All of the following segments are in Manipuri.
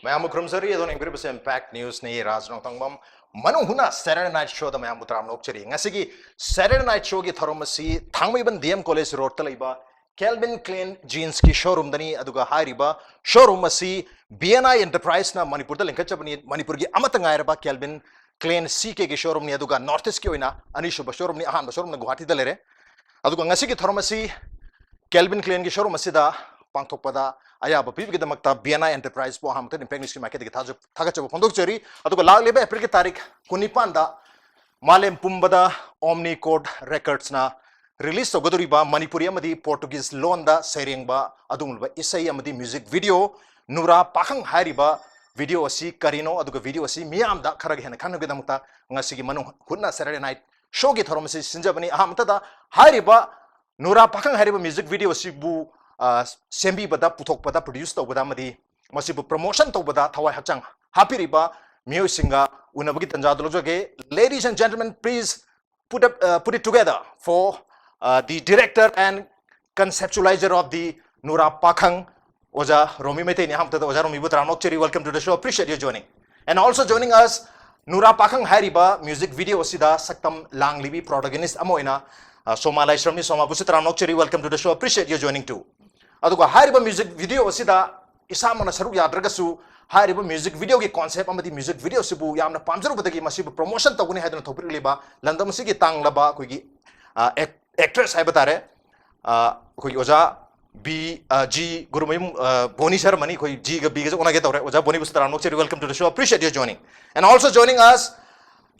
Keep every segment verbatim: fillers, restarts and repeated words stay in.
ꯃꯌꯥꯝꯕꯨ ꯈꯨꯔꯨꯝꯖꯔꯤ꯫ ꯑꯗꯣ ꯌꯦꯡꯕꯤꯔꯤꯕꯁꯦ Impact News ꯅꯤ꯫ ꯔꯥꯖ ꯅꯣꯡꯊꯥꯡꯕꯝ꯫ ꯃꯅꯨꯡ ꯍꯨꯠꯅ Saturday Night Show ꯗ ꯃꯌꯥꯝꯕꯨ ꯇꯔꯥꯝꯅ ꯑꯣꯛꯆꯔꯤ꯫ ꯉꯁꯤꯒꯤ Saturday Night Show ꯒꯤ ꯊꯧꯔꯝ ꯑꯁꯤ ꯊꯥꯡꯃꯩꯕꯟ D M College Road ꯇ ꯂꯩꯕ Calvin Klein Jeans ꯀꯤ showroom ꯗꯅꯤ꯫ ꯑꯗꯨꯒ ꯍꯥꯏꯔꯤꯕ showroom ꯑꯁꯤ B N I Enterprise ꯅ ꯃꯅꯤꯄꯨꯔꯗ ꯂꯤꯡꯈꯠꯆꯕꯅꯤ꯫ ꯃꯅꯤꯄꯨꯔꯒꯤ ꯑꯃꯠꯇ ꯉꯥꯏꯔꯕ Calvin Klein C K ꯒꯤ showroom ꯅꯤ꯫ ꯑꯗꯨꯒ North East ꯀꯤ ꯑꯣꯏꯅ ꯑꯅꯤꯁꯨꯕ showroom ꯅꯤ꯫ ꯑꯍꯥꯟꯕ showroom ꯅ ꯒꯨꯋꯥꯍꯥꯇꯤꯗ ꯂꯩꯔꯦ꯫ ꯑꯗꯨꯒ ꯉꯁꯤꯒꯤ ꯊꯧꯔꯝ ꯑꯁꯤ Calvin Klein ꯒꯤ showroom ꯑꯁꯤꯗ ꯄꯥꯡꯊꯣꯛꯄꯗ ꯑꯌꯥꯕ ꯄꯤꯕꯒꯤꯗꯃꯛꯇ B N I Enterprise ꯕꯨ ꯑꯍꯥꯟꯕꯗ Impact News ꯀꯤ ꯃꯥꯏꯀꯩꯗꯒꯤ ꯊꯥꯖ-, ꯊꯥꯒꯠꯆꯕ ꯐꯣꯡꯗꯣꯛꯆꯔꯤ꯫ ꯑꯗꯨꯒ ꯂꯥꯛꯂꯤꯕ April ꯒꯤ ꯇꯥꯔꯤꯛ ꯀꯨꯟꯅꯤꯄꯥꯟꯗ ꯃꯥꯂꯦꯝ ꯄꯨꯝꯕꯗ Omnichord Records ꯅ release ꯇꯧꯒꯗꯧꯔꯤꯕ ꯃꯅꯤꯄꯨꯔꯤ ꯑꯃꯗꯤ Portuguese ꯂꯣꯟꯗ ꯁꯩꯔꯦꯡꯕ ꯑꯗꯨꯒꯨꯝꯂꯕ ꯏꯁꯩ ꯑꯃꯗꯤ music video ꯅꯨꯔꯥ ꯄꯥꯈꯪ ꯍꯥꯏꯔꯤꯕ video ꯑꯁꯤ ꯀꯔꯤꯅꯣ, ꯑꯗꯨꯒ video ꯑꯁꯤ ꯃꯤꯌꯥꯝꯗ ꯈꯔꯒ ꯍꯦꯟꯅ ꯈꯪꯅꯕꯒꯤꯗꯃꯛꯇ ꯉꯁꯤꯒꯤ ꯃꯅꯨꯡ ꯍꯨꯠꯅ Saturday Night Show ꯒꯤ ꯊꯧꯔꯝ ꯑꯁꯤ ꯁꯤꯟꯖꯕꯅꯤ꯫ ꯑꯍꯥꯟꯕꯗ ꯍꯥꯏꯔꯤꯕ ꯅꯨꯔꯥ ꯄꯥꯈꯪ ꯍꯥꯏꯔꯤꯕ music video ꯑꯁꯤꯕꯨ, ꯑ, ꯁꯦꯝꯕꯤꯕꯗ, ꯄꯨꯊꯣꯛꯄꯗ, produce ꯇꯧꯕꯗ ꯑꯃꯗꯤ ꯃꯁꯤꯕꯨ promotion ꯇꯧꯕꯗ ꯊꯋꯥꯏ ꯍꯛꯆꯥꯡ ꯍꯥꯞꯄꯤꯔꯤꯕ ꯃꯤꯑꯣꯏꯁꯤꯡꯒ ꯎꯅꯕꯒꯤ ꯇꯥꯟꯖꯥ ꯑꯗꯨ ꯂꯧꯖꯒꯦ꯫ Ladies and gentlemen, please put up, uh, put it together for, uh, the director and conceptualizer of the ꯅꯨꯔꯥ ꯄꯥꯈꯪ, ꯑꯣꯖꯥ ꯔꯣꯃꯤ ꯃꯩꯇꯩꯅꯤ꯫ ꯑꯍꯥꯟꯕꯗ ꯑꯣꯖꯥ ꯔꯣꯃꯤꯕꯨ ꯇꯔꯥꯝꯅ ꯑꯣꯛꯆꯔꯤ꯫ Welcome to the show. Appreciate your joining. And also joining us, ꯅꯨꯔꯥ ꯄꯥꯈꯪ ꯍꯥꯏꯔꯤꯕ music video ꯑꯁꯤꯗ ꯁꯛꯇꯝ ꯂꯥꯡꯂꯤꯕꯤ protagonist ꯑꯃ ꯑꯣꯏꯅ, ꯑ, ꯁꯣꯃꯥ ꯂꯥꯏꯁ꯭ꯔꯝꯅꯤ꯫ ꯁꯣꯃꯥꯕꯨꯁꯨ ꯇꯔꯥꯝꯅ ꯑꯣꯛꯆꯔꯤ꯫ Welcome to the show. Appreciate your joining too. ꯑꯗꯨꯒ ꯍꯥꯏꯔꯤꯕ music video ꯑꯁꯤꯗ ꯏꯁꯥꯃꯛꯅ ꯁꯔꯨꯛ ꯌꯥꯗ꯭ꯔꯒꯁꯨ, ꯍꯥꯏꯔꯤꯕ music video ꯒꯤ concept ꯑꯃꯗꯤ music video ꯑꯁꯤꯕꯨ ꯌꯥꯝꯅ ꯄꯥꯝꯖꯔꯨꯕꯗꯒꯤ ꯃꯁꯤꯕꯨ promotion ꯇꯧꯒꯅꯤ ꯍꯥꯏꯗꯨꯅ ꯊꯧꯕꯤꯔꯛꯂꯤꯕ ꯂꯝꯗꯝ ꯑꯁꯤꯒꯤ ꯇꯥꯡꯂꯕ ꯑꯩꯈꯣꯏꯒꯤ, ꯑ, act-, actress ꯍꯥꯏꯕ ꯇꯥꯔꯦ, ꯑ, ꯑꯩꯈꯣꯏꯒꯤ ꯑꯣꯖꯥ ꯕꯤ, ꯑ, ꯖꯤ ꯒꯨꯔꯨꯃꯌꯨꯝ, ꯑ, ꯕꯣꯅꯤ sir ꯑꯃꯅꯤ꯫ ꯑꯩꯈꯣꯏ G ꯒ B ꯒꯁꯦ ꯑꯣꯟꯅꯒꯦ ꯇꯧꯔꯦ꯫ ꯑꯣꯖꯥ ꯕꯣꯅꯤꯕꯨꯁꯨ ꯇꯔꯥꯝꯅ ꯑꯣꯛꯆꯔꯤ꯫ Welcome to the show. Appreciate your joining. And also joining us,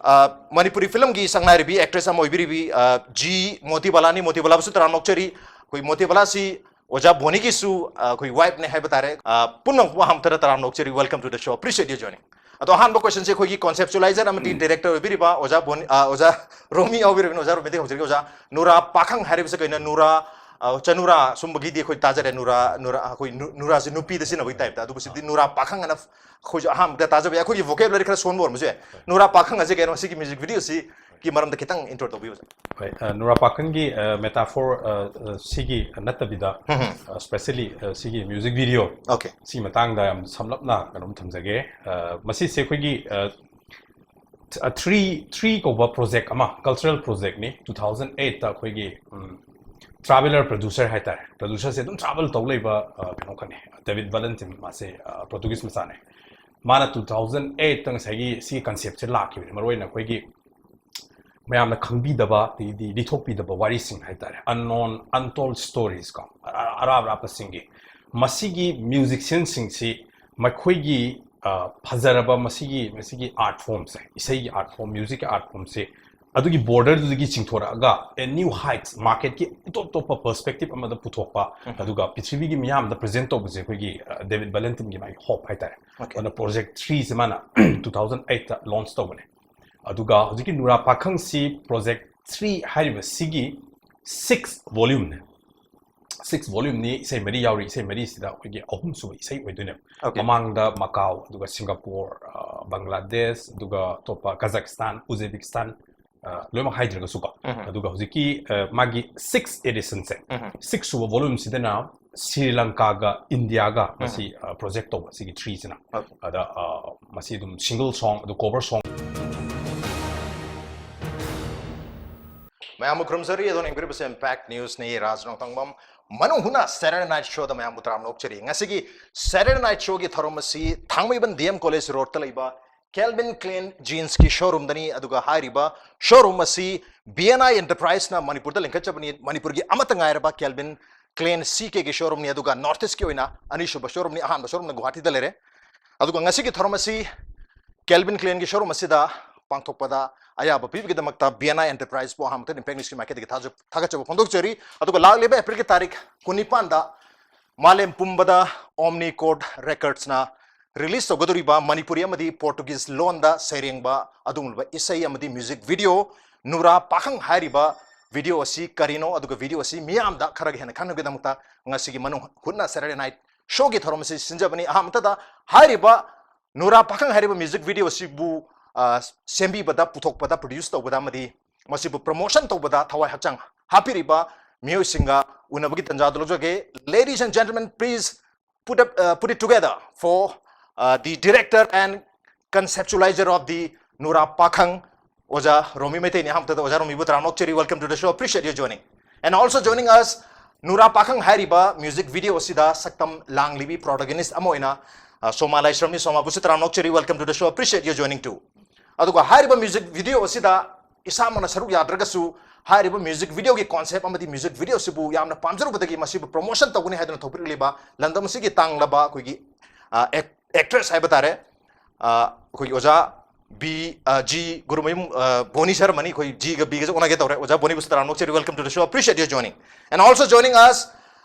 ꯑ, ꯃꯅꯤꯄꯨꯔꯤ film ꯒꯤ ꯁꯛꯅꯥꯏꯔꯕꯤ actress ꯑꯃ ꯑꯣꯏꯕꯤꯔꯤꯕꯤ, ꯑ, ꯖꯤ ꯃꯣꯇꯤꯕꯥꯂꯥꯅꯤ꯫ ꯃꯣꯇꯤꯕꯥꯂꯥꯕꯨꯁꯨ ꯇꯔꯥꯝꯅ ꯑꯣꯛꯆꯔꯤ꯫ ꯑꯩꯈꯣꯏ ꯃꯣꯇꯤꯕꯥꯂꯥꯁꯤ ꯑꯣꯖꯥ ꯕꯣꯅꯤꯒꯤꯁꯨ, ꯑ, ꯑꯩꯈꯣꯏ wife ꯅꯦ ꯍꯥꯏꯕ ꯇꯥꯔꯦ꯫ ꯑ, ꯄꯨꯝꯅꯃꯛꯄꯨ ꯑꯍꯥꯟꯕꯗ ꯇꯔꯥꯝꯅ ꯑꯣꯛꯆꯔꯤ꯫ Welcome to the show. Appreciate your joining. ꯑꯗꯣ ꯑꯍꯥꯟꯕ question ꯁꯦ ꯑꯩꯈꯣꯏꯒꯤ conceptualizer ꯑꯃꯗꯤ director ꯑꯣꯏꯕꯤꯔꯤꯕ ꯑꯣꯖꯥ ꯕꯣꯅꯤ, ꯑ, ꯑꯣꯖꯥ ꯔꯣꯃꯤ ꯌꯥꯎꯕꯤꯔꯕꯅꯤ꯫ ꯑꯣꯖꯥ ꯔꯣꯃꯤꯗꯒꯤ ꯍꯧꯖꯔꯒꯦ꯫ ꯑꯣꯖꯥ, ꯅꯨꯔꯥ ꯄꯥꯈꯪ ꯍꯥꯏꯔꯤꯕꯁꯦ ꯀꯩꯅꯣ? ꯅꯨꯔꯥ, ꯑ, ꯆꯅꯨꯔꯥ ꯁꯨꯝꯕꯒꯤꯗꯤ ꯑꯩꯈꯣꯏ ꯇꯥꯖꯔꯦ꯫ ꯅꯨꯔꯥ, ꯅꯨꯔꯥ, ꯑꯩꯈꯣꯏ ꯅꯨ-, ꯅꯨꯔꯥꯁꯦ ꯅꯨꯄꯤꯗ ꯁꯤꯖꯤꯟꯅꯕꯒꯤ type ꯇ꯫ ꯑꯗꯨꯕꯨ ꯁꯤꯗꯤ ꯅꯨꯔꯥ ꯄꯥꯈꯪ ꯑꯅ ꯑꯩꯈꯣꯏꯁꯨ ꯑꯍꯥꯟꯕꯗ ꯇꯥꯖꯕ ꯌꯥꯏ꯫ ꯑꯩꯈꯣꯏꯒꯤ vocabulary ꯈꯔ ꯁꯣꯟꯕ ꯑꯣꯏꯔꯝꯕꯁꯨ ꯌꯥꯏ꯫ ꯅꯨꯔꯥ ꯄꯥꯈꯪ ꯑꯁꯦ ꯀꯩꯅꯣ? ꯁꯤꯒꯤ music video ꯁꯤ ꯀꯤ ꯃꯔꯝꯗ ꯈꯤꯇꯪ intro ꯇꯧꯕꯤꯌꯨ꯫ ꯍꯣꯏ, ꯅꯨꯔꯥ ꯄꯥꯈꯪꯒꯤ metaphor ꯁꯤꯒꯤ ꯅꯠꯇꯕꯤꯗ, specially ꯁꯤꯒꯤ music video Okay. ꯁꯤꯒꯤ ꯃꯇꯥꯡꯗ ꯌꯥꯝ ꯁꯝꯂꯞꯅ ꯀꯩꯅꯣꯝ ꯊꯝꯖꯒꯦ꯫ ꯃꯁꯤꯁꯦ ꯑꯩꯈꯣꯏꯒꯤ three three ꯀꯧꯕ project ꯑꯃ, cultural projectꯅꯤ꯫ Two thousand eight ꯇ ꯑꯩꯈꯣꯏꯒꯤ traveller producer ꯍꯥꯏꯇꯥꯔꯦ, producerꯁꯦ ꯑꯗꯨꯝ travel ꯇꯧ ꯂꯩꯕ ꯀꯩꯅꯣ ꯈꯛꯅꯦ, David Valentin, ꯃꯥꯁꯦ Portuguese ꯃꯆꯥꯅꯦ꯫ ꯃꯥꯅ two thousand eight ꯇ ꯉꯁꯥꯏꯒꯤ ꯁꯤꯒꯤ conceptꯁꯦ ꯂꯥꯛꯈꯤꯕꯅꯦ, ꯃꯔꯨꯑꯣꯏꯅ ꯑꯩꯈꯣꯏꯒꯤ ꯃꯌꯥꯝꯅ ꯈꯪꯕꯤꯗꯕ, ꯑꯗꯩꯗꯤ ꯂꯤꯊꯣꯛꯄꯤꯗꯕ ꯋꯥꯔꯤꯁꯤꯡ ꯍꯥꯏꯇꯥꯔꯦ, unknown, untold stories ꯀꯣ, ꯑꯔꯥꯞ ꯑꯔꯥꯞꯄꯁꯤꯡꯒꯤ, ꯃꯁꯤꯒꯤ musicianꯁꯤꯡꯁꯤ ꯃꯈꯣꯏꯒꯤ ꯐꯖꯔꯕ ꯃꯁꯤꯒꯤ ꯃꯁꯤꯒꯤ art formꯁꯦ, ꯏꯁꯩꯒꯤ art form, musicꯀꯤ art formꯁꯦ ꯑꯗꯨꯒꯤ borderꯗꯨꯗꯒꯤ ꯆꯤꯡꯊꯣꯔꯛꯑꯒ a new heights, marketꯀꯤ ꯑꯇꯣꯞ ꯑꯇꯣꯞꯄ perspective ꯑꯃꯗ ꯄꯨꯊꯣꯛꯄ, ꯑꯗꯨꯒ ꯄ꯭ꯔꯤꯊꯤꯕꯤꯒꯤ ꯃꯤꯌꯥꯝꯗ present ꯇꯧꯕꯁꯦ ꯑꯩꯈꯣꯏꯒꯤ David Valentinꯒꯤ ꯃꯥꯒꯤ hope ꯍꯥꯏꯇꯥꯔꯦ꯫ Okay. ꯑꯗꯨꯅ project threeꯁꯦ ꯃꯥꯅ two thousand eight ꯇ launch ꯇꯧꯕꯅꯦ꯫ ꯑꯗꯨꯒ ꯍꯧꯖꯤꯛꯀꯤ ꯅꯨꯔꯥ ꯄꯥꯈꯪꯁꯤ project three ꯍꯥꯏꯔꯤꯕꯁꯤꯒꯤ six volumeꯅꯦ꯫ Six volumeꯅꯤ, ꯏꯁꯩ ꯃꯔꯤ ꯌꯥꯎꯔꯤ꯫ ꯏꯁꯩ ꯃꯔꯤꯁꯤꯗ ꯑꯩꯈꯣꯏꯒꯤ ꯑꯍꯨꯝꯁꯨꯕ ꯏꯁꯩ ꯑꯣꯏꯗꯣꯏꯅꯦꯕ꯫ Okay. ꯃꯃꯥꯡꯗ ꯃꯀꯥꯎ, ꯑꯗꯨꯒ ꯁꯤꯡꯒꯥꯄꯨꯔ, ꯕꯪꯒ꯭ꯂꯥꯗꯦꯁ, ꯑꯗꯨꯒ ꯑꯇꯣꯞꯄ ꯀꯖꯥꯛꯁꯇꯥꯟ, ꯎꯖꯕꯦꯀꯤꯁꯇꯥꯟ, ꯂꯣꯏꯅꯃꯛ ꯍꯥꯏꯗ꯭ꯔꯒꯁꯨꯀꯣ꯫ ꯑꯗꯨꯒ ꯍꯧꯖꯤꯛꯀꯤ ꯃꯥꯒꯤ six editionꯁꯦ, six ꯁꯨꯕ volumeꯁꯤꯗꯅ ꯁ꯭ꯔꯤ ꯂꯪꯀꯥꯒ ꯏꯟꯗꯤꯌꯥꯒ ꯃꯁꯤ project ꯇꯧꯕ, ꯁꯤꯒꯤ threeꯁꯤꯅ꯫ Okay. ꯑꯗ ꯃꯁꯤ ꯑꯗꯨꯝ single song, ꯑꯗꯨ cover song꯫ ꯃꯌꯥꯝꯕꯨ ꯈꯨꯔꯨꯝꯖꯔꯤ꯫ ꯑꯗꯣꯝꯅ ꯌꯦꯡꯕꯤꯔꯤꯕꯁꯤ Impact Newsꯅꯤ꯫ ꯔꯥꯖ ꯅꯣꯡꯊꯣꯡꯕꯝ ꯃꯅꯨꯡ ꯍꯨꯠꯅ Saturday Night Showꯗ ꯃꯌꯥꯝꯕꯨ ꯇꯔꯥꯝꯅ ꯑꯣꯛꯆꯔꯤ꯫ ꯉꯁꯤꯒꯤ Saturday Night Showꯒꯤ ꯊꯧꯔꯝ ꯑꯁꯤ ꯊꯥꯡꯃꯩꯕꯟ D M College Roadꯇ ꯂꯩꯕ Calvin Klein Jeansꯀꯤ showroomꯗꯅꯤ꯫ ꯑꯗꯨꯒ ꯍꯥꯏꯔꯤꯕ showroom ꯑꯁꯤ B N I Enterpriseꯅ ꯃꯅꯤꯄꯨꯔꯗ ꯂꯤꯡꯈꯠꯆꯕꯅꯤ꯫ ꯃꯅꯤꯄꯨꯔꯒꯤ ꯑꯃꯠꯇ ꯉꯥꯏꯔꯕ Calvin Klein C Kꯒꯤ showroomꯅꯤ꯫ ꯑꯗꯨꯒ North Eastꯀꯤ ꯑꯣꯏꯅ ꯑꯅꯤꯁꯨꯕ showroomꯅꯤ꯫ ꯑꯍꯥꯟꯕ showroomꯅ ꯒꯨꯋꯥꯍꯥꯇꯤꯗ ꯂꯩꯔꯦ꯫ ꯑꯗꯨꯒ ꯉꯁꯤꯒꯤ ꯊꯧꯔꯝ ꯑꯁꯤ Calvin Kleinꯒꯤ showroom ꯑꯁꯤꯗ ꯄꯥꯡꯊꯣꯛꯄꯗ ꯑꯌꯥꯕ ꯄꯤꯕꯒꯤꯗꯃꯛꯇ B N I Enterpriseꯄꯨ ꯑꯍꯥꯟꯕꯗ Impact Newsꯀꯤ ꯃꯥꯏꯀꯩꯗꯒꯤ ꯊꯥꯖ-, ꯊꯥꯒꯠꯆꯕ ꯐꯣꯡꯗꯣꯛꯆꯔꯤ꯫ ꯑꯗꯨꯒ ꯂꯥꯛꯂꯤꯕ Aprilꯒꯤ ꯇꯥꯔꯤꯛ ꯀꯨꯟꯅꯤꯄꯥꯟꯗ ꯃꯥꯂꯦꯝ ꯄꯨꯝꯕꯗ Omnichord Recordsꯅ release ꯇꯧꯒꯗꯧꯔꯤꯕ ꯃꯅꯤꯄꯨꯔꯤ ꯑꯃꯗꯤ Portuguese ꯂꯣꯟꯗ ꯁꯩꯔꯦꯡꯕ ꯑꯗꯨꯒꯨꯝꯂꯕ ꯏꯁꯩ ꯑꯃꯗꯤ music video ꯅꯨꯔꯥ ꯄꯥꯈꯪ ꯍꯥꯏꯔꯤꯕ video ꯑꯁꯤ ꯀꯔꯤꯅꯣ, ꯑꯗꯨꯒ video ꯑꯁꯤ ꯃꯤꯌꯥꯝꯗ ꯈꯔꯒ ꯍꯦꯟꯅ ꯈꯪꯅꯕꯒꯤꯗꯃꯛꯇ ꯉꯁꯤꯒꯤ ꯃꯅꯨꯡ ꯍꯨꯠꯅ Saturday Night Showꯒꯤ ꯊꯧꯔꯝ ꯑꯁꯤ ꯁꯤꯟꯖꯕꯅꯤ꯫ ꯑꯍꯥꯟꯕꯗ ꯍꯥꯏꯔꯤꯕ ꯅꯨꯔꯥ ꯄꯥꯈꯪ ꯍꯥꯏꯔꯤꯕ music video ꯑꯁꯤꯕꯨ ꯑ, ꯁꯦꯝꯕꯤꯕꯗ, ꯄꯨꯊꯣꯛꯄꯗ, produce ꯇꯧꯕꯗ ꯑꯃꯗꯤ ꯃꯁꯤꯕꯨ promotion ꯇꯧꯕꯗ ꯊꯋꯥꯏ ꯍꯛꯆꯥꯡ ꯍꯥꯞꯄꯤꯔꯤꯕ ꯃꯤꯑꯣꯏꯁꯤꯡꯒ ꯎꯅꯕꯒꯤ ꯇꯥꯟꯖꯥ ꯑꯗꯨ ꯂꯧꯖꯒꯦ꯫ Ladies and gentlemen, please put up, uh, put it together for, uh, the director and conceptualizer of the ꯅꯨꯔꯥ ꯄꯥꯈꯪ, ꯑꯣꯖꯥ ꯔꯣꯃꯤ ꯃꯩꯇꯩꯅꯤ꯫ ꯑꯍꯥꯟꯕꯗ ꯑꯣꯖꯥ ꯔꯣꯃꯤꯕꯨ ꯇꯔꯥꯝꯅ ꯑꯣꯛꯆꯔꯤ꯫ Welcome to the show. Appreciate your joining. And also joining us, ꯅꯨꯔꯥ ꯄꯥꯈꯪ ꯍꯥꯏꯔꯤꯕ music video ꯑꯁꯤꯗ ꯁꯛꯇꯝ ꯂꯥꯡꯂꯤꯕꯤ protagonist ꯑꯃ ꯑꯣꯏꯅ, ꯑ, ꯁꯣꯃꯥ ꯂꯥꯏꯁ꯭ꯔꯝꯅꯤ꯫ ꯁꯣꯃꯥꯕꯨꯁꯨ ꯇꯔꯥꯝꯅ ꯑꯣꯛꯆꯔꯤ꯫ Welcome to the show. Appreciate your joining too. ꯑꯗꯨꯒ ꯍꯥꯏꯔꯤꯕ music video ꯑꯁꯤꯗ ꯏꯁꯥꯃꯛꯅ ꯁꯔꯨꯛ ꯌꯥꯗ꯭ꯔꯒꯁꯨ, ꯍꯥꯏꯔꯤꯕ music videoꯒꯤ concept ꯑꯃꯗꯤ music video ꯑꯁꯤꯕꯨ ꯌꯥꯝꯅ ꯄꯥꯝꯖꯔꯨꯕꯗꯒꯤ ꯃꯁꯤꯕꯨ promotion ꯇꯧꯒꯅꯤ ꯍꯥꯏꯗꯨꯅ ꯊꯧꯕꯤꯔꯛꯂꯤꯕ ꯂꯝꯗꯝ ꯑꯁꯤꯒꯤ ꯇꯥꯡꯂꯕ ꯑꯩꯈꯣꯏꯒꯤ, ꯑ, act-, actress ꯍꯥꯏꯕ ꯇꯥꯔꯦ, ꯑ, ꯑꯩꯈꯣꯏꯒꯤ ꯑꯣꯖꯥ ꯕꯤ, ꯑ, ꯖꯤ ꯒꯨꯔꯨꯃꯌꯨꯝ, ꯑ, ꯕꯣꯅꯤ ꯁꯔꯃꯅꯤ꯫ ꯑꯩꯈꯣꯏ ꯖꯤꯒ ꯕꯤꯒꯁꯦ ꯑꯣꯟꯅꯒꯦ ꯇꯧꯔꯦ꯫ ꯑꯣꯖꯥ ꯕꯣꯅꯤꯕꯨꯁꯨ ꯇꯔꯥꯝꯅ ꯑꯣꯛꯆꯔꯤ꯫ Welcome to the show. Appreciate your joining. And also joining us,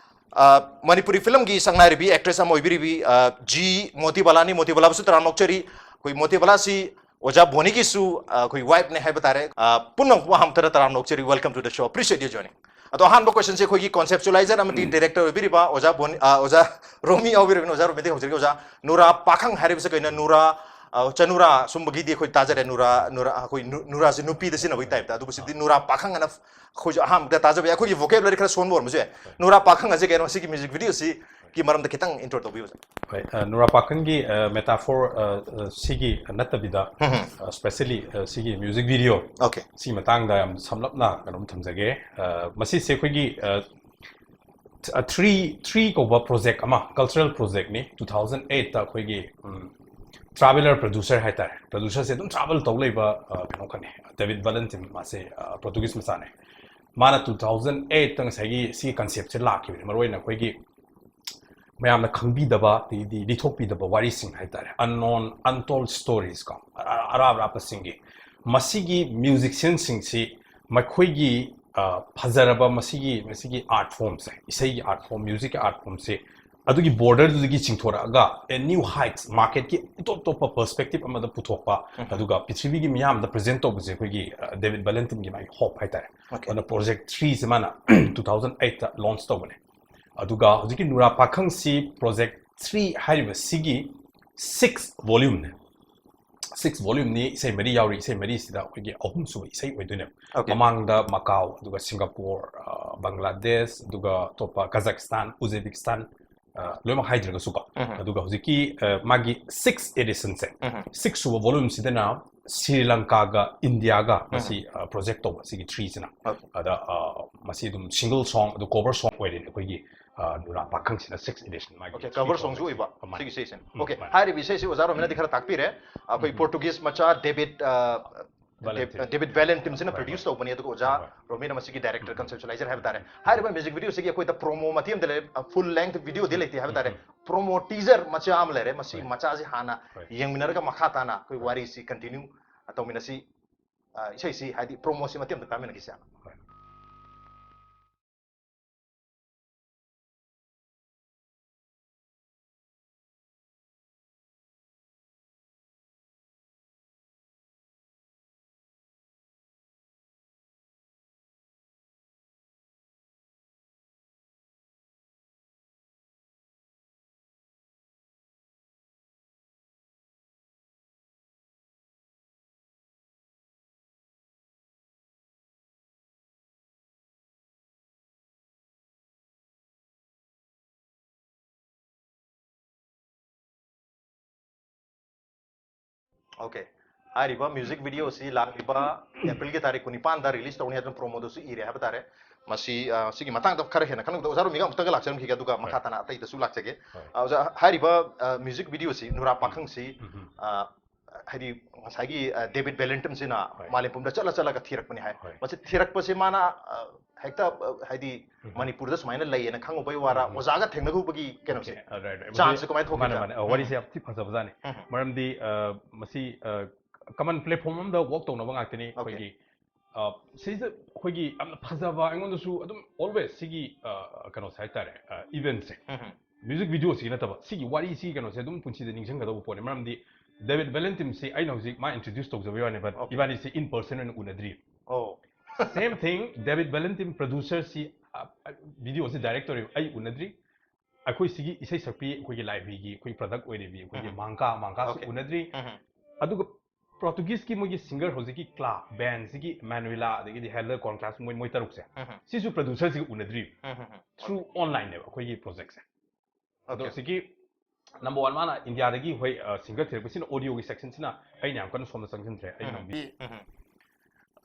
ꯑ, ꯃꯅꯤꯄꯨꯔꯤ filmꯒꯤ ꯁꯛꯅꯥꯏꯔꯕꯤ actress ꯑꯃ ꯑꯣꯏꯕꯤꯔꯤꯕꯤ, ꯑ, ꯖꯤ ꯃꯣꯇꯤꯕꯥꯂꯥꯅꯤ꯫ ꯃꯣꯇꯤꯕꯥꯂꯥꯕꯨꯁꯨ ꯇꯔꯥꯝꯅ ꯑꯣꯛꯆꯔꯤ꯫ ꯑꯩꯈꯣꯏ ꯃꯣꯇꯤꯕꯥꯂꯥꯁꯤ ꯑꯣꯖꯥ ꯕꯣꯅꯤꯒꯤꯁꯨ, ꯑ, ꯑꯩꯈꯣꯏ wifeꯅꯦ ꯍꯥꯏꯕ ꯇꯥꯔꯦ꯫ ꯑ, ꯄꯨꯝꯅꯃꯛꯄꯨ ꯑꯍꯥꯟꯕꯗ ꯇꯔꯥꯝꯅ ꯑꯣꯛꯆꯔꯤ꯫ Welcome to the show. Appreciate your joining. ꯑꯗꯣ ꯑꯍꯥꯟꯕ questionꯁꯦ ꯑꯩꯈꯣꯏꯒꯤ conceptualizer ꯑꯃꯗꯤ director ꯑꯣꯏꯕꯤꯔꯤꯕ ꯑꯣꯖꯥ ꯕꯣꯅꯤ, ꯑ, ꯑꯣꯖꯥ ꯔꯣꯃꯤ ꯌꯥꯎꯕꯤꯔꯕꯅꯤ꯫ ꯑꯣꯖꯥ ꯔꯣꯃꯤꯗꯒꯤ ꯍꯧꯖꯔꯒꯦ꯫ ꯑꯣꯖꯥ, ꯅꯨꯔꯥ ꯄꯥꯈꯪ ꯍꯥꯏꯔꯤꯕꯁꯦ ꯀꯩꯅꯣ? ꯅꯨꯔꯥ, ꯑ, ꯆꯅꯨꯔꯥ ꯁꯨꯝꯕꯒꯤꯗꯤ ꯑꯩꯈꯣꯏ ꯇꯥꯖꯔꯦ꯫ ꯅꯨꯔꯥ, ꯅꯨꯔꯥ, ꯑꯩꯈꯣꯏ ꯅꯨ-, ꯅꯨꯔꯥꯁꯦ ꯅꯨꯄꯤꯗ ꯁꯤꯖꯤꯟꯅꯕꯒꯤ typeꯇ꯫ ꯑꯗꯨꯕꯨ ꯁꯤꯗꯤ ꯅꯨꯔꯥ ꯄꯥꯈꯪ ꯑꯅ ꯑꯩꯈꯣꯏꯁꯨ ꯑꯍꯥꯟꯕꯗ ꯇꯥꯖꯕ ꯌꯥꯏ꯫ ꯑꯩꯈꯣꯏꯒꯤ vocabulary ꯈꯔ ꯁꯣꯟꯕ ꯑꯣꯏꯔꯝꯕꯁꯨ ꯌꯥꯏ꯫ ꯅꯨꯔꯥ ꯄꯥꯈꯪ ꯑꯁꯦ ꯀꯩꯅꯣ? ꯁꯤꯒꯤ music videoꯁꯤ ꯒꯤ ꯃꯔꯝꯗ ꯈꯤꯇꯪ intro ꯇꯧꯕꯤꯌꯨ, ꯁꯥꯔ꯫ ꯍꯣꯏ, ꯑ, ꯅꯨꯔꯥ ꯄꯥꯈꯪꯒꯤ, ꯑ, metaphor, ꯑ, ꯑ, ꯁꯤꯒꯤ ꯅꯠꯇꯕꯤꯗ, ꯎꯝ꯫ ꯑ, specially, ꯑ, ꯁꯤꯒꯤ music video Okay. ꯁꯤ ꯃꯇꯥꯡꯗ ꯌꯥꯝ ꯁꯝꯂꯞꯅ ꯀꯩꯅꯣꯝ ꯊꯝꯖꯒꯦ꯫ ꯑ, ꯃꯁꯤꯁꯦ ꯑꯩꯈꯣꯏꯒꯤ, ꯑ, ꯊ-, ꯑ, Three, Three ꯀꯧꯕ project ꯑꯃ, cultural projectꯅꯤ꯫ Two thousand eightꯇ ꯑꯩꯈꯣꯏꯒꯤ, ꯎꯝ, traveler producer ꯍꯥꯏꯇꯥꯔꯦ, producerꯁꯦ ꯑꯗꯨꯝ travel ꯇꯧ ꯂꯩꯕ, ꯑ, ꯀꯩꯅꯣ ꯈꯛꯅꯤ, ꯗꯦꯕꯤꯠ ꯚꯦꯂꯦꯟꯇꯤꯟ꯫ ꯃꯥꯁꯦ, ꯑ, Portuguese ꯃꯆꯥꯅꯦ꯫ ꯃꯥꯅ two thousand eightꯇ ꯉꯁꯥꯏꯒꯤ ꯁꯤꯒꯤ conceptꯁꯦ ꯂꯥꯛꯈꯤꯕꯅꯤ꯫ ꯃꯔꯨꯑꯣꯏꯅ ꯑꯩꯈꯣꯏꯒꯤ ꯃꯌꯥꯝꯅ ꯈꯪꯕꯤꯗꯕ, ꯑꯗꯩꯗꯤ ꯂꯤꯊꯣꯛꯄꯤꯗꯕ ꯋꯥꯔꯤꯁꯤꯡ ꯍꯥꯏꯇꯥꯔꯦ, unknown, untold storiesꯀꯣ, ꯑꯔꯥꯞ ꯑꯔꯥꯞꯄꯁꯤꯡꯒꯤ, ꯃꯁꯤꯒꯤ musicianꯁꯤꯡꯁꯤ ꯃꯈꯣꯏꯒꯤ, ꯑ, ꯐꯖꯔꯕ ꯃꯁꯤꯒꯤ, ꯃꯁꯤꯒꯤ art formꯁꯦ, ꯏꯁꯩꯒꯤ art form, musicꯀꯤ art formꯁꯦ, ꯑꯗꯨꯒꯤ borderꯗꯨꯗꯒꯤ ꯆꯤꯡꯊꯣꯔꯛꯑꯒ a new heights, marketꯀꯤ ꯑꯇꯣꯞ ꯑꯇꯣꯞꯄ perspective ꯑꯃꯗ ꯄꯨꯊꯣꯛꯄ, ꯎꯝ꯫ ꯑꯗꯨꯒ ꯄ꯭ꯔꯤꯊꯤꯕꯤꯒꯤ ꯃꯤꯌꯥꯝꯗ present ꯇꯧꯕꯁꯦ ꯑꯩꯈꯣꯏꯒꯤ, ꯑ, ꯗꯦꯕꯤꯠ ꯚꯦꯂꯦꯟꯇꯤꯟꯒꯤ ꯃꯥꯒꯤ hope ꯍꯥꯏꯇꯥꯔꯦ꯫ Okay. ꯑꯗꯨꯅ project threeꯁꯦ ꯃꯥꯅ two thousand eightꯇ launch ꯇꯧꯕꯅꯦ꯫ ꯑꯗꯨꯒ ꯍꯧꯖꯤꯛꯀꯤ ꯅꯨꯔꯥ ꯄꯥꯈꯪꯁꯤ project three ꯍꯥꯏꯔꯤꯕꯁꯤꯒꯤ six volumeꯅꯦ꯫ ꯁꯤꯛꯁ ꯚꯣꯂ꯭ꯌꯨꯝꯅꯤ, ꯏꯁꯩ ꯃꯔꯤ ꯌꯥꯎꯔꯤ꯫ ꯏꯁꯩ ꯃꯔꯤꯁꯤꯗ ꯑꯩꯈꯣꯏꯒꯤ ꯑꯍꯨꯝꯁꯨꯕ ꯏꯁꯩ ꯑꯣꯏꯗꯣꯏꯅꯦꯕ꯫ Okay. ꯃꯃꯥꯡꯗ ꯃꯀꯥꯎ, ꯑꯗꯨꯒ ꯁꯤꯡꯒꯥꯄꯨꯔ, ꯑ, ꯕꯪꯒ꯭ꯂꯥꯗꯦꯁ, ꯑꯗꯨꯒ ꯑꯇꯣꯞꯄ ꯀꯥꯖꯥꯛꯁꯇꯥꯟ, ꯎꯖꯕꯦꯀꯤꯁꯇꯥꯟ, ꯑ, ꯂꯣꯏꯅꯃꯛ ꯍꯥꯏꯗ꯭ꯔꯒꯁꯨꯀꯣ꯫ ꯎꯝ. ꯑꯗꯨꯒ ꯍꯧꯖꯤꯛꯀꯤ, ꯑ, ꯃꯥꯒꯤ ꯁꯤꯛꯁ ꯑꯦꯗꯤꯁꯟꯁꯦ, ꯎꯝ. ꯁꯤꯛꯁ ꯁꯨꯕ ꯚꯣꯂ꯭ꯌꯨꯝꯁꯤꯗꯅ ꯁ꯭ꯔꯤ ꯂꯪꯀꯥꯒ ꯏꯟꯗꯤꯌꯥꯒ ꯎꯝ. ꯃꯁꯤ, ꯑ, ꯄ꯭ꯔꯣꯖꯦꯛ ꯇꯧꯕ, ꯁꯤꯒꯤ ꯊ꯭ꯔꯤꯁꯤꯅ꯫ Okay. ꯑꯗ, ꯑ, ꯃꯁꯤ ꯑꯗꯨꯝ ꯁꯤꯡꯒꯜ ꯁꯣꯡ, ꯑꯗꯨ ꯀꯣꯚꯔ ꯁꯣꯡ ꯑꯣꯏꯔꯦꯅꯦ ꯑꯩꯈꯣꯏꯒꯤ, ꯑ, ꯅꯨꯔꯥ ꯄꯥꯈꯪꯁꯤꯅ ꯁꯤꯛꯁ ꯑꯦꯗꯤꯁꯟ ꯃꯥꯒꯤ Okay, ꯊ꯭ꯔꯤ ꯀꯚꯔ ꯁꯣꯡ ꯁꯣꯡꯁꯨ ꯑꯣꯏꯕ ꯑꯃ꯫ ꯁꯤꯒꯤ ꯏꯁꯩꯁꯦ꯫ ꯎꯝ, Okay, ꯃꯥꯅꯦ꯫ ꯍꯥꯏꯔꯤꯕ ꯏꯁꯩꯁꯤ ꯑꯣꯖꯥ ꯔꯣꯃꯤꯅꯗꯤ ꯈꯔ ꯇꯥꯛꯄꯤꯔꯦ꯫ ꯑꯩꯈꯣꯏ ꯎꯝ. ꯄꯣꯔꯇꯨꯒꯤꯁ ꯃꯆꯥ ꯗꯦꯕꯤꯠ, ꯑ, ꯚꯦꯂꯦꯟꯇꯤꯟ꯫ ꯗꯦꯕꯤꯠ ꯚꯦꯂꯦꯟꯇꯤꯟꯁꯤꯅ ꯍꯣꯏ, ꯄ꯭ꯔꯣꯗ꯭ꯌꯨꯁ ꯍꯣꯏ꯫ ꯇꯧꯕꯅꯤ, ꯑꯗꯨꯒ ꯑꯣꯖꯥ ꯍꯣꯏ, ꯍꯣꯏ꯫ ꯔꯣꯃꯤꯅ ꯃꯁꯤꯒꯤ ꯗꯥꯏꯔꯦꯛꯇꯔ ꯎꯝ. ꯀꯟꯁꯦꯞꯆꯨꯑꯦꯂꯥꯏꯖꯔ ꯍꯥꯏꯕ ꯇꯥꯔꯦ꯫ ꯍꯥꯏꯔꯤꯕ ꯃ꯭ꯌꯨꯖꯤꯛ ꯚꯤꯗꯤꯑꯣꯁꯤꯒꯤ ꯑꯩꯈꯣꯏꯗ ꯄ꯭ꯔꯣꯃꯣ ꯃꯇꯦꯛ ꯑꯃꯗꯤ ꯂꯩꯔꯦ, ꯐꯨꯜ ꯂꯦꯡꯊ ꯚꯤꯗꯤꯑꯣꯗꯤ ꯂꯩꯇꯦ ꯍꯥꯏꯕ ꯇꯥꯔꯦ꯫ ꯎꯝ. ꯄ꯭ꯔꯣꯃꯣ ꯇꯤꯖꯔ ꯃꯆꯥ ꯑꯃ ꯂꯩꯔꯦ, ꯃꯁꯤ ꯍꯣꯏ. ꯃꯆꯥꯁꯤ ꯍꯥꯟꯅ ꯍꯣꯏ. ꯌꯦꯡꯃꯤꯟꯅꯔꯒ ꯃꯈꯥ ꯇꯥꯅ ꯑꯩꯈꯣꯏ ꯍꯣꯏ. ꯋꯥꯔꯤꯁꯤ ꯀꯟꯇꯤꯅ꯭ꯌꯨ ꯇꯧꯃꯤꯟꯅꯁꯤ꯫ ꯑ, ꯏꯁꯩꯁꯤ ꯍꯥꯏꯗꯤ ꯄ꯭ꯔꯣꯃꯣꯁꯤ ꯃꯇꯦꯛ ꯑꯃꯇ ꯇꯥꯃꯤꯟꯅꯈꯤꯁꯦ꯫ ꯍꯣꯏ. Okay. ꯍꯥꯏꯔꯤꯕ ꯃ꯭ꯌꯨꯖꯤꯛ ꯚꯤꯗꯤꯑꯣꯁꯤ ꯂꯥꯛꯂꯤꯕ ꯑꯦꯄ꯭ꯔꯤꯜꯒꯤ ꯇꯥꯔꯤꯛ ꯀꯨꯟꯅꯤꯄꯥꯟꯗ ꯔꯤꯂꯤꯁ ꯇꯧꯅꯤ ꯍꯥꯏꯗꯅ ꯄ꯭ꯔꯣꯃꯣꯗꯁꯨ ꯏꯔꯦ ꯍꯥꯏꯕ ꯇꯥꯔꯦ꯫ ꯃꯁꯤ, ꯑ, ꯁꯤꯒꯤ ꯃꯇꯥꯡꯗ ꯈꯔ ꯍꯦꯟꯅ ꯈꯪꯅꯕꯗ ꯑꯣꯖꯥ ꯔꯣꯃꯤꯒ ꯑꯃꯨꯛꯇꯒ ꯂꯥꯛꯆꯔꯝꯈꯤꯒꯦ, ꯑꯗꯨꯒ ꯃꯈꯥ ꯍꯣꯏ. ꯇꯥꯅ ꯑꯇꯩꯗꯁꯨ ꯂꯥꯛꯆꯒꯦ꯫ ꯍꯣꯏ. ꯑ, ꯑꯣꯖꯥ, ꯍꯥꯏꯔꯤꯕ, ꯑ, ꯃ꯭ꯌꯨꯖꯤꯛ ꯚꯤꯗꯤꯑꯣꯁꯤ ꯅꯨꯔꯥ ꯄꯥꯈꯪꯁꯤ, ꯎꯝ. ꯑ, ꯍꯥꯏꯗꯤ ꯉꯁꯥꯏꯒꯤ, ꯑ, ꯗꯦꯕꯤꯠ ꯚꯦꯂꯦꯟꯇꯤꯟꯁꯤꯅ ꯍꯣꯏ. ꯃꯥꯂꯦꯝ ꯄꯨꯝꯕꯗ ꯆꯠꯂ ꯆꯠꯂꯒ ꯊꯤꯔꯛꯄꯅꯤ ꯍꯥꯏ꯫ ꯍꯣꯏ. ꯃꯁꯤ ꯊꯤꯔꯛꯄꯁꯤ ꯃꯥꯅ, ꯑ, ꯍꯦꯛꯇ, ꯑ, ꯍꯥꯏꯗꯤ ꯎꯝ. ꯃꯅꯤꯄꯨꯔꯗ ꯁꯨꯃꯥꯏꯅ ꯂꯩꯌꯦꯅ ꯈꯪꯉꯨꯕꯩ ꯋꯥꯔ, ꯎꯝ. ꯑꯣꯖꯥꯒ ꯊꯦꯡꯅꯔꯨꯕꯒꯤ ꯀꯩꯅꯣꯁꯦ, Okay. ꯑ, right, right. ꯆꯥꯟꯁꯁꯦ ꯃꯁꯤ ꯀꯃꯥꯏꯅ ꯊꯣꯛꯈꯤꯕꯖꯥꯠꯅꯣ? ꯃꯥꯅꯦ, ꯃꯥꯅꯦ. ꯑ, ꯎꯝ. ꯋꯥꯔꯤꯁꯦ ꯌꯥꯝ ꯊꯤ ꯐꯖꯕꯖꯥꯠꯅꯤ꯫ ꯎꯝ. ꯃꯔꯝꯗꯤ, ꯑ, ꯃꯁꯤ, ꯑ, ꯀꯃꯟ ꯄ꯭ꯂꯦꯠꯐꯣꯝ ꯑꯃꯗ ꯋꯥꯛ ꯇꯧꯅꯕ ꯉꯥꯛꯇꯅꯤ꯫ Okay. ꯑꯩꯈꯣꯏꯒꯤ, ꯑ, ꯁꯤꯁꯤꯗ ꯑꯩꯈꯣꯏꯒꯤ ꯌꯥꯝꯅ ꯐꯖꯕ, ꯑꯩꯉꯣꯟꯗꯁꯨ ꯑꯗꯨꯝ always ꯁꯤꯒꯤ, ꯑ, ꯀꯩꯅꯣꯁꯦ ꯍꯥꯏꯇꯥꯔꯦ, ꯑ, ꯏꯚꯦꯟꯠꯁꯦ, ꯎꯝ. ꯃ꯭ꯌꯨꯖꯤꯛ ꯚꯤꯗꯤꯑꯣꯁꯤꯒꯤ ꯅꯠꯇꯕ, ꯁꯤꯒꯤ ꯋꯥꯔꯤꯁꯤꯒꯤ ꯀꯩꯅꯣꯁꯦ ꯑꯗꯨꯝ ꯄꯨꯟꯁꯤꯗ ꯅꯤꯡꯁꯤꯡꯒꯗꯧꯕ ꯄꯣꯠꯅꯤ꯫ ꯃꯔꯝꯗꯤ ꯗꯦꯕꯤꯠ ꯚꯦꯂꯦꯟꯇꯤꯟꯁꯤ ꯑꯩꯅ ꯍꯧꯖꯤꯛ ꯃꯥ ꯏꯟꯇ꯭ꯔꯣꯗ꯭ꯌꯨꯁ ꯇꯧꯖꯕ ꯋꯥꯅꯦꯕ, Okay. ꯏꯕꯥꯅꯤꯁꯤ ꯏꯟ ꯄꯔꯁꯟ ꯑꯣꯏꯅ ꯎꯅꯗ꯭ꯔꯤ꯫ Oh. Same thing, ꯗꯦꯕꯤꯠ ꯚꯦꯂꯦꯟꯇꯤꯟ ꯄ꯭ꯔꯣꯗ꯭ꯌꯨꯁꯔꯁꯤ, ꯑ, ꯑ, ꯚꯤꯗꯤꯑꯣꯁꯤ ꯗꯥꯏꯔꯦꯛ ꯇꯧꯔꯤꯕ ꯑꯩ ꯎꯅꯗ꯭ꯔꯤ꯫ ꯑꯩꯈꯣꯏ ꯁꯤꯒꯤ ꯏꯁꯩ ꯁꯛꯄꯤ, ꯑꯩꯈꯣꯏꯒꯤ ꯂꯥꯏꯕ꯭ꯔꯦꯔꯤꯒꯤ ꯑꯩꯈꯣꯏꯒꯤ ꯄ꯭ꯔꯗꯛ ꯑꯣꯏꯔꯤꯕꯤ ꯑꯩꯈꯣꯏꯒꯤ ꯎꯝ. ꯃꯥꯡꯀꯥ, ꯃꯥꯡꯀꯥꯁꯨ Okay. ꯎꯅꯗ꯭ꯔꯤ꯫ ꯎꯝ. ꯑꯗꯨꯒ ꯄꯣꯔꯇꯨꯒꯤꯁꯀꯤ ꯃꯣꯏꯒꯤ ꯁꯤꯡꯒꯔ ꯍꯧꯖꯤꯛꯀꯤ ꯀ꯭ꯂꯥ ꯕꯦꯟꯁꯤꯒꯤ ꯃꯦꯅꯨꯏꯂꯥ, ꯑꯗꯒꯤꯗꯤ ꯍꯦꯂꯔ ꯀꯣꯔꯟ ꯀ꯭ꯂꯥꯁ, ꯃꯣꯏ ꯃꯣꯏ ꯇꯔꯨꯛꯁꯦ, ꯎꯝ, ꯎꯝ, ꯁꯤꯁꯨ ꯄ꯭ꯔꯗ꯭ꯌꯨꯁꯔꯁꯤꯒ ꯎꯅꯗ꯭ꯔꯤꯕ꯫ ꯎꯝ, ꯎꯝ, ꯎꯝ. ꯊ꯭ꯔꯨ ꯑꯣꯟꯂꯥꯏꯟꯅꯦꯕ ꯑꯩꯈꯣꯏꯒꯤ ꯄ꯭ꯔꯣꯖꯦꯛꯁꯦ꯫ ꯑꯗꯣ Okay. ꯍꯧꯖꯤꯛꯀꯤ ꯅꯝꯕꯔ ꯋꯥꯟ, ꯃꯥꯅ ꯏꯟꯗꯤꯌꯥꯗꯒꯤ ꯍꯣꯏ, ꯑ, ꯁꯤꯡꯒꯔ ꯊꯤꯔꯛꯄꯁꯤꯅ ꯑꯣꯗꯤꯑꯣꯒꯤ ꯁꯦꯛꯁꯟꯁꯤꯅ ꯑꯩꯅ ꯌꯥꯝ ꯀꯟꯅ ꯁꯣꯝꯗ ꯆꯪꯁꯤꯟꯗ꯭ꯔꯦ꯫ ꯑꯩ ꯎꯝ, ꯉꯝꯕꯤ ꯎꯝ, ꯎꯝ.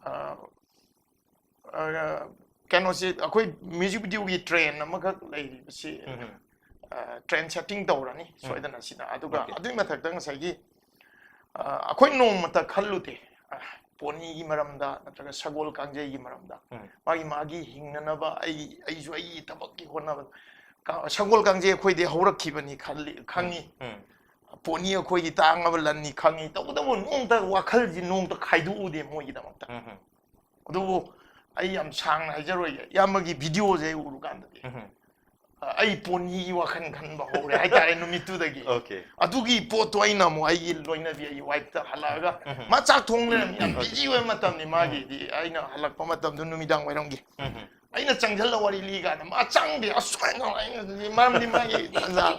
ꯑ, ꯑ, ꯀꯩꯅꯣꯁꯤ, ꯑꯩꯈꯣꯏ ꯃ꯭ꯌꯨꯖꯤꯛ ꯚꯤꯗꯤꯑꯣꯒꯤ ꯇ꯭ꯔꯦꯟ ꯑꯃꯈꯛ ꯂꯩꯔꯤꯕꯁꯤ, ꯎꯝ. ꯇ꯭ꯔꯦꯟ ꯁꯦꯠꯇꯤꯡ ꯇꯧꯔꯅꯤ ꯁꯣꯏꯗꯅ ꯁꯤꯅ꯫ ꯑꯗꯨꯒ Okay. ꯑꯗꯨꯒꯤ ꯃꯊꯛꯇ ꯉꯁꯥꯏꯒꯤ, ꯑ, ꯑꯩꯈꯣꯏ ꯅꯣꯡꯃꯇ ꯈꯜꯂꯨꯗꯦ, ꯑ, ꯄꯣꯅꯤꯒꯤ ꯃꯔꯝꯗ ꯅꯠꯇ꯭ꯔꯒ ꯁꯒꯣꯜ ꯀꯥꯡꯖꯩꯒꯤ ꯃꯔꯝꯗ꯫ ꯎꯝ. ꯃꯥꯒꯤ ꯃꯥꯒꯤ ꯍꯤꯡꯅꯅꯕ, ꯑꯩ ꯑꯩꯁꯨ ꯑꯩꯒꯤ ꯊꯕꯛꯀꯤ ꯍꯣꯠꯅꯕ꯫ ꯀ-, ꯁꯒꯣꯜ ꯀꯥꯡꯖꯩ ꯑꯩꯈꯣꯏꯗꯤ ꯍꯧꯔꯛꯈꯤꯕꯅꯤ ꯈꯜꯂꯤ, ꯈꯪꯉꯤ꯫ ꯎꯝ. ꯄꯣꯅꯤ ꯑꯩꯈꯣꯏꯗꯤ ꯇꯥꯡꯉꯕ ꯂꯟꯅꯤ ꯈꯪꯉꯤ꯫ ꯇꯧꯕꯇꯕꯨ ꯅꯣꯡꯃꯇ ꯋꯥꯈꯜꯁꯤ ꯅꯣꯡꯃꯇ ꯈꯥꯏꯗꯣꯛꯎꯗꯦ ꯃꯣꯏꯒꯤꯗꯃꯛꯇ꯫ ꯎꯝ. ꯑꯗꯨꯕꯨ ꯑꯩ ꯌꯥꯝ ꯁꯥꯡꯅ ꯍꯥꯏꯖꯔꯣꯏꯒꯦ꯫ ꯏꯌꯥꯝꯕꯒꯤ ꯚꯤꯗꯤꯑꯣꯁꯦ ꯑꯩ ꯎꯔꯨꯀꯥꯟꯗꯗꯤ, ꯎꯝ. ꯑ, ꯑꯩ ꯄꯣꯅꯤꯒꯤ ꯋꯥꯈꯜ ꯈꯟꯕ ꯍꯧꯔꯦ ꯍꯥꯏꯇꯥꯔꯦ ꯅꯨꯃꯤꯠꯇꯨꯗꯒꯤ꯫ Okay. ꯑꯗꯨꯒꯤ ꯄꯣꯠꯇꯣ ꯑꯩꯅ ꯑꯃꯨꯛ ꯑꯩꯒꯤ ꯂꯣꯏꯅꯕꯤ, ꯑꯩꯒꯤ ꯋꯥꯏꯐꯇ ꯍꯜꯂꯛꯑꯒ, ꯎꯝ. ꯃꯥ ꯆꯥꯛ ꯊꯣꯡ ꯂꯩꯔꯝꯃꯤ, ꯌꯥꯝ ꯕꯤꯖꯤ ꯑꯣꯏꯕ ꯃꯇꯝꯅꯤ ꯃꯥꯒꯤꯗꯤ꯫ ꯑꯩꯅ ꯍꯜꯂꯛꯄ ꯃꯇꯝꯗꯣ ꯅꯨꯃꯤꯗꯥꯡ ꯋꯥꯏꯔꯝꯒꯤ꯫ ꯎꯝ. ꯑꯩꯅ ꯆꯪꯁꯤꯜꯂ ꯋꯥꯔꯤ ꯂꯤ ꯀꯥꯟꯗ ꯃꯥ ꯆꯪꯗꯦ꯫ ꯑꯁ, ꯀꯩꯅꯣ, ꯑꯩꯅ, ꯃꯔꯝꯗꯤ ꯃꯥꯒꯤ ꯇꯥꯟꯖꯥ,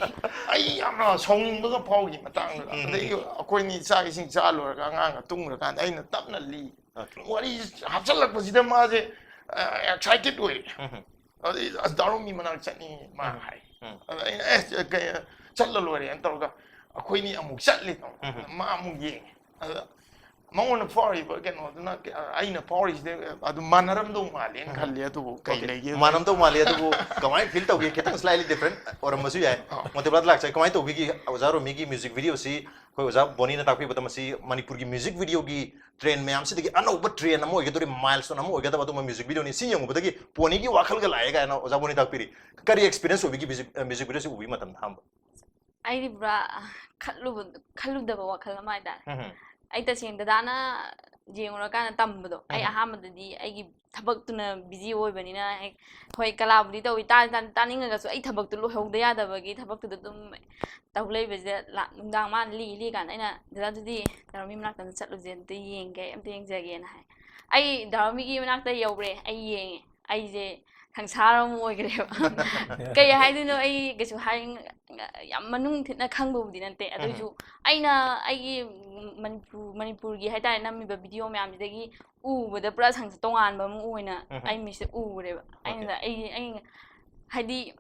ꯑꯩ ꯌꯥꯝꯅ ꯁꯥꯎꯅꯤꯡꯕꯒ ꯐꯥꯎꯈꯤ ꯃꯇꯥꯡꯗꯨꯗ꯫ ꯎꯝ. ꯑꯗꯒꯤ ꯑꯩꯈꯣꯏꯅꯤ ꯆꯥꯛ ꯏꯁꯤꯡ ꯆꯥ ꯂꯣꯏꯔꯒ ꯑꯉꯥꯡꯒ ꯇꯨꯝꯈ꯭ꯔꯀꯥꯟꯗ ꯑꯩꯅ ꯇꯞꯅ ꯂꯤ꯫ Okay. ꯋꯥꯔꯤ ꯍꯥꯞꯆꯜꯂꯛꯄꯁꯤꯗ ꯃꯥꯁꯦ, ꯑ, ꯑꯦꯛꯁꯥꯏꯇꯦꯠ ꯑꯣꯏꯔꯦ꯫ ꯎꯝ. ꯑꯗꯩ, "ꯑꯁ, ꯗꯥ ꯔꯣꯃꯤ ꯃꯅꯥꯛ ꯆꯠꯅꯤꯡꯉꯤ," ꯃꯥ ꯎꯝ. ꯍꯥꯏ꯫ ꯎꯝ. ꯑꯗ ꯑꯩꯅ, "ꯑꯦ, ꯀꯩ, ꯆꯠꯂ ꯂꯣꯏꯔꯦꯅ" ꯇꯧꯔꯒ ꯑꯩꯈꯣꯏꯅꯤ ꯑꯃꯨꯛ ꯆꯠꯂꯦ꯫ ꯎꯝ. ꯃꯥ ꯑꯃꯨꯛ ꯌꯦꯡꯉꯦ꯫ ꯑꯗ ꯃꯉꯣꯟꯗ ꯐꯥꯎꯔꯤꯕ ꯀꯩꯅꯣꯗꯨꯅ ꯑꯩꯅ ꯐꯥꯎꯔꯤꯁꯤꯗ ꯑꯗꯨꯝ ꯃꯥꯟꯅꯔꯝꯗꯧ ꯃꯥꯜꯂꯦꯅ ꯎꯝ. ꯈꯜꯂꯦ꯫ ꯑꯗꯨꯕꯨ ꯀꯩ Okay. ꯂꯩꯒꯦ? ꯃꯥꯟꯅꯝꯗꯧ ꯃꯥꯜꯂꯦ, ꯑꯗꯨꯕꯨ ꯀꯃꯥꯏꯅ ꯐꯤꯜ ꯇꯧꯒꯦ? ꯈꯤꯇꯪ slightly different ꯑꯣꯏꯔꯝꯕꯁꯨ ꯌꯥꯏ꯫ ꯑꯥ. ꯃꯣꯟꯇꯦꯕ꯭ꯂꯥꯗ ꯂꯥꯛꯆꯩ꯫ ꯀꯃꯥꯏꯅ ꯇꯧꯕꯤꯒꯦ ꯑꯣꯖꯥ ꯔꯣꯃꯤꯒꯤ ꯃ꯭ꯌꯨꯖꯤꯛ ꯚꯤꯗꯤꯑꯣꯁꯤ? ꯑꯩꯈꯣꯏ ꯑꯣꯖꯥ ꯕꯣꯅꯤꯅ ꯇꯥꯛꯄꯤꯕꯗ ꯃꯁꯤ ꯃꯅꯤꯄꯨꯔꯒꯤ ꯃ꯭ꯌꯨꯖꯤꯛ ꯚꯤꯗꯤꯑꯣꯒꯤ ꯇ꯭ꯔꯦꯟ ꯃꯌꯥꯝꯁꯤꯗꯒꯤ ꯑꯅꯧꯕ ꯇ꯭ꯔꯦꯟ ꯑꯃ ꯑꯣꯏꯒꯗꯧꯔꯤ, ꯃꯥꯏꯜꯁ꯭ꯇꯣꯟ ꯑꯃ ꯑꯣꯏꯒꯗꯕ ꯑꯗꯨꯝꯕ ꯃ꯭ꯌꯨꯖꯤꯛ ꯚꯤꯗꯤꯑꯣꯅꯤ꯫ ꯁꯤ ꯌꯦꯡꯉꯨꯕꯗꯒꯤ ꯄꯣꯅꯤꯒꯤ ꯋꯥꯈꯜꯒ ꯂꯥꯛꯑꯦ ꯀꯥꯏꯅ ꯑꯣꯖꯥ ꯕꯣꯅꯤ ꯇꯥꯛꯄꯤꯔꯤ꯫ ꯀꯔꯤ ꯑꯦꯛꯁꯄꯤꯔꯤꯌꯦꯟꯁ ꯑꯣꯏꯕꯤꯒꯦ ꯃ꯭ꯌꯨꯖꯤꯛ, ꯃ꯭ꯌꯨꯖꯤꯛ ꯚꯤꯗꯤꯑꯣꯁꯤ ꯎꯕꯒꯤ ꯃꯇꯝꯗ ꯑꯍꯥꯟꯕ? ꯑꯩꯗꯤ ꯄꯨꯔꯥ ꯈꯜꯂꯨꯕ, ꯈꯜꯂꯨꯗꯕ ꯋꯥꯈꯜ ꯑꯃ ꯍꯥꯏꯇꯥꯔꯦ꯫ ꯎꯝ. ꯑꯩ ꯇꯁꯦꯡꯅ ꯗꯗꯥꯅ ꯌꯦꯡꯉꯨꯔꯀꯥꯟꯗ ꯇꯝꯕꯗꯣ, ꯑꯩ ꯎꯝ. ꯑꯍꯥꯟꯕꯗꯗꯤ ꯑꯩꯒꯤ ꯊꯕꯛꯇꯨꯅ ꯕꯤꯖꯤ ꯑꯣꯏꯕꯅꯤꯅ, ꯍꯦꯛ, ꯍꯣꯏ, ꯀꯂꯥꯕꯨꯗꯤ ꯇꯧꯏ, ꯇꯥ-, ꯇꯥ-, ꯇꯥꯅꯤꯡꯉꯒꯁꯨ ꯑꯩ ꯊꯕꯛꯇꯨ ꯂꯣꯏꯍꯧꯗ ꯌꯥꯗꯕꯒꯤ ꯊꯕꯛꯇꯨꯗ ꯑꯗꯨꯝ ꯇꯧ ꯂꯩꯕꯁꯤꯗ, ꯂꯥ-, ꯅꯨꯡꯗꯥꯡ ꯃꯥꯅ ꯂꯤ ꯂꯤ ꯀꯥꯟꯗ ꯑꯩꯅ, "ꯗꯗꯥ, ꯑꯗꯨꯗꯤ ꯗꯥ ꯔꯣꯃꯤ ꯃꯅꯥꯛꯇ ꯑꯝꯇ ꯆꯠꯂꯨꯁꯦ, ꯑꯝꯇ ꯌꯦꯡꯒꯦ, ꯑꯝꯇ ꯌꯦꯡꯖꯒꯦꯅ" ꯍꯥꯏ꯫ ꯑꯩ ꯗꯥ ꯔꯣꯃꯤꯒꯤ ꯃꯅꯥꯛꯇ ꯌꯧꯔꯦ, ꯑꯩ ꯌꯦꯡꯉꯦ꯫ ꯑꯩꯁꯦ ꯁꯪꯁꯥꯔ ꯑꯃ ꯑꯣꯏꯈ꯭ꯔꯦꯕ꯫ ꯀꯩ ꯍꯥꯏꯗꯣꯏꯅꯣ, ꯑꯩ ꯀꯩꯁꯨ ꯍꯥꯏ-, ꯌꯥꯝ ꯃꯅꯨꯡ ꯊꯤꯠꯅ ꯈꯪꯕꯕꯨꯗꯤ ꯅꯠꯇꯦ, ꯑꯗꯨꯏꯁꯨ ꯑꯩꯅ ꯑꯩꯒꯤ ꯃꯅꯤꯄꯨꯔ ꯃꯅꯤꯄꯨꯔꯒꯤ ꯍꯥꯏꯇꯥꯔꯦ, ꯅꯝꯃꯤꯕ ꯚꯤꯗꯤꯑꯣ ꯃꯌꯥꯝꯁꯤꯗꯒꯤ ꯎꯕꯗ ꯄꯨꯔꯥ ꯁꯪꯁ ꯇꯣꯉꯥꯟꯕ ꯑꯃ ꯑꯣꯏꯅ ꯑꯩ ꯃꯤꯁꯦ ꯎꯔꯦꯕ꯫ ꯑꯩꯅ ꯑꯩ ꯑꯩ ꯍꯥꯏꯗꯤ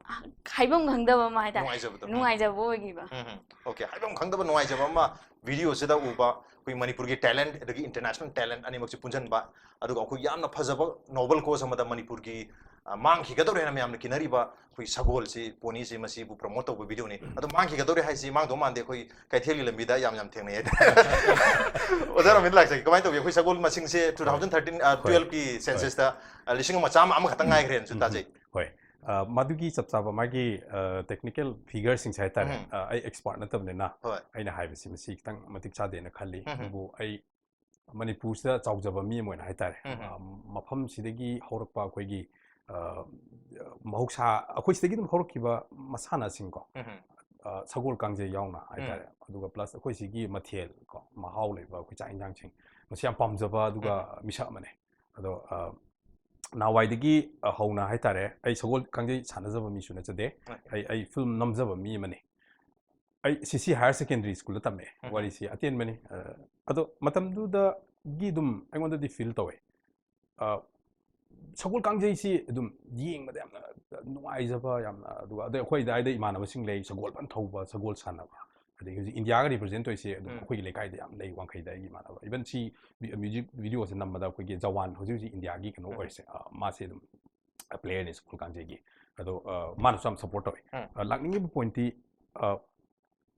ꯍꯥꯏꯐꯝ ꯈꯪꯗꯕ ꯑꯃ ꯍꯥꯏꯇꯥꯔꯦ, ꯅꯨꯡꯉꯥꯏꯖꯕꯗꯣ꯫ ꯎꯝ꯫ ꯅꯨꯡꯉꯥꯏꯖꯕ ꯑꯣꯏꯈꯤꯕ꯫ ꯎꯝ, ꯎꯝ꯫ ꯑꯣꯀꯦ, ꯍꯥꯏꯐꯝ ꯈꯪꯗꯕ ꯅꯨꯡꯉꯥꯏꯖꯕ ꯑꯃ ꯚꯤꯗꯤꯑꯣꯁꯤꯗ ꯎꯕ, ꯑꯩꯈꯣꯏ ꯃꯅꯤꯄꯨꯔꯒꯤ ꯇꯦꯂꯦꯟꯠ ꯑꯗꯒꯤ ꯏꯟꯇꯔꯅꯦꯁꯅꯦꯜ ꯇꯦꯂꯦꯟꯠ ꯑꯅꯤꯃꯛꯁꯦ ꯄꯨꯟꯁꯤꯟꯕ, ꯑꯗꯨꯒ ꯑꯩꯈꯣꯏ ꯌꯥꯝꯅ ꯐꯖꯕ ꯅꯣꯕꯜ ꯀꯣꯖ ꯑꯃꯗ ꯃꯅꯤꯄꯨꯔꯒꯤ, ꯑ, ꯃꯥꯡꯈꯤꯒꯗꯧꯔꯦ ꯍꯥꯏꯅ ꯃꯌꯥꯝꯅ ꯀꯤꯅꯔꯤꯕ ꯑꯩꯈꯣꯏ ꯁꯒꯣꯜꯁꯤ, ꯄꯣꯅꯤꯁꯤ, ꯃꯁꯤꯕꯨ ꯄ꯭ꯔꯃꯣꯠ ꯇꯧꯕ ꯚꯤꯗꯤꯑꯣꯅꯤ꯫ ꯑꯗꯣ ꯃꯥꯡꯈꯤꯒꯗꯧꯔꯦ ꯍꯥꯏꯁꯤ ꯃꯥꯡꯗꯧ ꯃꯥꯟꯗꯦ, ꯑꯩꯈꯣꯏ ꯀꯩꯊꯦꯜꯒꯤ ꯂꯝꯕꯤꯗ ꯌꯥꯝ ꯌꯥꯝ ꯊꯦꯡꯅꯩ ꯍꯥꯏꯇꯥꯔꯦ꯫ ꯑꯣꯖꯥ ꯔꯣꯃꯤꯟ ꯂꯥꯛꯆꯒꯦ, ꯀꯃꯥꯏꯅ ꯇꯧꯒꯦ? ꯑꯩꯈꯣꯏ ꯁꯒꯣꯜ ꯃꯁꯤꯡꯁꯦ ꯇꯨ ꯊꯥꯎꯖꯟ ꯊꯥꯔꯇꯤꯟ, ꯑ, ꯍꯣꯏ꯫ ꯇꯨꯋꯦꯜꯐꯀꯤ ꯍꯣꯏ꯫ ꯁꯦꯟꯁꯁꯇ, ꯑ, ꯂꯤꯁꯤꯡ ꯑꯃ ꯆꯥꯝꯃ ꯑꯃꯈꯛꯇꯪ ꯉꯥꯏꯈ꯭ꯔꯦꯅꯁꯨ ꯎꯝ, ꯇꯥꯖꯩ꯫ ꯍꯣꯏ꯫ ꯑ, ꯃꯗꯨꯒꯤ ꯆꯞ ꯆꯥꯕ ꯃꯥꯒꯤ, ꯑ, ꯇꯦꯛꯅꯤꯀꯦꯜ ꯐꯤꯒꯔꯁꯤꯡꯁꯦ ꯍꯥꯏꯇꯥꯔꯦ, ꯎꯝ꯫ ꯑ, ꯑꯩ ꯑꯦꯛꯁꯄꯥꯔꯠ ꯅꯠꯇꯕꯅꯤꯅ ꯍꯣꯏ꯫ ꯑꯩꯅ ꯍꯥꯏꯕꯁꯤ ꯃꯁꯤ ꯈꯤꯇꯪ ꯃꯇꯤꯛ ꯆꯥꯗꯦꯅ ꯈꯜꯂꯤ꯫ ꯎꯝ꯫ ꯑꯗꯨꯕꯨ ꯑꯩ ꯃꯅꯤꯄꯨꯔꯁꯤꯗ ꯆꯥꯎꯖꯕ ꯃꯤ ꯑꯃ ꯑꯣꯏꯅ ꯍꯥꯏꯇꯥꯔꯦ, ꯎꯝ꯫ ꯑ, ꯃꯐꯝꯁꯤꯗꯒꯤ ꯍꯧꯔꯛꯄ ꯑꯩꯈꯣꯏꯒꯤ, ꯑ, ꯃꯍꯧꯁꯥ ꯑꯩꯈꯣꯏ ꯁꯤꯗꯒꯤ ꯑꯗꯨꯝ ꯍꯧꯔꯛꯈꯤꯕ ꯃꯁꯥꯟꯅꯁꯤꯡꯀꯣ, ꯎꯝ꯫ ꯑ, ꯁꯒꯣꯜ ꯀꯥꯡꯖꯩ ꯌꯥꯎꯅ ꯍꯥꯏꯇꯥꯔꯦ, ꯎꯝ꯫ ꯑꯗꯨꯒ ꯄ꯭ꯂꯁ ꯑꯩꯈꯣꯏ ꯁꯤꯒꯤ ꯃꯊꯦꯜ ꯀꯣ, ꯃꯍꯥꯎ ꯂꯩꯕ ꯑꯩꯈꯣꯏ ꯆꯥꯛ ꯌꯦꯟꯁꯥꯡꯁꯤꯡ, ꯃꯁꯤ ꯌꯥꯝ ꯄꯥꯝꯖꯕ ꯑꯗꯨꯒ ꯎꯝ꯫ ꯃꯤꯁꯛ ꯑꯃꯅꯦ꯫ ꯑꯗꯣ, ꯑ, ꯅꯍꯥꯟꯋꯥꯏꯗꯒꯤ, ꯑ, ꯍꯧꯅ ꯍꯥꯏꯇꯥꯔꯦ, ꯑꯩ ꯁꯒꯣꯜ ꯀꯥꯡꯖꯩ ꯁꯥꯟꯅꯖꯕ ꯃꯤꯁꯨ ꯅꯠꯆꯗꯦ꯫ ꯑꯣꯀꯦ꯫ ꯑꯩ, ꯑꯩ ꯐꯤꯂꯝ ꯅꯝꯖꯕ ꯃꯤ ꯑꯃꯅꯤ꯫ ꯑꯩ ꯁꯤ ꯁꯤ ꯍꯥꯌꯔ ꯁꯦꯀꯦꯟꯗꯔꯤ ꯁ꯭ꯀꯨꯜꯗ ꯇꯝꯃꯛꯑꯦ꯫ ꯎꯝ꯫ ꯋꯥꯔꯤꯁꯤ ꯑꯇꯦꯟꯕꯅꯤ꯫ ꯑ, ꯑꯗꯣ ꯃꯇꯝꯗꯨꯗꯒꯤ ꯑꯗꯨꯝ ꯑꯩꯉꯣꯟꯗꯗꯤ ꯐꯤꯜ ꯇꯧꯋꯦ꯫ ꯑ, ꯁꯒꯣꯜ ꯀꯥꯡꯖꯩꯁꯤ ꯑꯗꯨꯝ ꯌꯦꯡꯕꯗ ꯌꯥꯝꯅ ꯅꯨꯡꯉꯥꯏꯖꯕ, ꯌꯥꯝꯅ, ꯑꯗꯨꯒ ꯑꯗꯩ ꯑꯩꯈꯣꯏ ꯑꯗꯥꯏꯗ ꯏꯃꯥꯟꯅꯕꯁꯤꯡ ꯂꯩ, ꯁꯒꯣꯜ ꯐꯟ ꯊꯧꯕ, ꯁꯒꯣꯜ ꯁꯥꯟꯅꯕ꯫ ꯑꯗꯒꯤ ꯍꯧꯖꯤꯛ ꯏꯟꯗꯤꯌꯥꯒ ꯔꯤꯄ꯭ꯔꯖꯦꯟ ꯇꯧꯔꯤꯁꯦ ꯑꯗꯨꯝ ꯎꯝ꯫ ꯑꯩꯈꯣꯏꯒꯤ ꯂꯩꯀꯥꯏꯗ ꯌꯥꯝ ꯂꯩ, ꯋꯥꯡꯈꯩꯗ ꯑꯩꯒꯤ ꯏꯃꯥꯟꯅꯕ꯫ ꯏꯚꯟ ꯁꯤ ꯃ꯭ꯌꯨ-, ꯃ꯭ꯌꯨꯖꯤꯛ ꯚꯤꯗꯤꯑꯣꯁꯦ ꯅꯝꯕꯗ ꯑꯩꯈꯣꯏꯒꯤ ꯖꯋꯥꯟ, ꯍꯧꯖꯤꯛ ꯍꯧꯖꯤꯛ ꯏꯟꯗꯤꯌꯥꯒꯤ ꯀꯩꯅꯣ ꯎꯝ꯫ ꯑꯣꯏꯔꯤꯁꯦ, ꯑ, ꯃꯥꯁꯦ ꯑꯗꯨꯝ ꯄ꯭ꯂꯦꯌꯔꯅꯤ ꯁꯒꯣꯜ ꯀꯥꯡꯖꯩꯒꯤ꯫ ꯑꯗꯣ, ꯑ, ꯃꯥꯅꯁꯨ ꯌꯥꯝ ꯁꯞꯄꯣꯔꯠ ꯇꯧꯋꯦ꯫ ꯎꯝ꯫ ꯑ, ꯂꯥꯛꯅꯤꯡꯉꯤꯕ ꯄꯣꯏꯟꯠꯇꯤ, ꯑ,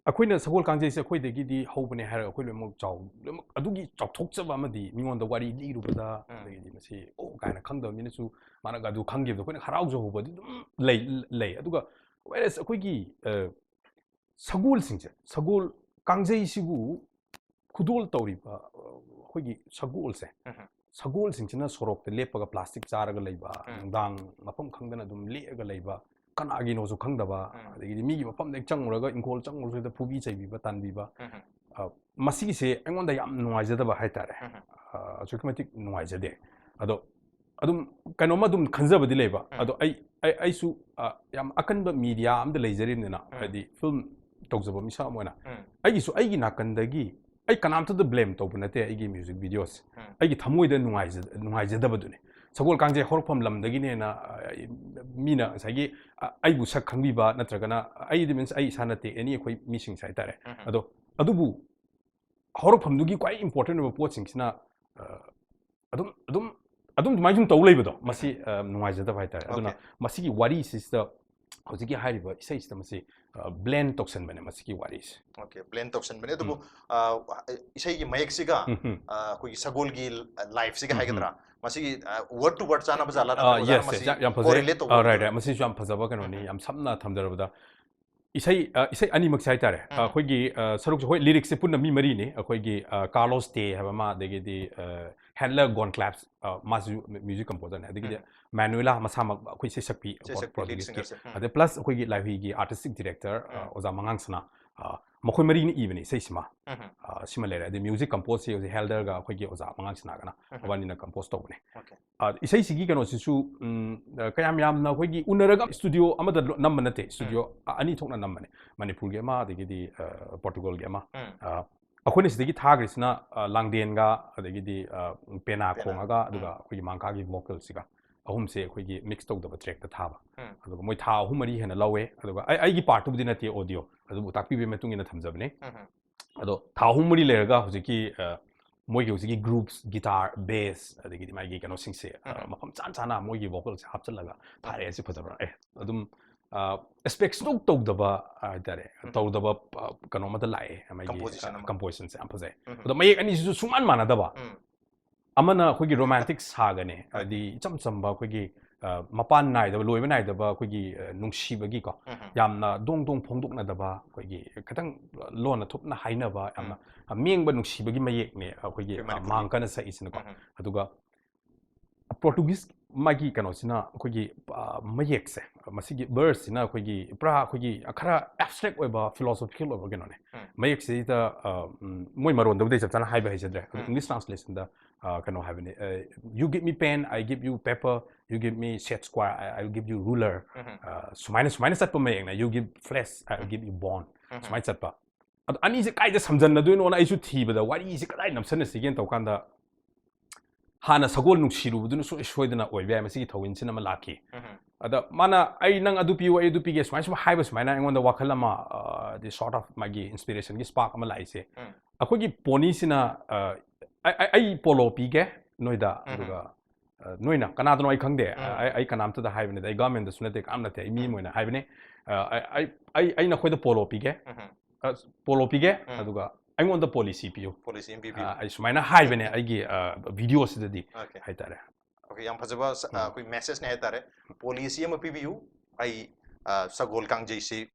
ꯑꯩꯈꯣꯏꯅ ꯁꯒꯣꯜ ꯀꯥꯡꯖꯩꯁꯦ ꯑꯩꯈꯣꯏꯗꯒꯤꯗꯤ ꯍꯧꯕꯅꯦ ꯍꯥꯏꯔꯒ ꯑꯩꯈꯣꯏ ꯂꯣꯏꯅꯃꯛ ꯆꯥꯎ-, ꯂꯣꯏꯅꯃꯛ ꯑꯗꯨꯒꯤ ꯆꯥꯎꯊꯣꯛꯆꯕ ꯑꯃꯗꯤ ꯃꯤꯉꯣꯟꯗ ꯋꯥꯔꯤ ꯂꯤꯔꯨꯕꯗ, ꯎꯝ꯫ ꯑꯗꯒꯤꯗꯤ ꯃꯁꯤ "ꯑꯣ" ꯀꯥꯏꯅ ꯈꯪꯗꯕ ꯃꯤꯅꯁꯨ ꯃꯥꯅꯒ ꯑꯗꯨ ꯈꯪꯈꯤꯕꯗꯣ ꯑꯩꯈꯣꯏꯅ ꯍꯔꯥꯎꯖꯍꯧꯕꯗꯤ ꯑꯗꯨꯝ ꯂꯩ, ꯂꯩ꯫ ꯑꯗꯨꯒ whereas ꯑꯩꯈꯣꯏꯒꯤ, ꯑ, ꯁꯒꯣꯜꯁꯤꯡꯁꯦ, ꯁꯒꯣꯜ ꯀꯥꯡꯖꯩꯁꯤꯕꯨ ꯈꯨꯗꯣꯜ ꯇꯧꯔꯤꯕ, ꯑ, ꯑꯩꯈꯣꯏꯒꯤ ꯁꯒꯣꯜꯁꯦ, ꯎꯝ꯫ ꯁꯒꯣꯜꯁꯤꯡꯁꯤꯅ ꯁꯣꯔꯣꯛꯇ ꯂꯦꯞꯄꯒ ꯄ꯭ꯂꯥꯁꯇꯤꯛ ꯆꯥꯔꯒ ꯂꯩꯕ, ꯎꯝ꯫ ꯅꯨꯡꯗꯥꯡ ꯃꯐꯝ ꯈꯪꯗꯅ ꯑꯗꯨꯝ ꯂꯦꯛꯑꯒ ꯂꯩꯕ, ꯀꯅꯥꯒꯤꯅꯣꯁꯨ ꯈꯪꯗꯕ, ꯎꯝ꯫ ꯑꯗꯒꯤꯗꯤ ꯃꯤꯒꯤ ꯃꯐꯝꯗ ꯍꯦꯛ ꯆꯪꯉꯨꯔꯒ ꯏꯪꯈꯣꯜ ꯆꯪꯉꯨꯔꯁꯨ ꯍꯦꯛꯇ ꯐꯨꯕꯤ ꯆꯩꯕꯤꯕ, ꯇꯥꯟꯕꯤꯕ, ꯎꯝ꯫ ꯑ, ꯃꯁꯤꯒꯤꯁꯦ ꯑꯩꯉꯣꯟꯗ ꯌꯥꯝ ꯅꯨꯡꯉꯥꯏꯖꯗꯕ ꯍꯥꯏꯇꯥꯔꯦ꯫ ꯎꯝ꯫ ꯑ, ꯑꯁꯨꯛꯀꯤ ꯃꯇꯤꯛ ꯅꯨꯡꯉꯥꯏꯖꯗꯦ꯫ ꯑꯗꯣ ꯑꯗꯨꯝ ꯀꯩꯅꯣꯝꯃ ꯑꯗꯨꯝ ꯈꯟꯖꯕꯗꯤ ꯂꯩꯕ꯫ ꯎꯝ꯫ ꯑꯗꯣ ꯑꯩ ꯑꯩ ꯑꯩꯁꯨ ꯑ, ꯌꯥꯝ ꯑꯀꯟꯕ ꯃꯤꯗꯤꯌꯥ ꯑꯃꯗ ꯂꯩꯖꯔꯤꯕꯅꯤꯅ, ꯎꯝ꯫ ꯍꯥꯏꯗꯤ ꯐꯤꯂꯝ ꯇꯧꯖꯕ ꯃꯤꯁꯛ ꯑꯃ ꯑꯣꯏꯅ, ꯎꯝ꯫ ꯑꯩꯒꯤꯁꯨ ꯑꯩꯒꯤ ꯅꯥꯀꯟꯗꯒꯤ ꯑꯩ ꯀꯅꯥꯝꯇꯗ ꯕ꯭ꯂꯦꯝ ꯇꯧꯕ ꯅꯠꯇꯦ꯫ ꯑꯩꯒꯤ ꯃ꯭ꯌꯨꯖꯤꯛ ꯚꯤꯗꯤꯑꯣꯁꯦ ꯎꯝ꯫ ꯑꯩꯒꯤ ꯊꯃꯣꯏꯗ ꯅꯨꯡꯉꯥꯏꯖ- ꯅꯨꯡꯉꯥꯏꯖꯗꯕꯗꯨꯅꯦ꯫ ꯁꯒꯣꯜ ꯀꯥꯡꯖꯩ ꯍꯧꯔꯛꯐꯝ ꯂꯝꯗꯒꯤꯅꯦꯅ, ꯑ, ꯃꯤꯅ ꯉꯁꯥꯏꯒꯤ, ꯑ, ꯑꯩꯕꯨ ꯁꯛ ꯈꯪꯕꯤꯕ ꯅꯠꯇ꯭ꯔꯒꯅ, ꯑꯩꯗꯤ ꯃꯤꯟꯁ ꯑꯩ ꯏꯁꯥ ꯅꯠꯇꯦ, ꯑꯦꯅꯤ ꯑꯩꯈꯣꯏ ꯃꯤꯁꯤꯡꯁꯦ ꯍꯥꯏꯇꯥꯔꯦ꯫ ꯎꯝ꯫ ꯑꯗꯣ ꯑꯗꯨꯕꯨ ꯍꯧꯔꯛꯐꯝꯗꯨꯒꯤ ꯈ꯭ꯋꯥꯏ ꯏꯝꯄꯣꯔꯇꯦꯟ ꯑꯣꯏꯕ ꯄꯣꯠꯁꯤꯡꯁꯤꯅ, ꯑ, ꯑꯗꯨꯝ ꯑꯗꯨꯝ ꯑꯗꯨꯝ ꯑꯗꯨꯃꯥꯏꯅ ꯁꯨꯝ ꯇꯧ ꯂꯩꯕꯗꯣ, ꯃꯁꯤ, ꯎꯝ꯫ ꯑ, ꯅꯨꯡꯉꯥꯏꯖꯗꯕ ꯍꯥꯏꯇꯥꯔꯦ꯫ ꯑꯗꯨꯅ ꯑꯣꯀꯦ꯫ ꯃꯁꯤꯒꯤ ꯋꯥꯔꯤꯁꯤꯁꯤꯗ ꯍꯧꯖꯤꯛꯀꯤ ꯍꯥꯏꯔꯤꯕ ꯏꯁꯩꯁꯤꯗ ꯃꯁꯤ, ꯑ, ꯕ꯭ꯂꯦꯟ ꯇꯧꯁꯟꯕꯅꯦ ꯃꯁꯤꯒꯤ ꯋꯥꯔꯤꯁꯦ꯫ ꯑꯣꯀꯦ, ꯕ꯭ꯂꯦꯟ ꯇꯧꯁꯟꯕꯅꯦ꯫ ꯑꯗꯨꯕꯨ, ꯎꯝ꯫ ꯑ, ꯏꯁꯩꯒꯤ ꯃꯌꯦꯛꯁꯤꯒ, ꯎꯝ, ꯎꯝ꯫ ꯑ, ꯑꯩꯈꯣꯏꯒꯤ ꯁꯒꯣꯜꯒꯤ ꯂꯥꯏꯐꯁꯤꯒ ꯎꯝ, ꯎꯝ꯫ ꯍꯥꯏꯒꯗ꯭ꯔꯥ, ꯃꯁꯤꯒꯤ, ꯑ, ꯋꯥꯔꯗ ꯇꯨ ꯋꯥꯔꯗ ꯆꯥꯟꯅꯕ ꯖꯥꯠꯂꯥ ꯑ, ꯅꯠꯇ꯭ꯔꯒ ꯑꯣꯖꯥ ꯌꯦꯁ, ꯃꯁꯤ ꯌꯥꯝ ꯐꯖꯩ꯫ ꯀꯣꯔꯤꯂꯦꯠ ꯇꯧꯕ ꯑ, ꯔꯥꯏꯠ, ꯑꯣꯏꯗꯣꯏꯔꯥ? ꯔꯥꯏꯠ꯫ ꯃꯁꯤꯁꯨ ꯌꯥꯝ ꯐꯖꯕ ꯀꯩꯅꯣꯅꯤ꯫ ꯎꯝ, ꯎꯝ꯫ ꯌꯥꯝ ꯁꯝꯅ ꯊꯝꯖꯔꯕꯗ, ꯏꯁꯩ, ꯑ, ꯏꯁꯩ ꯑꯅꯤꯃꯛꯁꯦ ꯍꯥꯏꯇꯥꯔꯦ꯫ ꯑ, ꯎꯝ꯫ ꯑꯩꯈꯣꯏꯒꯤ, ꯑ, ꯁꯔꯨꯛꯁꯦ, ꯍꯣꯏ, ꯂꯤꯔꯤꯛꯁꯦ ꯄꯨꯟꯅ ꯃꯤ ꯃꯔꯤꯅꯤ꯫ ꯑꯩꯈꯣꯏꯒꯤ, ꯑ, ꯀꯥꯔꯂꯣꯁ ꯇꯦ ꯍꯥꯏꯕ ꯑꯃ, ꯑꯗꯒꯤꯗꯤ, ꯑ, ꯍꯦꯟꯂꯔ ꯒꯣꯟꯀ꯭ꯂꯥꯞꯁ, ꯑ, ꯃꯥꯁꯨ ꯃ꯭ꯌꯨꯖꯤꯛ ꯀꯝꯄꯣꯖꯔꯅꯦ, ꯑꯗꯒꯤꯗꯤ ꯎꯝ꯫ ꯃꯦꯅꯨꯑꯦꯂꯥ ꯃꯁꯥꯃꯛ ꯑꯩꯈꯣꯏ ꯏꯁꯩ ꯁꯛꯄꯤ, ꯏꯁꯩ ꯁꯛꯄꯤ, ꯂꯤꯗ ꯄ꯭ꯔꯣꯗ꯭ꯌꯨꯁꯔꯒꯤ, ꯁꯤꯡꯒꯔꯁꯦ꯫ ꯎꯝ꯫ ꯑꯗꯩ ꯄ꯭ꯂꯁ ꯑꯩꯈꯣꯏꯒꯤ ꯂꯥꯏꯍꯨꯏꯒꯤ ꯑꯥꯔꯇꯤꯁꯇꯤꯛ ꯗꯤꯔꯦꯛꯇꯔ, ꯑ, ꯎꯝ꯫ ꯑꯣꯖꯥ ꯃꯉꯥꯡꯁꯅꯥ, ꯑ, ꯃꯈꯣꯏ ꯃꯔꯤꯅ ꯏꯕꯅꯦ ꯏꯁꯩꯁꯤꯃ꯫ ꯎꯝ꯫ ꯑ, ꯁꯤꯃ ꯂꯩꯔꯦ꯫ ꯑꯗꯩ ꯃ꯭ꯌꯨꯖꯤꯛ ꯀꯝꯄꯣꯖꯁꯦ ꯍꯧꯖꯤꯛ ꯍꯦꯜꯗꯔꯒ ꯑꯩꯈꯣꯏꯒꯤ ꯑꯣꯖꯥ ꯃꯉꯥꯡꯁꯅꯥꯒꯅ ꯎꯝ꯫ ꯃꯕꯥꯅꯤꯅ ꯀꯝꯄꯣꯖ ꯇꯧꯕꯅꯦ꯫ ꯑꯣꯀꯦ꯫ ꯑ, ꯏꯁꯩꯁꯤꯒꯤ ꯀꯩꯅꯣꯁꯤꯁꯨ, ꯎꯝ, ꯑ, ꯀꯌꯥꯝ ꯌꯥꯝꯅ ꯑꯩꯈꯣꯏꯒꯤ ꯎꯅꯔꯒ ꯁ꯭ꯇꯨꯗꯤꯑꯣ ꯑꯃꯗ ꯂꯣ-, ꯅꯝꯕ ꯅꯠꯇꯦ, ꯁ꯭ꯇꯨꯗꯤꯑꯣ ꯎꯝ꯫ ꯑ-, ꯑꯅꯤ ꯊꯣꯛꯅ ꯅꯝꯕꯅꯦ, ꯃꯅꯤꯄꯨꯔꯒꯤ ꯑꯃ, ꯑꯗꯒꯤꯗꯤ, ꯑ, ꯄꯣꯔꯇꯨꯒꯜꯒꯤ ꯑꯃ꯫ ꯎꯝ꯫ ꯑ, ꯑꯩꯈꯣꯏꯅ ꯁꯤꯗꯒꯤ ꯊꯥꯈ꯭ꯔꯤꯁꯤꯅ, ꯑ, ꯂꯥꯡꯗꯦꯟꯒ, ꯑꯗꯒꯤꯗꯤ, ꯑ, ꯄꯦꯅꯥ ꯄꯦꯅꯥ꯫ ꯈꯣꯡꯉꯒ, ꯑꯗꯨꯒ ꯎꯝ꯫ ꯑꯩꯈꯣꯏꯒꯤ ꯃꯥꯡꯀꯥꯒꯤ ꯚꯣꯀꯦꯜꯁꯤꯒ ꯑꯍꯨꯝꯁꯦ ꯑꯩꯈꯣꯏꯒꯤ ꯃꯤꯛꯁ ꯇꯧꯗꯕ ꯇ꯭ꯔꯦꯛꯇ ꯊꯥꯕ꯫ ꯎꯝ꯫ ꯑꯗꯨꯒ ꯃꯣꯏ ꯊꯥ ꯑꯍꯨꯝ ꯃꯔꯤ ꯍꯦꯟꯅ ꯂꯧꯋꯦ꯫ ꯑꯗꯨꯒ ꯑꯩ, ꯑꯩꯒꯤ ꯄꯥꯔꯠꯇꯨꯕꯨꯗꯤ ꯅꯠꯇꯦ, ꯑꯣꯗꯤꯑꯣ, ꯑꯗꯨꯕꯨ ꯇꯥꯛꯄꯤꯕꯒꯤ ꯃꯇꯨꯡ ꯏꯟꯅ ꯊꯝꯖꯕꯅꯦ꯫ ꯎꯝ꯫ ꯑꯗꯣ ꯊꯥ ꯑꯍꯨꯝ ꯃꯔꯤ ꯂꯩꯔꯒ ꯍꯧꯖꯤꯛꯀꯤ, ꯑ, ꯃꯣꯏꯒꯤ ꯍꯧꯖꯤꯛꯀꯤ ꯒ꯭ꯔꯨꯞꯁ, ꯒꯤꯇꯥꯔ, ꯕꯦꯁ, ꯑꯗꯒꯤꯗꯤ ꯃꯥꯒꯤ ꯀꯩꯅꯣꯁꯤꯡꯁꯦ, ꯑ, ꯎꯝ꯫ ꯃꯐꯝ ꯆꯥꯅ ꯆꯥꯅ ꯃꯣꯏꯒꯤ ꯚꯣꯀꯦꯜꯁꯦ ꯍꯥꯞꯆꯤꯜꯂꯒ ꯊꯥꯔꯛꯑꯦ꯫ ꯁꯤ ꯐꯖꯕ꯭ꯔꯥ? ꯑꯦ, ꯑꯗꯨꯝ, ꯑ, ꯑꯦꯛꯁꯄꯦꯛ ꯁꯨꯡꯇꯧ ꯇꯧꯗꯕ ꯍꯥꯏꯇꯥꯔꯦ꯫ ꯎꯝ꯫ ꯇꯧꯗꯕ, ꯑ, ꯀꯩꯅꯣ ꯑꯃꯗ ꯂꯥꯛꯑꯦ, ꯃꯥꯒꯤ, ꯀꯝꯄꯣꯖꯤꯁꯟ ꯑ, ꯑꯃ꯫ ꯀꯝꯄꯣꯖꯤꯁꯟꯁꯦ ꯌꯥꯝ ꯐꯖꯩ꯫ ꯎꯝ꯫ ꯑꯗꯣ ꯃꯌꯦꯛ ꯑꯅꯤꯁꯤꯁꯨ ꯁꯨꯡꯃꯥꯟ ꯃꯥꯟꯅꯗꯕ꯫ ꯎꯝ꯫ ꯑꯃꯅ ꯑꯩꯈꯣꯏꯒꯤ ꯔꯣꯃꯥꯟꯇꯤꯛ ꯁꯥꯒꯅꯦ, ꯎꯝ꯫ ꯍꯥꯏꯗꯤ ꯏꯆꯝ ꯆꯝꯕ ꯑꯩꯈꯣꯏꯒꯤ, ꯑ, ꯃꯄꯥꯟ ꯅꯥꯏꯗꯕ, ꯂꯣꯏꯕ ꯅꯥꯏꯗꯕ ꯑꯩꯈꯣꯏꯒꯤ, ꯑ, ꯅꯨꯡꯁꯤꯕꯒꯤꯀꯣ, ꯎꯝ꯫ ꯌꯥꯝꯅ ꯗꯣꯡ ꯗꯣꯡ ꯐꯣꯡꯗꯣꯛꯅꯗꯕ, ꯑꯩꯈꯣꯏꯒꯤ ꯈꯤꯇꯪ ꯂꯣꯟꯅ ꯊꯨꯞꯅ ꯍꯥꯏꯅꯕ, ꯌꯥꯝꯅ ꯎꯝ꯫ ꯃꯦꯡꯕ ꯅꯨꯡꯁꯤꯕꯒꯤ ꯃꯌꯦꯛꯅꯦ ꯑꯩꯈꯣꯏꯒꯤ, ꯑꯩꯈꯣꯏ ꯑ, ꯃꯅꯤꯄꯨꯔꯒꯤ꯫ ꯃꯥꯡꯀꯅ ꯁꯛꯏꯁꯤꯅꯀꯣ꯫ ꯎꯝ꯫ ꯑꯗꯨꯒ ꯄꯣꯔꯇꯨꯒꯤꯁ ꯃꯥꯒꯤ ꯀꯩꯅꯣꯁꯤꯅ ꯑꯩꯈꯣꯏꯒꯤ, ꯑ, ꯃꯌꯦꯛꯁꯦ, ꯃꯁꯤꯒꯤ verseꯁꯤꯅ ꯑꯩꯈꯣꯏꯒꯤ ꯄꯨꯔꯥ ꯑꯩꯈꯣꯏꯒꯤ ꯈꯔ abstract ꯑꯣꯏꯕ, philosophical ꯑꯣꯏꯕ ꯀꯩꯅꯣꯅꯦ꯫ ꯎꯝ. ꯃꯌꯦꯛꯁꯤꯗ, ꯑ, ꯎꯝ, ꯃꯣꯏ ꯃꯔꯣꯟꯗꯕꯨꯗꯤ ꯑꯩ ꯆꯞ ꯆꯥꯅ ꯍꯥꯏꯕ ꯍꯩꯖꯗ꯭ꯔꯦ, ꯑꯗꯨ ꯎꯝ. English translationꯗ, ꯑ, ꯀꯩꯅꯣ ꯍꯥꯏꯕꯅꯤ, ꯑ, "You give me pen, I give you paper, you give me set square, I, I'll give you ruler." ꯎꯝ. ꯑ, ꯁꯨꯃꯥꯏꯅ, ꯁꯨꯃꯥꯏꯅ ꯆꯠꯄ ꯃꯌꯦꯛꯅꯦ, "You give flesh, I'll give you bone." ꯎꯝ. ꯁꯨꯃꯥꯏꯅ ꯆꯠꯄ꯫ ꯑꯗꯣ ꯑꯅꯤꯁꯦ ꯀꯥꯏꯗ ꯁꯝꯖꯟꯅꯗꯣꯏꯅꯣꯅ ꯑꯩꯁꯨ ꯊꯤꯕꯗ, ꯋꯥꯔꯤꯁꯦ ꯀꯗꯥꯏ ꯅꯞꯁꯟꯅꯁꯤꯒꯦꯅ ꯇꯧꯀꯥꯟꯗ, ꯍꯥꯟꯅ ꯁꯒꯣꯜ ꯅꯨꯡꯁꯤꯔꯨꯕꯗꯨꯅ ꯁꯨꯡꯁꯣꯏ ꯁꯣꯏꯗꯅ ꯑꯣꯏꯕ ꯌꯥꯏ, ꯃꯁꯤꯒꯤ ꯊꯧꯋꯤꯟꯁꯤꯅ ꯑꯃ ꯂꯥꯛꯈꯤ꯫ ꯎꯝ. ꯑꯗ ꯃꯥꯅ, "ꯑꯩ ꯅꯪ ꯑꯗꯨ ꯄꯤꯌꯨ, ꯑꯩ ꯑꯗꯨ ꯄꯤꯒꯦ," ꯁꯨꯃꯥꯏꯅ ꯁꯨꯝ ꯍꯥꯏꯕ ꯁꯨꯃꯥꯏꯅ ꯑꯩꯉꯣꯟꯗ ꯋꯥꯈꯜ ꯑꯃ, ꯑ, the sort of ꯃꯥꯒꯤ inspirationꯒꯤ spark ꯑꯃ ꯂꯥꯛꯏꯁꯦ, ꯎꯝ. ꯑꯩꯈꯣꯏꯒꯤ ponyꯁꯤꯅ, ꯑ, "ꯑꯩ, ꯑꯩ, ꯑꯩ polo ꯄꯤꯒꯦ ꯅꯣꯏꯗ," ꯎꯝ. ꯑꯗꯨꯒ, ꯑ, "ꯅꯣꯏꯅ ꯀꯅꯥꯗꯅꯣ ꯑꯩ ꯈꯪꯗꯦ, ꯎꯝ. ꯑꯩ, ꯑꯩ ꯀꯅꯥꯝꯇꯗ ꯍꯥꯏꯕ ꯅꯠꯇꯦ, ꯑꯩ governmentꯗꯁꯨ ꯅꯠꯇꯦ, ꯀꯅꯥꯝ ꯅꯠꯇꯦ, ꯑꯩ ꯃꯤ ꯎꯝ. ꯑꯃ ꯑꯣꯏꯅ ꯍꯥꯏꯕꯅꯦ, ꯑ, ꯑꯩ, ꯑꯩ, ꯑꯩ, ꯑꯩ ꯅꯈꯣꯏꯗ polo ꯄꯤꯒꯦ, ꯎꯝ. ꯑ, polo ꯄꯤꯒꯦ, ꯎꯝ. ꯑꯗꯨꯒ ꯑꯩꯉꯣꯟꯗ policy ꯄꯤꯌꯨ," Policy ꯑꯃ ꯄꯤꯕꯤꯌꯨ꯫ ꯑ, ꯑꯩ ꯁꯨꯃꯥꯏꯅ ꯍꯥꯏꯕꯅꯦ ꯑꯩꯒꯤ, ꯑ, videoꯁꯤꯗꯗꯤ Okay. ꯍꯥꯏꯇꯥꯔꯦ꯫ Okay, ꯌꯥꯝ ꯐꯖꯕ ꯁ-, ꯑ, ꯎꯝ. ꯑꯩꯈꯣꯏ messageꯅꯦ ꯍꯥꯏꯇꯥꯔꯦ꯫ Policy ꯑꯃ ꯄꯤꯕꯤꯌꯨ, ꯑꯩ, ꯑ, ꯁꯒꯣꯜ ꯀꯥꯡꯖꯩꯁꯤ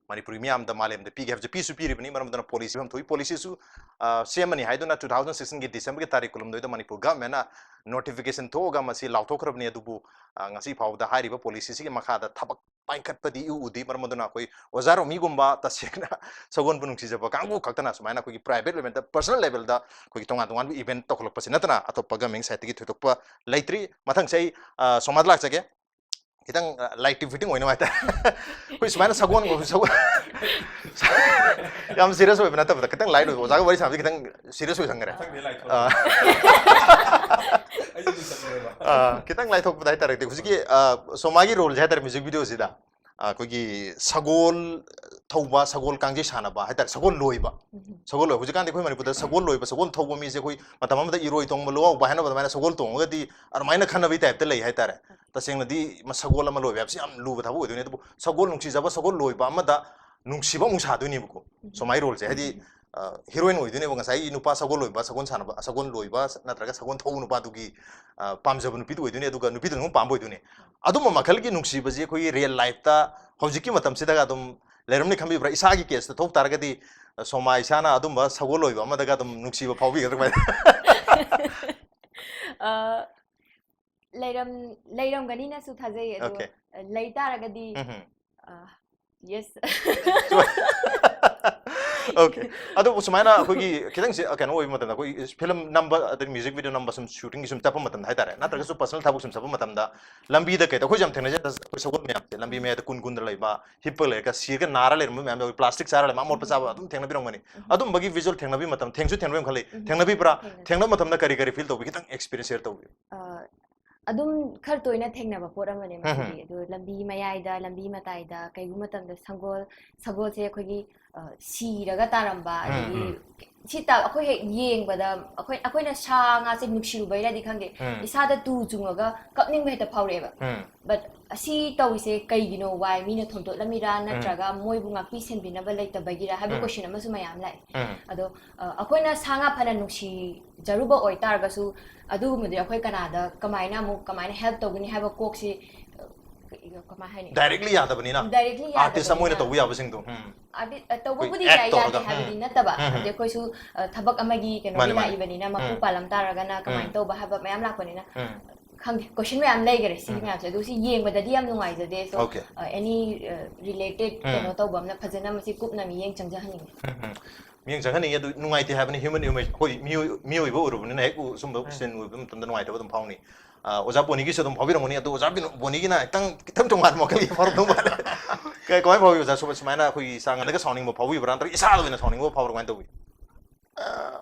ꯃꯅꯤꯄꯨꯔꯤ ꯃꯤꯌꯥꯝꯗ, ꯃꯥꯂꯦꯝꯗ ꯄꯤꯒꯦ ꯍꯥꯏꯕꯁꯦ ꯄꯤꯁꯨ ꯄꯤꯔꯤꯕꯅꯤ, ꯃꯔꯝ ꯑꯗꯨꯅ policy ꯑꯃ ꯊꯣꯛꯏ꯫ Policyꯁꯨ, ꯑ, ꯁꯦꯝꯃꯅꯤ ꯍꯥꯏꯗꯨꯅ two thousand sixteenꯒꯤ Decemberꯒꯤ ꯇꯥꯔꯤꯛ ꯀꯨꯟꯍꯨꯝꯗꯣꯏꯗ ꯃꯅꯤꯄꯨꯔ governmentꯅ notification ꯊꯣꯛꯑꯒ ꯃꯁꯤ ꯂꯥꯎꯊꯣꯛꯈ꯭ꯔꯕꯅꯤ, ꯑꯗꯨꯕꯨ, ꯑ, ꯉꯁꯤ ꯐꯥꯎꯕꯗ ꯍꯥꯏꯔꯤꯕ policyꯁꯤꯒꯤ ꯃꯈꯥꯗ ꯊꯕꯛ ꯄꯥꯏꯈꯠꯄꯗꯤ ꯏꯎ ꯎꯗꯦ꯫ ꯃꯔꯝ ꯑꯗꯨꯅ ꯑꯩꯈꯣꯏ ꯑꯣꯖꯥ ꯔꯣꯃꯤꯒꯨꯝꯕ ꯇꯁꯦꯡꯅ ꯁꯒꯣꯜꯕꯨ ꯅꯨꯡꯁꯤꯖꯕ ꯀꯥꯡꯕꯨ ꯈꯛꯇꯅ ꯁꯨꯃꯥꯏꯅ ꯑꯩꯈꯣꯏꯒꯤ private levelꯗ, personal levelꯗ ꯑꯩꯈꯣꯏꯒꯤ ꯇꯣꯉꯥꯟ ꯇꯣꯉꯥꯟꯕ event ꯇꯧꯈꯠꯂꯛꯄꯁꯤ ꯅꯠꯇꯅ ꯑꯇꯣꯞꯄ government sideꯇꯒꯤ ꯊꯣꯏꯗꯣꯛꯄ ꯂꯩꯇ꯭ꯔꯤ꯫ ꯃꯊꯪꯁꯦ ꯑꯩ, ꯑ, ꯁꯣꯃꯥꯗ ꯂꯥꯛꯆꯒꯦ꯫ ꯈꯤꯇꯪ, ꯑ, light fitting ꯑꯣꯏꯅꯕ ꯍꯥꯏꯇꯥꯔꯦ꯫ ꯑꯩꯈꯣꯏ ꯁꯨꯃꯥꯏꯅ ꯁꯒꯣꯜ, ꯁꯒꯣꯜ-, ꯌꯥꯝ serious ꯑꯣꯏꯕ ꯅꯠꯇꯕꯗ, ꯈꯤꯇꯪ light ꯑꯣꯏꯕ꯫ ꯑꯣꯖꯥꯒ ꯋꯥꯔꯤ ꯁꯥꯟꯅꯕꯁꯦ ꯈꯤꯇꯪ serious ꯑꯣꯏꯁꯟꯈ꯭ꯔꯦ꯫ ꯃꯊꯪꯗꯤ light ꯑ, ꯑꯩꯁꯨ ꯑꯗꯨꯝ ꯆꯠꯂꯨꯔꯦꯕ꯫ ꯑ, ꯈꯤꯇꯪ ꯂꯥꯏꯊꯣꯛꯄꯗ ꯍꯥꯏꯇꯥꯔꯦ, ꯍꯧꯖꯤꯛꯀꯤ, ꯑ, ꯁꯣꯃꯥꯒꯤ roleꯁꯦ ꯍꯥꯏꯇꯥꯔꯦ, music videoꯁꯤꯗ, ꯑ, ꯑꯩꯈꯣꯏꯒꯤ ꯁꯒꯣꯜ ꯊꯧꯕ, ꯁꯒꯣꯜ ꯀꯥꯡꯖꯩ ꯁꯥꯟꯅꯕ ꯍꯥꯏꯇꯥꯔꯦ, ꯁꯒꯣꯜ ꯂꯣꯏꯕ꯫ ꯎꯝ. ꯁꯒꯣꯜ ꯂꯣꯏꯕ, ꯍꯧꯖꯤꯛꯀꯥꯟꯗꯤ ꯑꯩꯈꯣꯏ ꯃꯅꯤꯄꯨꯔꯗ ꯁꯒꯣꯜ ꯂꯣꯏꯕ, ꯁꯒꯣꯜ ꯊꯧꯕ ꯃꯤꯁꯦ ꯑꯩꯈꯣꯏ ꯃꯇꯝ ꯑꯃꯗ ꯏꯔꯣꯏ ꯇꯣꯡꯕ, ꯂꯨꯋꯥꯎꯕ ꯍꯥꯏꯅꯕ ꯑꯗꯨꯃꯥꯏꯅ ꯁꯒꯣꯜ ꯇꯣꯡꯉꯒꯗꯤ ꯑꯗꯨꯃꯥꯏꯅ ꯈꯟꯅꯕꯒꯤ typeꯇ ꯂꯩ ꯍꯥꯏꯇꯥꯔꯦ꯫ ꯇꯁꯦꯡꯅꯗꯤ ꯃ-, ꯁꯒꯣꯜ ꯑꯃ ꯂꯣꯏꯕ ꯍꯥꯏꯕꯁꯤ ꯌꯥꯝ ꯂꯨꯕ ꯊꯕꯛ ꯑꯣꯏꯗꯣꯏꯅꯤ, ꯑꯗꯨꯕꯨ ꯁꯒꯣꯜ ꯅꯨꯡꯁꯤꯖꯕ ꯁꯒꯣꯜ ꯂꯣꯏꯕ ꯑꯃꯗ ꯅꯨꯡꯁꯤꯕ ꯑꯃꯨꯛ ꯁꯥꯗꯣꯏꯅꯦꯕꯀꯣ꯫ ꯎꯝ. ꯁꯣꯃꯥꯒꯤ roleꯁꯦ, ꯍꯥꯏꯗꯤ, ꯑ, heroine ꯑꯣꯏꯗꯣꯏꯅꯦꯕ, ꯉꯁꯥꯏꯒꯤ ꯅꯨꯄꯥ ꯁꯒꯣꯜ ꯂꯣꯏꯕ, ꯁꯒꯣꯜ ꯁꯥꯟꯅꯕ, ꯁꯒꯣꯜ ꯂꯣꯏꯕ ꯅꯠꯇ꯭ꯔꯒ ꯁꯒꯣꯜ ꯊꯧꯕ ꯅꯨꯄꯥꯗꯨꯒꯤ, ꯑ, ꯄꯥꯝꯖꯕ ꯅꯨꯄꯤꯗꯨ ꯑꯣꯏꯗꯣꯏꯅꯦ, ꯑꯗꯨꯒ ꯅꯨꯄꯤꯗꯨꯅ ꯑꯃꯨꯛ ꯄꯥꯝꯕ ꯑꯣꯏꯗꯣꯏꯅꯦ꯫ ꯑꯗꯨꯝꯕ ꯃꯈꯜꯒꯤ ꯅꯨꯡꯁꯤꯕꯁꯤ ꯑꯩꯈꯣꯏꯒꯤ real lifeꯇ ꯍꯧꯖꯤꯛꯀꯤ ꯃꯇꯝꯁꯤꯗꯒ ꯑꯗꯨꯝ ꯂꯩꯔꯝꯅꯤ ꯈꯟꯕꯤꯕ꯭ꯔꯥ? ꯏꯁꯥꯒꯤ caseꯇ ꯊꯣꯛ ꯇꯥꯔꯒꯗꯤ, ꯑ, ꯁꯣꯃꯥ ꯏꯁꯥꯅ ꯑꯗꯨꯝꯕ ꯁꯒꯣꯜ ꯂꯣꯏꯕ ꯑꯃꯗꯒ ꯑꯗꯨꯝ ꯅꯨꯡꯁꯤꯕ ꯐꯥꯎꯕꯤꯒꯗ꯭ꯔꯥ ꯀꯃꯥꯏꯅ? ꯑ, ꯂꯩꯔꯝ ꯂꯩꯔꯝꯒꯅꯤꯅꯁꯨ ꯊꯥꯖꯩ ꯑꯗꯣ Okay. ꯂꯩ ꯇꯥꯔꯒꯗꯤ ꯎꯝ ꯌꯦꯁ ꯑꯣꯀꯦ ꯑꯗꯨꯕꯨ ꯁꯨꯃꯥꯏꯅ ꯑꯩꯈꯣꯏꯒꯤ ꯈꯤꯇꯪꯁꯦ ꯀꯩꯅꯣ ꯑꯣꯏꯕ ꯃꯇꯝꯗ ꯑꯩꯈꯣꯏ ꯐꯤꯂꯝ ꯅꯝꯕ ꯑꯗꯩ ꯃ꯭ꯌꯨꯖꯤꯛ ꯚꯤꯗꯤꯑꯣ ꯅꯝꯕ ꯁꯨꯝ ꯁꯨꯇꯤꯡꯒꯤ ꯁꯨꯝ ꯆꯠꯄ ꯃꯇꯝꯗ ꯍꯥꯏꯇꯥꯔꯦ ꯅꯠꯇ꯭ꯔꯒꯁꯨ ꯄꯔꯁꯅꯦꯜ ꯊꯕꯛ ꯁꯨꯝ ꯆꯠꯄ ꯃꯇꯝꯗ ꯂꯝꯕꯤꯗ ꯀꯩꯗ ꯑꯩꯈꯣꯏꯁꯨ ꯌꯥꯝ ꯊꯦꯡꯅꯖꯩ ꯑꯩꯈꯣꯏ ꯁꯒꯣꯜ ꯃꯌꯥꯝꯁꯦ ꯂꯝꯕꯤ ꯃꯌꯥꯏꯗ ꯀꯨꯟ ꯀꯨꯟꯗ ꯂꯩꯕ ꯍꯤꯞꯄꯒ ꯂꯩꯔꯒ ꯁꯤꯔꯒ ꯅꯥꯔ ꯂꯩꯔꯝꯕ ꯃꯌꯥꯝ ꯌꯥꯎꯏ ꯄ꯭ꯂꯥꯁꯇꯤꯛ ꯆꯥꯔ ꯂꯩꯔꯝꯕ ꯑꯃꯣꯠꯄ ꯆꯥꯕ ꯑꯗꯨꯝ ꯊꯦꯡꯅꯕꯤꯔꯝꯒꯅꯤ ꯑꯗꯨꯝꯕꯒꯤ ꯚꯤꯖꯨꯋꯦꯜ ꯊꯦꯡꯅꯕꯤ ꯃꯇꯝ ꯊꯦꯡꯁꯨ ꯊꯦꯡꯅꯕꯤꯔꯝ ꯈꯜꯂꯤ ꯊꯦꯡꯅꯕꯤꯕ꯭ꯔꯥ ꯊꯦꯡꯅꯩ꯫ ꯊꯦꯡꯅꯕ ꯃꯇꯝꯗ ꯀꯔꯤ ꯀꯔꯤ ꯐꯤꯜ ꯇꯧꯕꯤ ꯈꯤꯇꯪ ꯑꯦꯛꯁꯄꯤꯔꯤꯌꯦꯟꯁ ꯁꯦꯌꯔ ꯇꯧꯕꯤꯌꯨ ꯑ, ꯑꯗꯨꯝ ꯈꯔ ꯇꯣꯏꯅ ꯊꯦꯡꯅꯕ ꯄꯣꯠ ꯑꯃꯅꯦ ꯃꯁꯤꯗꯤ ꯑꯗꯣ ꯂꯝꯕꯤ ꯃꯌꯥꯏꯗ ꯂꯝꯕꯤ ꯃꯇꯥꯏꯗ ꯀꯩꯒꯨꯝꯕ ꯃꯇꯝꯗ ꯁꯪꯒꯣꯜ ꯁꯒꯣꯜꯁꯦ ꯑꯩꯈꯣꯏꯒꯤ ꯑ, ꯁꯤꯔꯒ ꯇꯥꯔꯝꯕ ꯑꯗꯒꯤ ꯁꯤ ꯇ ꯑꯩꯈꯣꯏ ꯍꯦꯛ ꯌꯦꯡꯕꯗ ꯑꯩꯈꯣꯏ ꯑꯩꯈꯣꯏꯅ ꯁꯥ ꯉꯥꯁꯦ ꯅꯨꯡꯁꯤꯔꯨꯕꯩꯔꯗꯤ ꯈꯪꯗꯦ ꯎꯝ ꯏꯁꯥꯗ ꯇꯨ ꯆꯨꯡꯉꯒ ꯀꯞꯅꯤꯡꯕ ꯍꯦꯛꯇ ꯐꯥꯎꯔꯛꯑꯦꯕ ꯎꯝ ꯕꯠ ꯑꯁꯤ ꯇꯧꯔꯤꯁꯦ ꯀꯩꯒꯤꯅꯣ ꯋꯥꯏ ꯃꯤꯅ ꯊꯣꯝꯇꯣꯠꯂꯝꯃꯤꯔꯥ ꯅꯠꯇ꯭ꯔꯒ ꯃꯣꯏꯕꯨ ꯉꯥꯛꯄꯤ ꯁꯦꯟꯕꯤꯅꯕ ꯂꯩꯇꯕꯒꯤꯔꯥ ꯍꯥꯏꯕ ꯎꯝ ꯀꯣꯏꯁꯟ ꯑꯃꯁꯨ ꯃꯌꯥꯝ ꯂꯥꯛꯑꯦ ꯎꯝ ꯑꯗꯣ ꯑ, ꯑꯩꯈꯣꯏꯅ ꯁꯥ ꯉꯥ ꯐꯅ ꯅꯨꯡꯁꯤꯖꯔꯨꯕ ꯑꯣꯏꯇꯥꯔꯒꯁꯨ ꯑꯗꯨꯒꯨꯝꯕꯗꯤ ꯑꯩꯈꯣꯏ ꯀꯅꯥꯗ ꯀꯃꯥꯏꯅ ꯑꯃꯨꯛ ꯀꯃꯥꯏꯅ ꯍꯦꯜꯞ ꯇꯧꯒꯅꯤ ꯍꯥꯏꯕ ꯀꯣꯛꯁꯤ ꯑ, ꯀ- ꯀꯃꯥꯏ ꯍꯥꯏꯅꯤ ꯗꯥꯏꯔꯦꯛꯂꯤ ꯌꯥꯗꯕꯅꯤꯅ ꯗꯥꯏꯔꯦꯛꯂꯤ ꯑꯥꯔꯇꯤꯁ ꯑꯃ ꯑꯣꯏꯅ ꯌꯥꯗꯕꯅꯤꯅ ꯇꯧꯕ ꯌꯥꯕꯁꯤꯡꯗꯣ ꯎꯝ ꯑꯥꯔꯇꯤꯁ ꯑ, ꯇꯧꯕꯕꯨꯗꯤ act ꯌꯥꯏ ꯇꯧꯔꯒ, ꯌꯥꯗꯦ ꯍꯥꯏꯕꯗꯤ ꯎꯝ. ꯅꯠꯇꯕ ꯎꯝ, ꯎꯝ. ꯍꯥꯏꯕꯗꯤ ꯑꯩꯈꯣꯏꯁꯨ ꯑ, ꯊꯕꯛ ꯑꯃꯒꯤ ꯀꯩꯅꯣꯒꯤ ꯃꯥꯅꯦ, ꯃꯥꯅꯦ. ꯂꯥꯛꯏꯕꯅꯤꯅ ꯃꯄꯨ ꯎꯝ. ꯄꯥꯜꯂꯝ ꯇꯥꯔꯒꯅ ꯀꯃꯥꯏꯅ ꯎꯝ. ꯇꯧꯕ ꯍꯥꯏꯕ ꯃꯌꯥꯝ ꯂꯥꯛꯄꯅꯤꯅ ꯎꯝ. ꯈꯪꯗꯦ ꯀꯣꯏꯁꯟ ꯃꯌꯥꯝ ꯂꯩꯈꯔꯦ ꯁꯤꯒꯤ ꯎꯝ. ꯃꯌꯥꯝꯁꯦ ꯑꯗꯨ ꯁꯤ ꯌꯦꯡꯕꯗꯗꯤ ꯌꯥꯝ ꯅꯨꯡꯉꯥꯏꯖꯗꯦ so Okay. any related ꯎꯝ. ꯀꯩꯅꯣ ꯇꯧꯕ ꯑꯃꯅ ꯐꯖꯅ ꯃꯁꯤ ꯀꯨꯞꯅ ꯃꯤꯠꯌꯦꯡ ꯆꯪꯖꯍꯟꯅꯤꯡꯉꯤ ꯎꯝ, ꯎꯝ. ꯃꯤꯠꯌꯦꯡ ꯆꯪꯍꯟꯅꯤꯡꯉꯤ ꯑꯗꯨ ꯅꯨꯡꯉꯥꯏꯇꯦ ꯍꯥꯏꯕꯅꯤ ꯍ꯭ꯌꯨꯃꯟ ꯏꯃꯦꯖ ꯑꯩꯈꯣꯏ ꯃꯤꯑꯣꯏ ꯃꯤꯑꯣꯏꯕ ꯑꯣꯏꯔꯨꯕꯅꯤꯅ ꯍꯦꯛ ꯎ- ꯁꯨꯝꯕ ꯎꯝ. ꯁꯤꯟ ꯎꯕ ꯃꯇꯝꯗ ꯅꯨꯡꯉꯥꯏꯇꯕ ꯑꯗꯨꯝ ꯐꯥꯎꯅꯤ ꯑ, ꯑꯣꯖꯥ ꯕꯣꯅꯤꯒꯤꯁꯨ ꯑꯗꯨꯝ ꯐꯥꯎꯕꯤꯔꯝꯒꯅꯤ ꯑꯗꯨ ꯑꯣꯖꯥ ꯕꯤꯅꯣ- ꯕꯣꯅꯤꯒꯤꯅ ꯈꯤꯇꯪ ꯈꯤꯇꯪ ꯇꯣꯉꯥꯟꯕ ꯋꯥꯈꯜꯒꯤ ꯐꯥꯎꯔꯛꯇꯧ ꯃꯥꯜꯂꯦ ꯀ- ꯀꯃꯥꯏꯅ ꯐꯥꯎꯏ ꯑꯣꯖꯥ ꯁꯨꯝ- ꯁꯨꯃꯥꯏꯅ ꯑꯩꯈꯣꯏꯒꯤ ꯆꯥꯡ ꯑꯗꯒ ꯁꯥꯎꯅꯤꯡꯕ ꯐꯥꯎꯕꯤꯕ꯭ꯔꯥ ꯅꯠꯇ꯭ꯔꯒ ꯏꯁꯥꯗ ꯑꯣꯏꯅ ꯁꯥꯎꯅꯤꯡꯕ ꯐꯥꯎꯕ꯭ꯔꯥ ꯀꯃꯥꯏꯅ ꯇꯧꯏ ꯑ,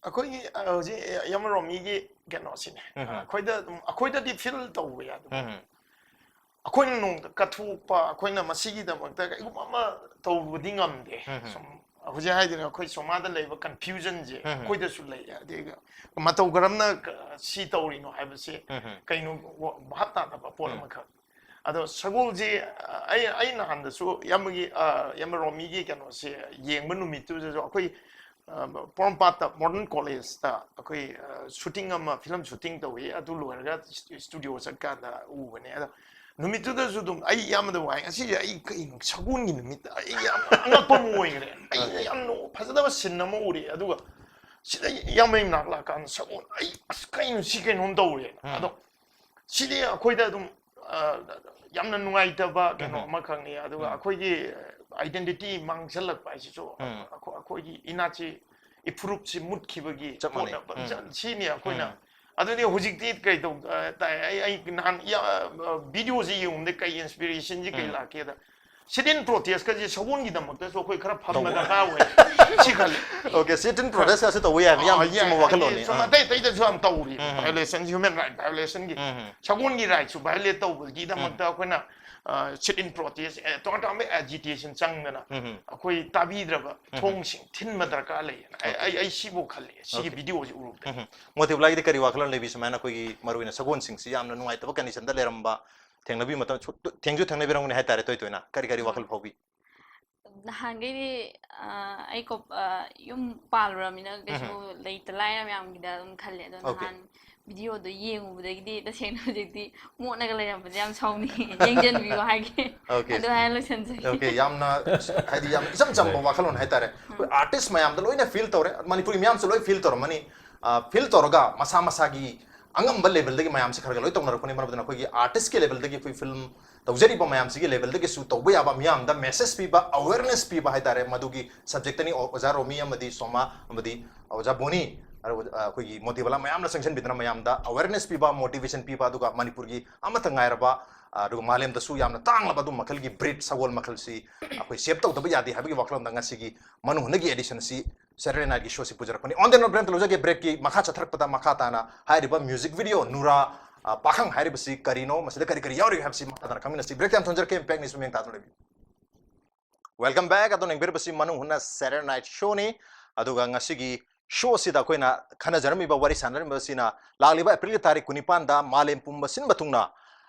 ꯑꯩꯈꯣꯏꯒꯤ ꯑ, ꯍꯧꯖꯤꯛ ꯌꯥꯝ ꯔꯣꯃꯤꯒꯤ ꯀꯩꯅꯣꯁꯤꯅꯦ ꯎꯝ. ꯑꯩꯈꯣꯏꯗ ꯑꯗꯨꯝ ꯑꯩꯈꯣꯏꯗꯗꯤ ꯐꯤꯜ ꯇꯧꯕ ꯌꯥꯗꯕ ꯎꯝ, ꯑꯩꯈꯣꯏꯅ ꯅꯣꯡꯃꯗ ꯀꯠꯊꯣꯛꯄ ꯑꯩꯈꯣꯏꯅ ꯃꯁꯤꯒꯤꯗꯃꯛꯇ ꯀꯩꯒꯨꯝꯕ ꯑꯃ ꯇꯧꯕꯗꯤ ꯉꯝꯗꯦ ꯎꯝ. ꯁꯨꯝ ꯍꯧꯖꯤꯛ ꯍꯥꯏꯗꯅ ꯑꯩꯈꯣꯏ ꯁꯣꯃꯥꯗ ꯂꯩꯕ ꯀꯟꯐ꯭ꯌꯨꯖꯟꯁꯦ ꯎꯝ. ꯑꯩꯈꯣꯏꯗꯁꯨ ꯂꯩ ꯑꯗꯩ ꯃꯇꯧ ꯀꯔꯝꯅ ꯀ- ꯁꯤ ꯇꯧꯔꯤꯅꯣ ꯍꯥꯏꯕꯁꯦ ꯎꯝ. ꯀꯩꯅꯣ ꯋꯥ- ꯚꯥꯞ ꯇꯥꯗꯕ ꯄꯣꯠ ꯎꯝ. ꯑꯃꯈꯛ ꯑꯗꯣ ꯁꯒꯣꯜꯁꯦ ꯑꯩ ꯑꯩ ꯅꯍꯥꯟꯗꯁꯨ ꯌꯥꯝꯕꯒꯤ ꯌꯥꯝꯕ ꯔꯣꯃꯤꯒꯤ ꯀꯩꯅꯣꯁꯦ ꯌꯦꯡꯕ ꯅꯨꯃꯤꯠꯇꯨꯗꯁꯨ ꯑꯩꯈꯣꯏ ꯑ, ꯄꯣꯔꯣꯝꯄꯥꯠꯇ ꯃꯣꯗꯔꯟ ꯀꯣꯂꯦꯖꯇ ꯑꯩꯈꯣꯏ ꯁꯨꯇꯤꯡ ꯑꯃ ꯐꯤꯂꯝ ꯁꯨꯇꯤꯡ ꯇꯧꯏ ꯑꯗꯨ ꯂꯣꯏꯔꯒ ꯏꯁꯇꯨꯗꯤꯑꯣ ꯆꯠꯀꯥꯟꯗ ꯎꯕꯅꯦ ꯑꯗꯣ ꯅꯨꯃꯤꯠꯇꯨꯗꯁꯨ ꯑꯗꯨꯝ ꯑꯩ ꯏꯌꯥꯝꯕꯗ ꯋꯥꯏ ꯉꯁꯤꯁꯦ ꯑꯩ ꯀꯩꯅꯣ ꯁꯒꯣꯜꯒꯤ ꯅꯨꯃꯤꯠꯇ ꯑꯩ ꯌꯥꯝ ꯑꯉꯛꯄ ꯑꯃ ꯑꯣꯏꯈ꯭ꯔꯦ ꯑꯩ ꯌꯥꯝ ꯅꯣ- ꯐꯖꯗꯕ ꯁꯤꯟ ꯑꯃ ꯎꯔꯦ ꯑꯗꯨꯒ ꯁꯤꯗ ꯏꯌꯥꯝꯕꯩ ꯃꯅꯥꯛ ꯂꯥꯛꯀꯥꯟꯗ ꯁꯒꯣꯜ ꯑꯩ ꯑꯁ ꯀꯩꯅꯣ ꯁꯤ ꯀꯩꯅꯣꯝ ꯇꯧꯔꯦ ꯎꯝ. ꯑꯗꯣ ꯁꯤꯗꯤ ꯑꯩꯈꯣꯏꯗ ꯑꯗꯨꯝ ꯑ, ꯌꯥꯝꯅ ꯅꯨꯡꯉꯥꯏꯇꯕ ꯀꯩꯅꯣ ꯎꯝ꯫ ꯑꯃꯈꯛꯅꯤ꯫ ꯑꯗꯨꯒ ꯎꯝ꯫ ꯑꯩꯈꯣꯏꯒꯤ identity ꯃꯥꯡꯁꯤꯜꯂꯛꯄ ꯍꯥꯏꯁꯤꯁꯨ ꯎꯝ꯫ ꯑꯩꯈꯣꯏ- ꯑꯩꯈꯣꯏꯒꯤ ꯏꯅꯥꯠꯁꯤ, ꯏꯐꯨꯔꯨꯞꯁꯤ ꯃꯨꯠꯈꯤꯕꯒꯤ ꯆꯞ ꯃꯥꯟꯅꯩ꯫ ꯄꯣꯠ ꯑꯃ ꯎꯝ꯫ ꯁꯤꯅꯤ ꯑꯩꯈꯣꯏꯅ꯫ ꯎꯝ꯫ ꯑꯗꯨꯅꯤ ꯍꯧꯖꯤꯛꯇꯤ ꯀꯩ ꯇꯧ ꯑ, ꯇꯥꯏ ꯑꯩ ꯑꯩ ꯅꯍꯥꯟ ꯚꯤꯗꯤꯑꯣꯁꯤ ꯌꯦꯡꯕꯗ ꯀꯩ inspirationꯁꯤ ꯀꯩ ꯎꯝ꯫ ꯂꯥꯛꯀꯦꯗ, sit-in protestꯀꯁꯦ ꯁꯒꯣꯜꯒꯤꯗꯃꯛꯇꯁꯨ ꯑꯩꯈꯣꯏ ꯈꯔ ꯐꯝꯕ ꯇꯧꯕ꯫ ꯗꯔꯀꯥꯔ ꯑꯣꯏ ꯁꯤ ꯈꯜꯂꯤ꯫ Okay, sit-in protestꯀꯁꯨ ꯇꯧꯕ ꯌꯥꯏ, ꯌꯥꯝ ꯑꯥ, ꯌꯥꯏ꯫ ꯆꯨꯝꯕ ꯋꯥꯈꯜꯂꯣꯟꯅꯤ꯫ ꯍꯥꯏꯗꯤ ꯁꯨꯝ ꯑꯥ꯫ ꯑꯇꯩ ꯑꯇꯩꯗꯁꯨ ꯌꯥꯝ ꯇꯧꯔꯤ꯫ ꯎꯝ꯫ Violation, human right violationꯒꯤ꯫ ꯎꯝ꯫ ꯁꯒꯣꯜꯒꯤ rightꯁꯨ violate ꯇꯧꯕꯒꯤꯗꯃꯛꯇ ꯑꯩꯈꯣꯏꯅ sit-in protest, ꯑꯦ, ꯇꯣꯉꯥꯟ ꯇꯣꯉꯥꯟꯕ agitation ꯆꯪꯗꯅ ꯎꯝ꯫ ꯑꯩꯈꯣꯏ ꯇꯥꯕꯤꯗ꯭ꯔꯕ ꯎꯝ꯫ ꯊꯣꯡꯁꯤꯡ ꯊꯤꯟꯕ ꯗꯔꯀꯥꯔ ꯂꯩꯌꯦꯅ ꯑꯩ- Okay. ꯑꯩ ꯑꯩ ꯁꯤꯕꯨ ꯈꯜꯂꯤ ꯁꯤꯒꯤ Okay. ꯚꯤꯗꯤꯑꯣꯁꯤ ꯎꯔꯨꯕꯗ꯫ ꯎꯝ꯫ ꯃꯣꯇꯤꯕꯂꯥꯒꯤꯗꯤ ꯀꯔꯤ ꯋꯥꯈꯜꯂꯣꯟ ꯂꯩꯕꯤ? ꯁꯨꯃꯥꯏꯅ ꯑꯩꯈꯣꯏꯒꯤ ꯃꯔꯨꯑꯣꯏꯅ ꯁꯒꯣꯜꯁꯤꯡꯁꯤ ꯌꯥꯝꯅ ꯅꯨꯡꯉꯥꯏꯇꯕ conditionꯗ ꯂꯩꯔꯝꯕ, ꯊꯦꯡꯅꯕꯤ ꯃꯇꯝ ꯁꯨ- ꯊꯦꯡꯁꯨ ꯊꯦꯡꯅꯕꯤꯔꯝꯒꯅꯤ ꯍꯥꯏꯇꯥꯔꯦ ꯇꯣꯏ ꯇꯣꯏꯅ꯫ ꯀꯔꯤ ꯀꯔꯤ ꯋꯥꯈꯜ ꯐꯥꯎꯕꯤ? ꯅꯍꯥꯟꯈꯩꯗꯤ ꯑ, ꯑꯩ ꯀꯣ- ꯑ, ꯌꯨꯝ ꯄꯥꯜꯂꯨꯔꯃꯤꯅ ꯀꯩꯁꯨ ꯂꯩꯇ ꯂꯥꯏꯔ ꯃꯌꯥꯝꯒꯤꯗ ꯑꯗꯨꯝ ꯈꯜꯂꯦ꯫ ꯑꯗꯣ Okay. ꯅꯍꯥꯟ ꯚꯤꯗꯤꯑꯣꯗꯣ ꯌꯦꯡꯉꯨꯕꯗꯒꯤꯗꯤ ꯇꯁꯦꯡꯅ ꯍꯧꯖꯤꯛꯇꯤ ꯃꯣꯠꯅꯒ ꯂꯩꯔꯝꯕꯁꯦ ꯌꯥꯝ ꯁꯥꯎꯅꯤꯡꯉꯦ꯫ ꯌꯦꯡꯖꯟꯕꯤꯌꯣ ꯍꯥꯏꯒꯦ꯫ Okay. ꯑꯗꯨ ꯍꯥꯏꯔ ꯂꯣꯏꯁꯟꯖꯒꯦ꯫ Okay, ꯌꯥꯝꯅ ꯍꯥꯏꯗꯤ ꯌꯥꯝ ꯏꯆꯝ ꯆꯝꯕ ꯋꯥꯈꯜꯂꯣꯟ ꯍꯥꯏꯇꯥꯔꯦ꯫ ꯑꯩꯈꯣꯏ artist ꯃꯌꯥꯝꯗ ꯂꯣꯏꯅ feel ꯇꯧꯔꯦ, ꯃꯅꯤꯄꯨꯔꯤ ꯃꯤꯌꯥꯝꯁꯨ ꯂꯣꯏ feel ꯇꯧꯔꯝꯃꯅꯤ꯫ ꯑ, feel ꯇꯧꯔꯒ ꯃꯁꯥ ꯃꯁꯥꯒꯤ ꯑꯉꯝꯕ levelꯗꯒꯤ ꯃꯌꯥꯝꯁꯦ ꯈꯔ ꯈꯔ ꯂꯣꯏ ꯇꯧꯅꯔꯛꯄꯅꯤ꯫ ꯃꯔꯝ ꯑꯗꯨꯅ ꯑꯩꯈꯣꯏꯒꯤ artistꯀꯤ levelꯗꯒꯤ ꯑꯩꯈꯣꯏ film ꯇꯧꯖꯔꯤꯕ ꯃꯌꯥꯝꯁꯤꯒꯤ levelꯗꯒꯤꯁꯨ ꯇꯧꯕ ꯌꯥꯕ ꯃꯤꯌꯥꯝꯗ message ꯄꯤꯕ, awareness ꯄꯤꯕ ꯍꯥꯏꯇꯥꯔꯦ, ꯃꯗꯨꯒꯤ subjectꯇꯅꯤ ꯑꯣ-, ꯑꯣꯖꯥ ꯔꯣꯃꯤ ꯑꯃꯗꯤ ꯁꯣꯃꯥ ꯑꯃꯗꯤ ꯑꯣꯖꯥ ꯕꯣꯅꯤ, ꯑ, ꯑꯩꯈꯣꯏꯒꯤ ꯃꯣꯇꯤꯕꯂꯥ ꯃꯌꯥꯝꯅ ꯆꯪꯁꯤꯟꯕꯤꯗꯨꯅ ꯃꯌꯥꯝꯗ awareness ꯄꯤꯕ, motivation ꯄꯤꯕ, ꯑꯗꯨꯒ ꯃꯅꯤꯄꯨꯔꯒꯤ ꯑꯃꯠꯇ ꯉꯥꯏꯔꯕ, ꯑ, ꯑꯗꯨꯒ ꯃꯥꯂꯦꯝꯗꯁꯨ ꯌꯥꯝꯅ ꯇꯥꯡꯂꯕ ꯑꯗꯨꯝ ꯃꯈꯜꯒꯤ breed ꯁꯒꯣꯜ ꯃꯈꯜꯁꯤ ꯑꯩꯈꯣꯏ save ꯇꯧꯗꯕ ꯌꯥꯗꯦ ꯍꯥꯏꯕꯒꯤ ꯋꯥꯈꯜꯂꯣꯟꯗ ꯉꯁꯤꯒꯤ ꯃꯅꯨꯡ ꯍꯨꯠꯅꯒꯤ editionꯁꯤ Saturday nightꯀꯤ showꯁꯤ ꯄꯨꯖꯔꯛꯄꯅꯤ꯫ On the note, break ꯑꯃꯇ ꯂꯧꯖꯒꯦ꯫ Breakꯀꯤ ꯃꯈꯥ ꯆꯠꯊꯔꯛꯄꯗ ꯃꯈꯥ ꯇꯥꯅ ꯍꯥꯏꯔꯤꯕ music video ꯅꯨꯔꯥ, ꯑ, ꯄꯥꯈꯪ ꯍꯥꯏꯔꯤꯕꯁꯤ ꯀꯔꯤꯅꯣ, ꯃꯁꯤꯗ ꯀꯔꯤ ꯀꯔꯤ ꯌꯥꯎꯔꯤꯕꯒꯦ ꯍꯥꯏꯕꯁꯤ ꯃꯈꯥ ꯇꯥꯅ ꯈꯪꯃꯤꯟꯅꯁꯤ꯫ Break time ꯊꯝꯖꯔꯛꯀꯦ꯫ Impact News ꯃꯤꯠꯌꯦꯡ ꯇꯥꯗꯨꯅ ꯂꯩꯕꯤꯌꯨ꯫ Welcome back. ꯑꯗꯣꯝꯅ ꯌꯦꯡꯕꯤꯔꯤꯕꯁꯤ ꯃꯅꯨꯡ ꯍꯨꯠꯅ Saturday night showꯅꯤ꯫ ꯑꯗꯨꯒ ꯉꯁꯤꯒꯤ showꯁꯤꯗ ꯑꯩꯈꯣꯏꯅ ꯈꯟꯅꯖꯔꯝꯃꯤꯕ, ꯋꯥꯔꯤ ꯁꯥꯟꯅꯔꯝꯃꯤꯕꯁꯤꯅ ꯂꯥꯛꯂꯤꯕ Aprilꯒꯤ ꯇꯥꯔꯤꯛ ꯀꯨꯟꯅꯤꯄꯥꯟꯗ ꯃꯥꯂꯦꯝ ꯄꯨꯝꯕ ꯁꯤꯟꯕ ꯊꯨꯡꯅ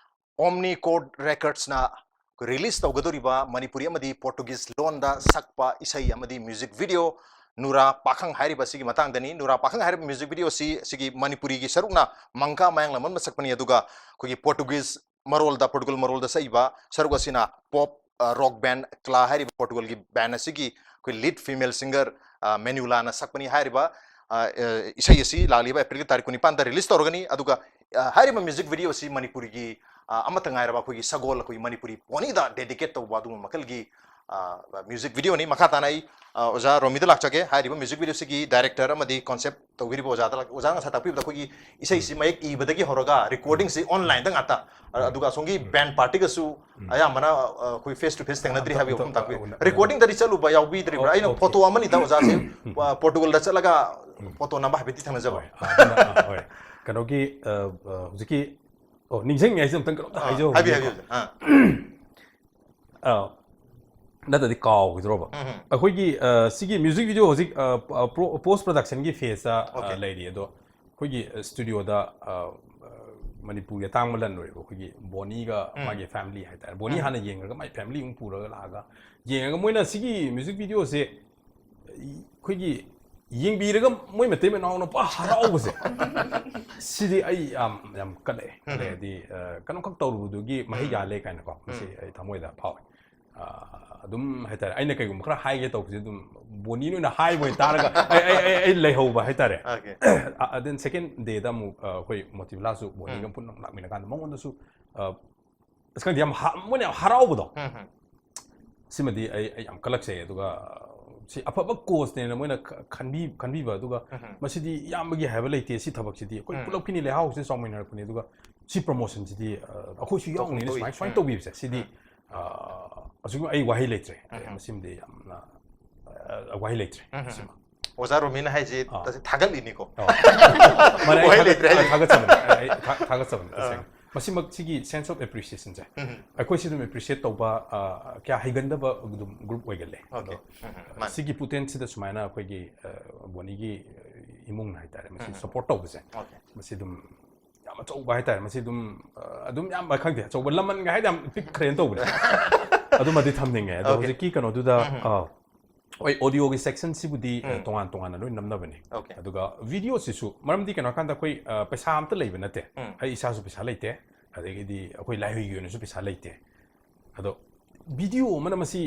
Omnichord Recordsꯅ release ꯇꯧꯒꯗꯧꯔꯤꯕ ꯃꯅꯤꯄꯨꯔꯤ ꯑꯃꯗꯤ Portuguese ꯂꯣꯟꯗ ꯁꯛꯄ ꯏꯁꯩ ꯑꯃꯗꯤ music video ꯅꯨꯔꯥ ꯄꯥꯈꯪ ꯍꯥꯏꯔꯤꯕ ꯑꯁꯤꯒꯤ ꯃꯇꯥꯡꯗꯅꯤ꯫ ꯅꯨꯔꯥ ꯄꯥꯈꯪ ꯍꯥꯏꯔꯤꯕ music video ꯑꯁꯤ ꯑꯁꯤꯒꯤ ꯃꯅꯤꯄꯨꯔꯤꯒꯤ ꯁꯔꯨꯛꯅ ꯃꯪꯀꯥ ꯃꯌꯥꯡꯂꯥꯡꯕꯝꯅ ꯁꯛꯄꯅꯤ, ꯑꯗꯨꯒ ꯑꯩꯈꯣꯏꯒꯤ Portuguese ꯃꯔꯣꯜꯗ, Portugal ꯃꯔꯣꯜꯗ ꯁꯛꯏꯕ ꯁꯔꯨꯛ ꯑꯁꯤꯅ pop, ꯑ, rock band Clash ꯍꯥꯏꯔꯤꯕ Portugalꯒꯤ band ꯑꯁꯤꯒꯤ ꯑꯩꯈꯣꯏ lead female singer, ꯑ, Manuelaꯅ ꯁꯛꯄꯅꯤ꯫ ꯍꯥꯏꯔꯤꯕ, ꯑ, ꯑ, ꯏꯁꯩ ꯑꯁꯤ ꯂꯥꯛꯂꯤꯕ Aprilꯒꯤ ꯇꯥꯔꯤꯛ ꯀꯨꯟꯅꯤꯄꯥꯟꯗ release ꯇꯧꯔꯒꯅꯤ꯫ ꯑꯗꯨꯒ ꯑ, ꯍꯥꯏꯔꯤꯕ ꯃ꯭ꯌꯨꯖꯤꯛ ꯚꯤꯗꯤꯑꯣ ꯑꯁꯤ ꯃꯅꯤꯄꯨꯔꯤꯒꯤ, ꯑ, ꯑꯃꯠꯇ ꯉꯥꯏꯔꯕ ꯑꯩꯈꯣꯏꯒꯤ ꯁꯒꯣꯜ, ꯑꯩꯈꯣꯏꯒꯤ ꯃꯅꯤꯄꯨꯔꯤ ꯄꯣꯅꯤꯗ ꯗꯦꯗꯤꯀꯦꯠ ꯇꯧꯕ ꯑꯗꯨꯒꯨꯝꯕ ꯃꯈꯜꯒꯤ, ꯑ, ꯃ꯭ꯌꯨꯖꯤꯛ ꯚꯤꯗꯤꯑꯣꯅꯤ꯫ ꯃꯈꯥ ꯇꯥꯅ ꯑꯩ, ꯑ, ꯑꯣꯖꯥ ꯔꯣꯃꯤꯗ ꯂꯥꯛꯆꯒꯦ꯫ ꯍꯥꯏꯔꯤꯕ ꯃ꯭ꯌꯨꯖꯤꯛ ꯚꯤꯗꯤꯑꯣꯁꯤꯒꯤ ꯗꯥꯏꯔꯦꯛꯇꯔ ꯑꯃꯗꯤ ꯀꯣꯟꯁꯦꯞ ꯇꯧꯕꯤꯔꯤꯕ ꯑꯣꯖꯥꯗ ꯂꯥꯛ-, ꯑꯣꯖꯥꯅ ꯉꯁꯥꯏ ꯇꯥꯛꯄꯤꯕꯗ ꯑꯩꯈꯣꯏꯒꯤ ꯏꯁꯩꯁꯤ ꯃꯌꯦꯛ ꯏꯕꯗꯒꯤ ꯍꯧꯔꯒ ꯔꯦꯀꯣꯔꯗꯤꯡꯁꯤ ꯑꯣꯟꯂꯥꯏꯟꯗ ꯉꯥꯛꯇ, ꯑ, ꯑꯗꯨꯒ ꯑꯁꯣꯝꯒꯤ ꯕꯦꯟ ꯄꯥꯔꯇꯤꯒꯁꯨ ꯑꯌꯥꯝꯕꯅ, ꯑ, ꯑꯩꯈꯣꯏ ꯐꯦꯁ ꯇꯨ ꯐꯦꯁ ꯊꯦꯡꯅꯗ꯭ꯔꯤ ꯍꯥꯏꯕꯒꯤ ꯋꯥꯐꯝ ꯇꯥꯛꯄꯤꯌꯨ꯫ ꯔꯦꯀꯣꯔꯗꯤꯡꯗꯗꯤ ꯆꯠꯂꯨꯕ ꯌꯥꯎꯕꯤꯗ꯭ꯔꯤꯕ꯭ꯔꯥ? ꯑꯩꯅ ꯐꯣꯇꯣ ꯑꯃꯅꯤꯗ ꯑꯣꯖꯥꯁꯦ, ꯑ, ꯄꯣꯔꯇꯨꯒꯜꯗ ꯆꯠꯂꯒ ꯐꯣꯇꯣ ꯅꯝꯕ ꯍꯥꯏꯐꯦꯠꯇꯤ ꯊꯦꯡꯅꯖꯕ꯫ ꯍꯣꯏ, ꯑꯗꯨꯅ, ꯑ, ꯍꯣꯏ꯫ ꯀꯩꯅꯣꯒꯤ, ꯑ, ꯑ, ꯍꯧꯖꯤꯛꯀꯤ, ꯑꯣ, ꯅꯤꯡꯁꯤꯡꯉꯦ ꯍꯥꯏꯁꯦ ꯑꯝꯇꯪ ꯀꯩꯅꯣꯝꯇ ꯑ, ꯍꯥꯏꯖꯍꯧꯒꯦ꯫ ꯍꯥꯏꯕꯤꯌꯨ, ꯍꯥꯏꯕꯤꯌꯨ, ꯑꯣꯖꯥ꯫ ꯑ꯫ ꯑ, ꯅꯠꯇ꯭ꯔꯗꯤ ꯀꯥꯎꯈꯤꯗ꯭ꯔꯣꯕ꯫ ꯎꯝ, ꯎꯝ꯫ ꯑꯩꯈꯣꯏꯒꯤ, ꯑ, ꯁꯤꯒꯤ ꯃ꯭ꯌꯨꯖꯤꯛ ꯚꯤꯗꯤꯑꯣ ꯍꯧꯖꯤꯛ, ꯑ, ꯄ-, ꯄ꯭ꯔꯣ-, ꯄꯣꯁ ꯄ꯭ꯔꯗꯛꯁꯟꯒꯤ ꯐꯦꯁꯇ, ꯑ, ꯑꯣꯀꯦ꯫ ꯂꯩꯔꯤ꯫ ꯑꯗꯣ ꯑꯩꯈꯣꯏꯒꯤ, ꯑ, ꯁ꯭ꯇꯨꯗꯤꯑꯣꯗ, ꯑ, ꯑ, ꯃꯅꯤꯄꯨꯔꯒꯤ ꯑꯇꯥꯡꯕ ꯂꯟ ꯑꯣꯏꯔꯤꯕ ꯑꯩꯈꯣꯏꯒꯤ ꯕꯣꯅꯤꯒ ꯎꯝ꯫ ꯃꯥꯒꯤ ꯐꯦꯃꯤꯂꯤ ꯍꯥꯏꯇꯥꯔꯦ꯫ ꯕꯣꯅꯤ ꯎꯝ꯫ ꯍꯥꯟꯅ ꯌꯦꯡꯉꯒ ꯃꯥꯏ ꯐꯦꯃꯤꯂꯤ ꯑꯃꯨꯛ ꯄꯨꯔꯒ ꯂꯥꯛꯑꯒ ꯌꯦꯡꯉꯒ ꯃꯣꯏꯅ ꯁꯤꯒꯤ ꯃ꯭ꯌꯨꯖꯤꯛ ꯚꯤꯗꯤꯑꯣꯁꯦ ꯑꯩꯈꯣꯏꯒꯤ ꯌꯦꯡꯕꯤꯔꯒ ꯃꯣꯏ ꯃꯇꯩ ꯃꯅꯥꯎꯅ ꯄꯨꯔꯥ ꯍꯔꯥꯎꯕꯁꯦ꯫ ꯁꯤꯗꯤ ꯑꯩ ꯌꯥꯝ, ꯌꯥꯝ ꯀꯜꯂꯛꯑꯦ꯫ ꯎꯝ꯫ ꯀꯜꯂꯛꯑꯦ ꯍꯥꯏꯗꯤ, ꯑ, ꯀꯩꯅꯣꯝꯈꯛ ꯇꯧꯔꯨꯕꯗꯨꯒꯤ ꯃꯍꯩ ꯎꯝ꯫ ꯌꯥꯜꯂꯦ ꯀꯥꯏꯅꯀꯣ꯫ ꯃꯁꯤ ꯎꯝ꯫ ꯑꯩ ꯊꯃꯣꯏꯗ ꯐꯥꯎꯋꯦ꯫ ꯑ, ꯑꯗꯨꯝ ꯍꯥꯏꯇꯥꯔꯦ, ꯑꯩꯅ ꯀꯩꯒꯨꯝꯕ ꯈꯔ ꯍꯥꯏꯒꯦ ꯇꯧꯕꯁꯦ ꯑꯗꯨꯝ ꯕꯣꯅꯤꯅ ꯑꯣꯏꯅ ꯍꯥꯏꯕ ꯑꯣꯏꯅ ꯇꯥꯔꯒ ꯑꯩ, ꯑꯩ, ꯑꯩ, ꯑꯩ ꯂꯩꯍꯧꯕ ꯍꯥꯏꯇꯥꯔꯦ꯫ ꯑꯣꯀꯦ꯫ ꯑ, then second dayꯗ ꯑꯃꯨꯛ, ꯑ, ꯑꯩꯈꯣꯏ ꯃꯣꯇꯤꯕꯂꯥꯁꯨ ꯕꯣꯅꯤꯒ ꯎꯝ꯫ ꯄꯨꯟꯅ ꯑꯃꯨꯛ ꯂꯥꯛꯃꯤꯟꯅ ꯀꯥꯟꯗ ꯃꯉꯣꯟꯗꯁꯨ, ꯑ, ꯑꯁ, ꯈꯪꯗꯦ, ꯌꯥꯝ ꯍ-, ꯃꯣꯏꯅ ꯌꯥꯝ ꯍꯔꯥꯎꯕꯗꯣ꯫ ꯎꯝ, ꯎꯝ꯫ ꯁꯤꯃꯗꯤ ꯑꯩ, ꯑꯩ ꯌꯥꯝ ꯀꯜꯂꯛꯆꯩ꯫ ꯑꯗꯨꯒ ꯁꯤ ꯑꯐꯕ ꯀꯣꯁꯅꯦꯅ ꯃꯣꯏꯅ ꯈ-, ꯈꯟꯕꯤ-, ꯈꯟꯕꯤꯕ꯫ ꯑꯗꯨꯒ ꯎꯝ, ꯎꯝ꯫ ꯃꯁꯤꯗꯤ ꯏꯌꯥꯝꯕꯒꯤ ꯍꯥꯏꯕ ꯂꯩꯇꯦ꯫ ꯁꯤ ꯊꯕꯛꯁꯤꯗꯤ ꯑꯩꯈꯣꯏ ꯎꯝ꯫ ꯄꯨꯂꯞꯀꯤꯅꯤ, ꯂꯩꯍꯥꯎꯁꯤꯗ ꯆꯥꯎꯃꯤꯟꯅꯔꯛꯄꯅꯤ꯫ ꯑꯗꯨꯒ ꯁꯤ ꯄ꯭ꯔꯣꯃꯣꯁꯟꯁꯤꯗꯤ, ꯑ, ꯑꯩꯈꯣꯏꯁꯨ ꯌꯥꯎꯅꯤꯅ ꯇꯧꯕꯤ-, ꯁꯨꯃꯥꯏ, ꯁꯨꯃꯥꯏꯅ ꯎꯝ꯫ ꯇꯧꯕꯤꯕꯁꯦ꯫ ꯁꯤꯗꯤ, ꯎꯝ꯫ ꯑ, ꯑꯁꯨꯛ ꯑꯩ ꯋꯥꯍꯩ ꯂꯩꯇ꯭ꯔꯦ꯫ ꯎꯝ, ꯎꯝ꯫ ꯃꯁꯤꯃꯗꯤ ꯌꯥꯝꯅ, ꯑ, ꯋꯥꯍꯩ ꯂꯩꯇ꯭ꯔꯦ꯫ ꯎꯝ, ꯎꯝ꯫ ꯁꯤꯃ꯫ ꯑꯣꯖꯥ ꯔꯣꯃꯤꯅ ꯍꯥꯏꯁꯤ ꯑꯥ꯫ ꯇꯁꯦꯡ ꯊꯥꯒꯠꯂꯤꯅꯤꯀꯣ꯫ ꯑꯥ꯫ ꯃꯥꯅꯦ, ꯑꯩ ꯋꯥꯍꯩ ꯊꯥꯒꯠ-, ꯂꯩꯇ꯭ꯔꯦ ꯍꯥꯏꯁꯦ꯫ ꯑꯥ, ꯊꯥꯒꯠꯆꯕꯅꯦ꯫ ꯑꯩ, ꯑꯩ ꯊꯥ-, ꯊꯥꯒꯠꯆꯕꯅꯦ, ꯑꯥ꯫ ꯇꯁꯦꯡꯅ꯫ ꯃꯁꯤꯃꯛ, ꯁꯤꯒꯤ sense of appreciationꯁꯦ, ꯎꯝ꯫ ꯑꯩꯈꯣꯏꯁꯤ ꯑꯗꯨꯝ appreciate ꯇꯧꯕ, ꯑ, ꯀꯌꯥ ꯍꯩꯒꯟꯗꯕ ꯑꯗꯨꯝ group ꯑꯣꯏꯒꯜꯂꯦ꯫ ꯑꯣꯀꯦ꯫ ꯑꯗꯣ, ꯎꯝ, ꯎꯝ, ꯑ, ꯃꯥꯅꯦ꯫ ꯁꯤꯒꯤ ꯄꯨꯇꯦꯟꯁꯤꯗ ꯁꯨꯃꯥꯏꯅ ꯑꯩꯈꯣꯏꯒꯤ, ꯑ, ꯕꯣꯅꯤꯒꯤ, ꯑ, ꯏꯃꯨꯡꯅ ꯍꯥꯏꯇꯥꯔꯦ, ꯃꯁꯤ ꯎꯝ, ꯎꯝ꯫ support ꯇꯧꯕꯁꯦ, ꯑꯣꯀꯦ꯫ ꯃꯁꯤ ꯑꯗꯨꯝ ꯌꯥꯝ ꯑꯆꯧꯕ ꯍꯥꯏꯇꯥꯔꯦ, ꯃꯁꯤ ꯑꯗꯨꯝ, ꯑ, ꯑꯗꯨꯝ ꯌꯥꯝ, ꯈꯪꯗꯦ, ꯑꯆꯧꯕ ꯂꯃꯟꯒ ꯍꯥꯏꯗꯤ ꯌꯥꯝ ꯄꯤꯛꯈ꯭ꯔꯦꯅ ꯇꯧꯕꯅꯦ꯫ ꯑꯗꯨꯃꯗꯤ ꯊꯝꯅꯤꯡꯉꯦ꯫ ꯑꯗꯣ ꯑꯣꯀꯦ꯫ ꯍꯧꯖꯤꯛꯀꯤ ꯀꯩꯅꯣꯗꯨꯗ, ꯎꯝ, ꯎꯝ꯫ ꯑ, ꯍꯣꯏ, audioꯒꯤ sectionꯁꯤꯕꯨꯗꯤ, ꯑ, ꯎꯝ꯫ ꯇꯣꯉꯥꯟ ꯇꯣꯉꯥꯟꯅ ꯂꯣꯏ ꯅꯝꯅꯕꯅꯤ꯫ ꯑꯣꯀꯦ꯫ ꯑꯗꯨꯒ videoꯁꯤꯁꯨ, ꯃꯔꯝꯗꯤ ꯀꯩꯅꯣ ꯍꯥꯏꯀꯥꯟꯗ ꯑꯩꯈꯣꯏ, ꯑ, ꯄꯩꯁꯥ ꯑꯝꯇ ꯂꯩꯕ ꯅꯠꯇꯦ꯫ ꯎꯝ꯫ ꯑꯩ ꯏꯁꯥꯁꯨ ꯄꯩꯁꯥ ꯂꯩꯇꯦ, ꯑꯗꯒꯤꯗꯤ ꯑꯩꯈꯣꯏ ꯂꯥꯏꯍꯨꯏꯒꯤ ꯑꯣꯏꯅꯁꯨ ꯄꯩꯁꯥ ꯂꯩꯇꯦ꯫ ꯑꯗꯣ video ꯑꯃꯅ ꯃꯁꯤ,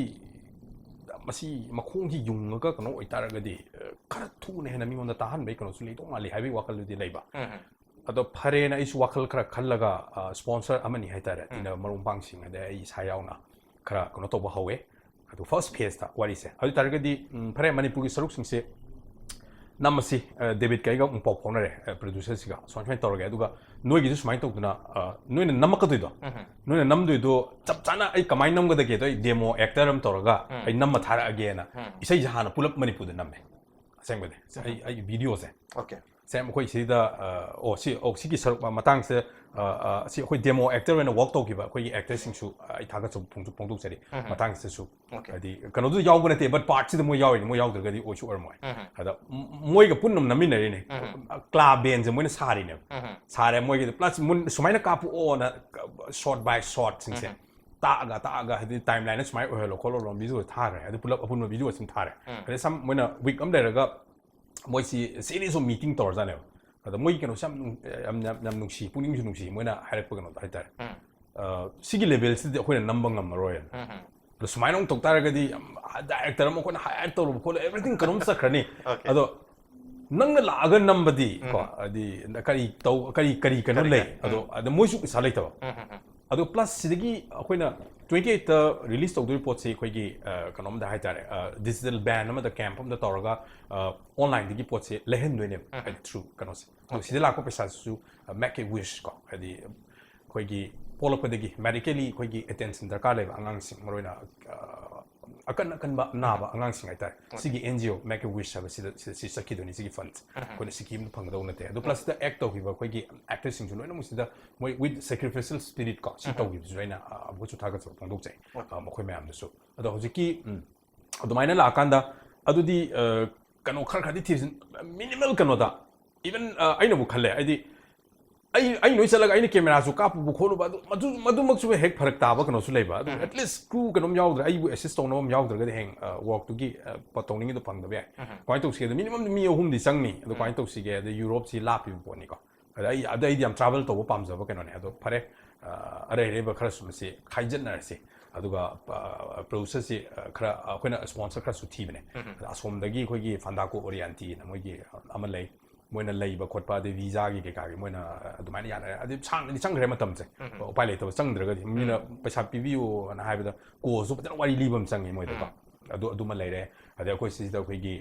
ꯃꯁꯤ ꯃꯈꯣꯡꯁꯤ ꯌꯨꯡꯉꯒ ꯀꯩꯅꯣ ꯑꯣꯏꯇꯥꯔꯒꯗꯤ, ꯑ, ꯈꯔ ꯊꯨꯅ ꯍꯦꯟꯅ ꯃꯤꯉꯣꯟꯗ ꯇꯥꯍꯟꯕꯒꯤ ꯀꯩꯅꯣꯁꯨ ꯂꯩꯗꯧ ꯃꯥꯜꯂꯤ ꯍꯥꯏꯕꯒꯤ ꯋꯥꯈꯜꯗꯨꯗꯤ ꯂꯩꯕ꯫ ꯎꯝ, ꯎꯝ꯫ ꯑꯗꯣ ꯐꯔꯦꯅ ꯑꯩꯁꯨ ꯋꯥꯈꯜ ꯈꯔ ꯈꯜꯂꯒ ꯁ꯭ꯄꯣꯟꯁꯔ ꯑꯃꯅꯤ ꯍꯥꯏꯇꯥꯔꯦ, ꯇꯤꯟꯅꯕ ꯃꯔꯨꯞ ꯃꯄꯥꯡꯁꯤꯡ ꯑꯗꯩ ꯑꯩ ꯏꯁꯥ ꯌꯥꯎꯅ ꯈꯔ ꯀꯩꯅꯣ ꯇꯧꯕ ꯍꯧꯋꯦ꯫ ꯑꯗꯨ ꯐꯥꯔꯁ ꯐꯦꯖꯇ ꯋꯥꯔꯤꯁꯦ꯫ ꯑꯗꯨ ꯑꯣꯏ ꯇꯥꯔꯒꯗꯤ ꯎꯝ, ꯐꯔꯦ, ꯃꯅꯤꯄꯨꯔꯒꯤ ꯁꯔꯨꯛꯁꯤꯡꯁꯦ ꯅꯝꯃꯁꯤ꯫ ꯗꯦꯕꯤꯠꯀ ꯑꯩꯒ ꯑꯃꯨꯛ ꯄꯥꯎ ꯐꯥꯎꯅꯔꯦ, ꯄ꯭ꯔꯗ꯭ꯌꯨꯁꯔꯁꯤꯒ ꯁꯨꯃꯥꯏ ꯁꯨꯃꯥꯏꯅ ꯇꯧꯔꯒꯦ, ꯑꯗꯨꯒ ꯅꯣꯏꯒꯤꯁꯨ ꯁꯨꯃꯥꯏꯅ ꯇꯧꯗꯅ ꯅꯣꯏꯅ ꯅꯝꯃꯛꯀꯗꯣꯏꯗꯣ, ꯅꯣꯏꯅ ꯅꯝꯗꯣꯏꯗꯣ ꯆꯞ ꯆꯥꯅ ꯑꯩ ꯀꯃꯥꯏꯅ ꯅꯝꯒꯗꯒꯦꯗꯣ ꯑꯩ ꯗꯦꯃꯣ ꯑꯦꯛꯇꯔ ꯑꯃ ꯇꯧꯔꯒ ꯑꯩ ꯅꯝꯃ ꯊꯥꯔꯛꯑꯒꯦꯅ ꯏꯁꯩꯁꯦ ꯍꯥꯟꯅ ꯄꯨꯂꯞ ꯃꯅꯤꯄꯨꯔꯗ ꯅꯝꯃꯦ꯫ ꯑꯁꯦꯡꯕꯗꯤ ꯑꯩ ꯑꯩꯒꯤ ꯚꯤꯗꯤꯑꯣꯁꯦ ꯑꯣꯀꯦ꯫ ꯁꯦꯝ ꯑꯩꯈꯣꯏ ꯁꯤꯗ ꯑ, ꯑꯣ ꯁꯤ ꯑꯣ ꯁꯤꯒꯤ ꯁꯔꯨꯛ ꯃꯇꯥꯡꯁꯤꯗ ꯑ, ꯑ, ꯁꯤ ꯑꯩꯈꯣꯏ ꯗꯦꯃꯣ ꯑꯦꯛꯇꯔ ꯑꯣꯏꯅ ꯋꯥꯛ ꯇꯧꯈꯤꯕ ꯑꯩꯈꯣꯏꯒꯤ ꯑꯦꯛꯇꯔꯁꯤꯡꯁꯨ ꯑ, ꯑꯩ ꯊꯥꯒꯠꯆꯕ ꯐꯣꯡꯁꯨ ꯐꯣꯡꯗꯣꯛꯆꯔꯤ꯫ ꯃꯇꯥꯡꯁꯤꯗꯁꯨ ꯑꯣꯀꯦ꯫ ꯍꯥꯏꯗꯤ ꯀꯩꯅꯣꯗꯨꯗ ꯌꯥꯎꯕ ꯅꯠꯇꯦ, ꯕꯠ ꯄꯥꯔꯠꯁꯤꯗ ꯃꯣꯏ ꯌꯥꯎꯔꯤꯅꯤ, ꯃꯣꯏ ꯌꯥꯎꯗ꯭ꯔꯒꯗꯤ ꯑꯣꯏꯁꯨ ꯑꯣꯏꯔꯝꯃꯣꯏ꯫ ꯑꯗ ꯃ- ꯃꯣꯏꯒ ꯄꯨꯟꯅ ꯅꯝꯃꯤꯟꯅꯔꯤꯅꯦ꯫ ꯀ꯭ꯂꯥ ꯕꯦꯟꯁꯦ ꯃꯣꯏꯅ ꯁꯥꯔꯤꯅꯦꯕ꯫ ꯁꯥꯔꯦ ꯃꯣꯏꯒꯤꯗꯤ ꯄ꯭ꯂꯁ ꯁꯨꯃꯥꯏꯅ ꯀꯥꯞꯄꯛꯑꯣꯅ ꯁꯣꯔꯠ ꯕꯥꯏ ꯁꯣꯔꯠꯁꯤꯡꯁꯦ ꯇꯥꯛꯑꯒ ꯇꯥꯛꯑꯒ ꯍꯥꯏꯗꯤ ꯇꯥꯏꯝ ꯂꯥꯏꯟꯗ ꯁꯨꯃꯥꯏꯅ ꯑꯣꯏꯍꯜꯂꯣ ꯈꯣꯠꯂꯣ ꯚꯤꯗꯤꯑꯣ ꯊꯥꯈ꯭ꯔꯦ꯫ ꯑꯗꯨ ꯄꯨꯂꯞ ꯑꯄꯨꯟꯕ ꯚꯤꯗꯤꯑꯣ ꯑꯁꯨꯝ ꯊꯥꯔꯦ꯫ ꯑꯗꯩ ꯁꯝ ꯃꯣꯏꯅ ꯋꯤꯛ ꯑꯃ ꯂꯩꯔꯒ ꯃꯣꯏꯁꯤ ꯁꯤꯔꯤꯌꯁ ꯑꯣꯐ ꯃꯤꯇꯤꯡ ꯇꯧꯔꯖꯥꯠꯅꯦꯕ꯫ ꯑꯗ ꯃꯣꯏꯒꯤ ꯀꯩꯅꯣꯁꯦ ꯌꯥꯝ ꯅꯨꯡ- ꯌꯥꯝ ꯌꯥꯝ ꯌꯥꯝ ꯅꯨꯡꯁꯤ, ꯄꯨꯛꯅꯤꯡꯁꯨ ꯅꯨꯡꯁꯤ ꯃꯣꯏꯅ ꯍꯥꯏꯔꯛꯄ ꯀꯩꯅꯣꯗꯣ ꯍꯥꯏꯇꯥꯔꯦ꯫ ꯑ, ꯁꯤꯒꯤ ꯂꯦꯚꯦꯜꯁꯤꯗꯗꯤ ꯑꯩꯈꯣꯏꯅ ꯅꯝꯕ ꯉꯝꯃꯔꯣꯏꯅ꯫ ꯑꯗꯣ ꯁꯨꯃꯥꯏꯅ ꯑꯃꯨꯛ ꯇꯧ ꯇꯥꯔꯒꯗꯤ ꯌꯥꯝ ꯗꯥꯏꯔꯦꯛꯇꯔ ꯑꯃ ꯑꯩꯈꯣꯏꯅ ꯍꯥꯏꯌꯔ ꯇꯧꯔꯨꯕ ꯈꯣꯠꯂꯨ ꯑꯦꯚ꯭ꯔꯤꯊꯤꯡ ꯀꯩꯅꯣꯝ ꯆꯠꯈ꯭ꯔꯅꯤ꯫ Okay. ꯑꯗꯣ ꯅꯪꯅ ꯂꯥꯛꯑꯒ ꯅꯝꯕꯗꯤ ꯀꯣ ꯍꯥꯏꯗꯤ ꯀꯔꯤ ꯇꯧ ꯀꯔꯤ ꯀꯔꯤ ꯀꯩꯅꯣ ꯀꯔꯤ ꯂꯩ꯫ ꯀꯔꯤ? ꯑꯗꯣ ꯑꯗ ꯃꯣꯏꯁꯨ ꯄꯩꯁꯥ ꯂꯩꯇꯕ꯫ ꯑꯗꯣ ꯄ꯭ꯂꯁ ꯁꯤꯗꯒꯤ ꯑꯩꯈꯣꯏꯅ ꯇ꯭ꯋꯦꯟꯇꯤ ꯑꯩꯠꯇ ꯔꯤꯂꯤꯁ ꯇꯧꯗꯣꯏ ꯄꯣꯠꯁꯤ ꯑꯩꯈꯣꯏꯒꯤ ꯑ, ꯀꯩꯅꯣꯝꯗ ꯍꯥꯏꯇꯥꯔꯦ, ꯗꯤꯖꯤꯇꯦꯜ ꯕꯦꯟ ꯑꯃꯗ ꯀꯦꯝꯞ ꯑꯃꯗ ꯇꯧꯔꯒ ꯑꯣꯟꯂꯥꯏꯟꯗꯒꯤ ꯄꯣꯠꯁꯦ ꯂꯩꯍꯟꯗꯣꯏꯅꯦꯕ ꯍꯥꯏꯗꯤ ꯊ꯭ꯔꯨ ꯀꯩꯅꯣꯁꯦ꯫ ꯑꯗꯣ ꯁꯤꯗ ꯂꯥꯛꯄ ꯄꯩꯁꯥꯁꯤꯁꯨ ꯃꯦꯛ ꯑꯦ ꯋꯤꯁ ꯀꯣ ꯍꯥꯏꯗꯤ ꯑꯩꯈꯣꯏꯒꯤ ꯄꯣꯛꯂꯛꯄꯗꯒꯤ ꯃꯦꯗꯤꯀꯦꯂꯤ ꯑꯩꯈꯣꯏꯒꯤ ꯑꯦꯇꯦꯟꯁꯟ ꯗꯔꯀꯥꯔ ꯂꯩꯕ ꯑꯉꯥꯡꯁꯤꯡ ꯃꯔꯨꯑꯣꯏꯅ ꯑ, ꯑꯀꯟ ꯑꯀꯟꯕ ꯑꯅꯥꯕ ꯑꯉꯥꯡꯁꯤꯡ ꯍꯥꯏꯇꯥꯔꯦ꯫ ꯁꯤꯒꯤ ꯑꯦꯟ ꯖꯤ ꯑꯣ ꯃꯦꯛ ꯑꯦ ꯋꯤꯁ ꯍꯥꯏꯕ ꯁꯤꯗ ꯁꯤꯗ ꯁꯤ ꯆꯠꯈꯤꯗꯣꯏꯅꯤ ꯁꯤꯒꯤ ꯐꯟꯁ꯫ ꯑꯩꯈꯣꯏꯅ ꯁꯤꯀꯤ ꯑꯃꯗ ꯐꯪꯒꯗꯧ ꯅꯠꯇꯦ꯫ ꯑꯗꯣ ꯄ꯭ꯂꯁ ꯁꯤꯗ ꯑꯦꯛ ꯇꯧꯈꯤꯕ ꯑꯩꯈꯣꯏꯒꯤ ꯑꯦꯛꯇꯔꯁꯤꯡꯁꯨ ꯂꯣꯏꯅꯃꯛ ꯁꯤꯗ ꯃꯣꯏ ꯋꯤꯠ ꯁꯦꯀ꯭ꯔꯤꯐꯤꯁꯤꯌꯦꯜ ꯁ꯭ꯄꯤꯔꯤꯠ ꯀꯣ ꯁꯤ ꯇꯧꯈꯤꯕꯁꯤꯁꯨ ꯑꯩꯅ ꯑ, ꯑꯃꯨꯛꯀꯁꯨ ꯊꯥꯒꯠꯆꯕ ꯐꯣꯡꯗꯣꯛꯆꯩ ꯑ, ꯃꯈꯣꯏ ꯃꯌꯥꯝꯗꯁꯨ꯫ ꯑꯗꯣ ꯍꯧꯖꯤꯛꯀꯤ ꯎꯝ, ꯑꯗꯨꯃꯥꯏꯅ ꯂꯥꯛꯑꯀꯥꯟꯗ ꯑꯗꯨꯗꯤ ꯑ, ꯀꯩꯅꯣ ꯈꯔ ꯈꯔꯗꯤ ꯊꯤꯕꯁꯤ ꯃꯤꯅꯤꯃꯜ ꯀꯩꯅꯣꯗ ꯏꯚꯟ ꯑꯩꯅꯕꯨ ꯈꯜꯂꯦ ꯍꯥꯏꯗꯤ ꯑꯩ ꯑꯩ ꯅꯣꯏ ꯆꯠꯂꯒ ꯑꯩꯅ ꯀꯦꯃꯦꯔꯥꯁꯨ ꯀꯥꯞꯄꯨꯕ ꯈꯣꯠꯂꯨꯕ ꯑꯗꯨ ꯃꯗꯨ ꯃꯗꯨꯃꯛꯁꯨ ꯍꯦꯛ ꯐꯔꯛ ꯇꯥꯕ ꯀꯩꯅꯣꯁꯨ ꯂꯩꯕ꯫ ꯑꯗꯨ ꯑꯦꯠꯂꯤꯁ ꯀ꯭ꯔꯨ ꯀꯩꯅꯣꯝ ꯌꯥꯎꯗ꯭ꯔꯦ, ꯑꯩꯕꯨ ꯑꯦꯁꯤꯁ ꯇꯧꯅꯕ ꯑꯃ ꯌꯥꯎꯗ꯭ꯔꯒꯗꯤ ꯍꯌꯦꯡ ꯋꯥꯛꯇꯨꯒꯤ ꯇꯧꯅꯤꯡꯉꯤꯗꯣ ꯐꯪꯗꯕ ꯌꯥꯏ꯫ ꯀꯃꯥꯏꯅ ꯇꯧꯁꯤꯒꯦ? ꯑꯗ ꯃꯤꯅꯤꯃꯝꯗꯤ ꯃꯤ ꯑꯍꯨꯝꯗꯤ ꯆꯪꯅꯤ꯫ ꯑꯗꯣ ꯀꯃꯥꯏꯅ ꯇꯧꯁꯤꯒꯦ? ꯑꯗ ꯌꯨꯔꯣꯞꯁꯤ ꯂꯥꯞꯄꯤꯕ ꯄꯣꯠꯅꯤꯀꯣ꯫ ꯑꯗ ꯑꯩ ꯑꯗ ꯑꯩꯗꯤ ꯌꯥꯝ ꯇ꯭ꯔꯥꯚꯦꯜ ꯇꯧꯕ ꯄꯥꯝꯖꯕ ꯀꯩꯅꯣꯅꯦ꯫ ꯑꯗꯣ ꯐꯔꯦ, ꯑ, ꯑꯔꯩ ꯑꯔꯩꯕ ꯈꯔꯁꯨ ꯃꯁꯤ ꯈꯥꯏꯖꯤꯟꯅꯔꯁꯤ꯫ ꯑꯗꯨꯒ ꯄ꯭ꯔꯣꯗ꯭ꯌꯨꯁꯔꯁꯤ ꯈꯔ ꯑꯩꯈꯣꯏꯅ ꯁ꯭ꯄꯣꯟꯁꯔ ꯈꯔꯁꯨ ꯊꯤꯕꯅꯦ꯫ ꯑꯗ ꯑꯁꯣꯝꯗꯒꯤ ꯑꯩꯈꯣꯏꯒꯤ ꯐꯥꯟꯗꯥꯀꯣ ꯑꯣꯔꯤꯌꯥꯟꯇꯤꯅ ꯃꯣꯏꯒꯤ ꯑꯃ ꯂꯩ꯫ ꯃꯣꯏꯅ ꯂꯩꯕ ꯈꯣꯠꯄ, ꯑꯗꯩ ꯚꯤꯖꯥꯒꯤ ꯀꯩꯀꯥꯒꯤ ꯃꯣꯏꯅ ꯑꯗꯨꯃꯥꯏꯅ ꯌꯥꯅꯔꯦ꯫ ꯑꯗꯨ ꯁꯥꯡꯅꯗꯤ ꯆꯪꯈ꯭ꯔꯦ ꯃꯇꯝꯁꯦ꯫ ꯎꯄꯥꯏ ꯂꯩꯇꯕ ꯆꯪꯗ꯭ꯔꯒꯗꯤ ꯃꯤꯅ ꯄꯩꯁꯥ ꯄꯤꯕꯤꯌꯣꯅ ꯍꯥꯏꯕꯗ ꯀꯣꯁꯨ ꯐꯖꯅ ꯋꯥꯔꯤ ꯂꯤꯕ ꯑꯃ ꯆꯪꯉꯦ ꯃꯣꯏꯗꯀꯣ꯫ ꯑꯗꯨ ꯑꯗꯨꯃ ꯂꯩꯔꯦ꯫ ꯑꯗꯩ ꯑꯩꯈꯣꯏ ꯁꯤꯗ ꯑꯩꯈꯣꯏꯒꯤ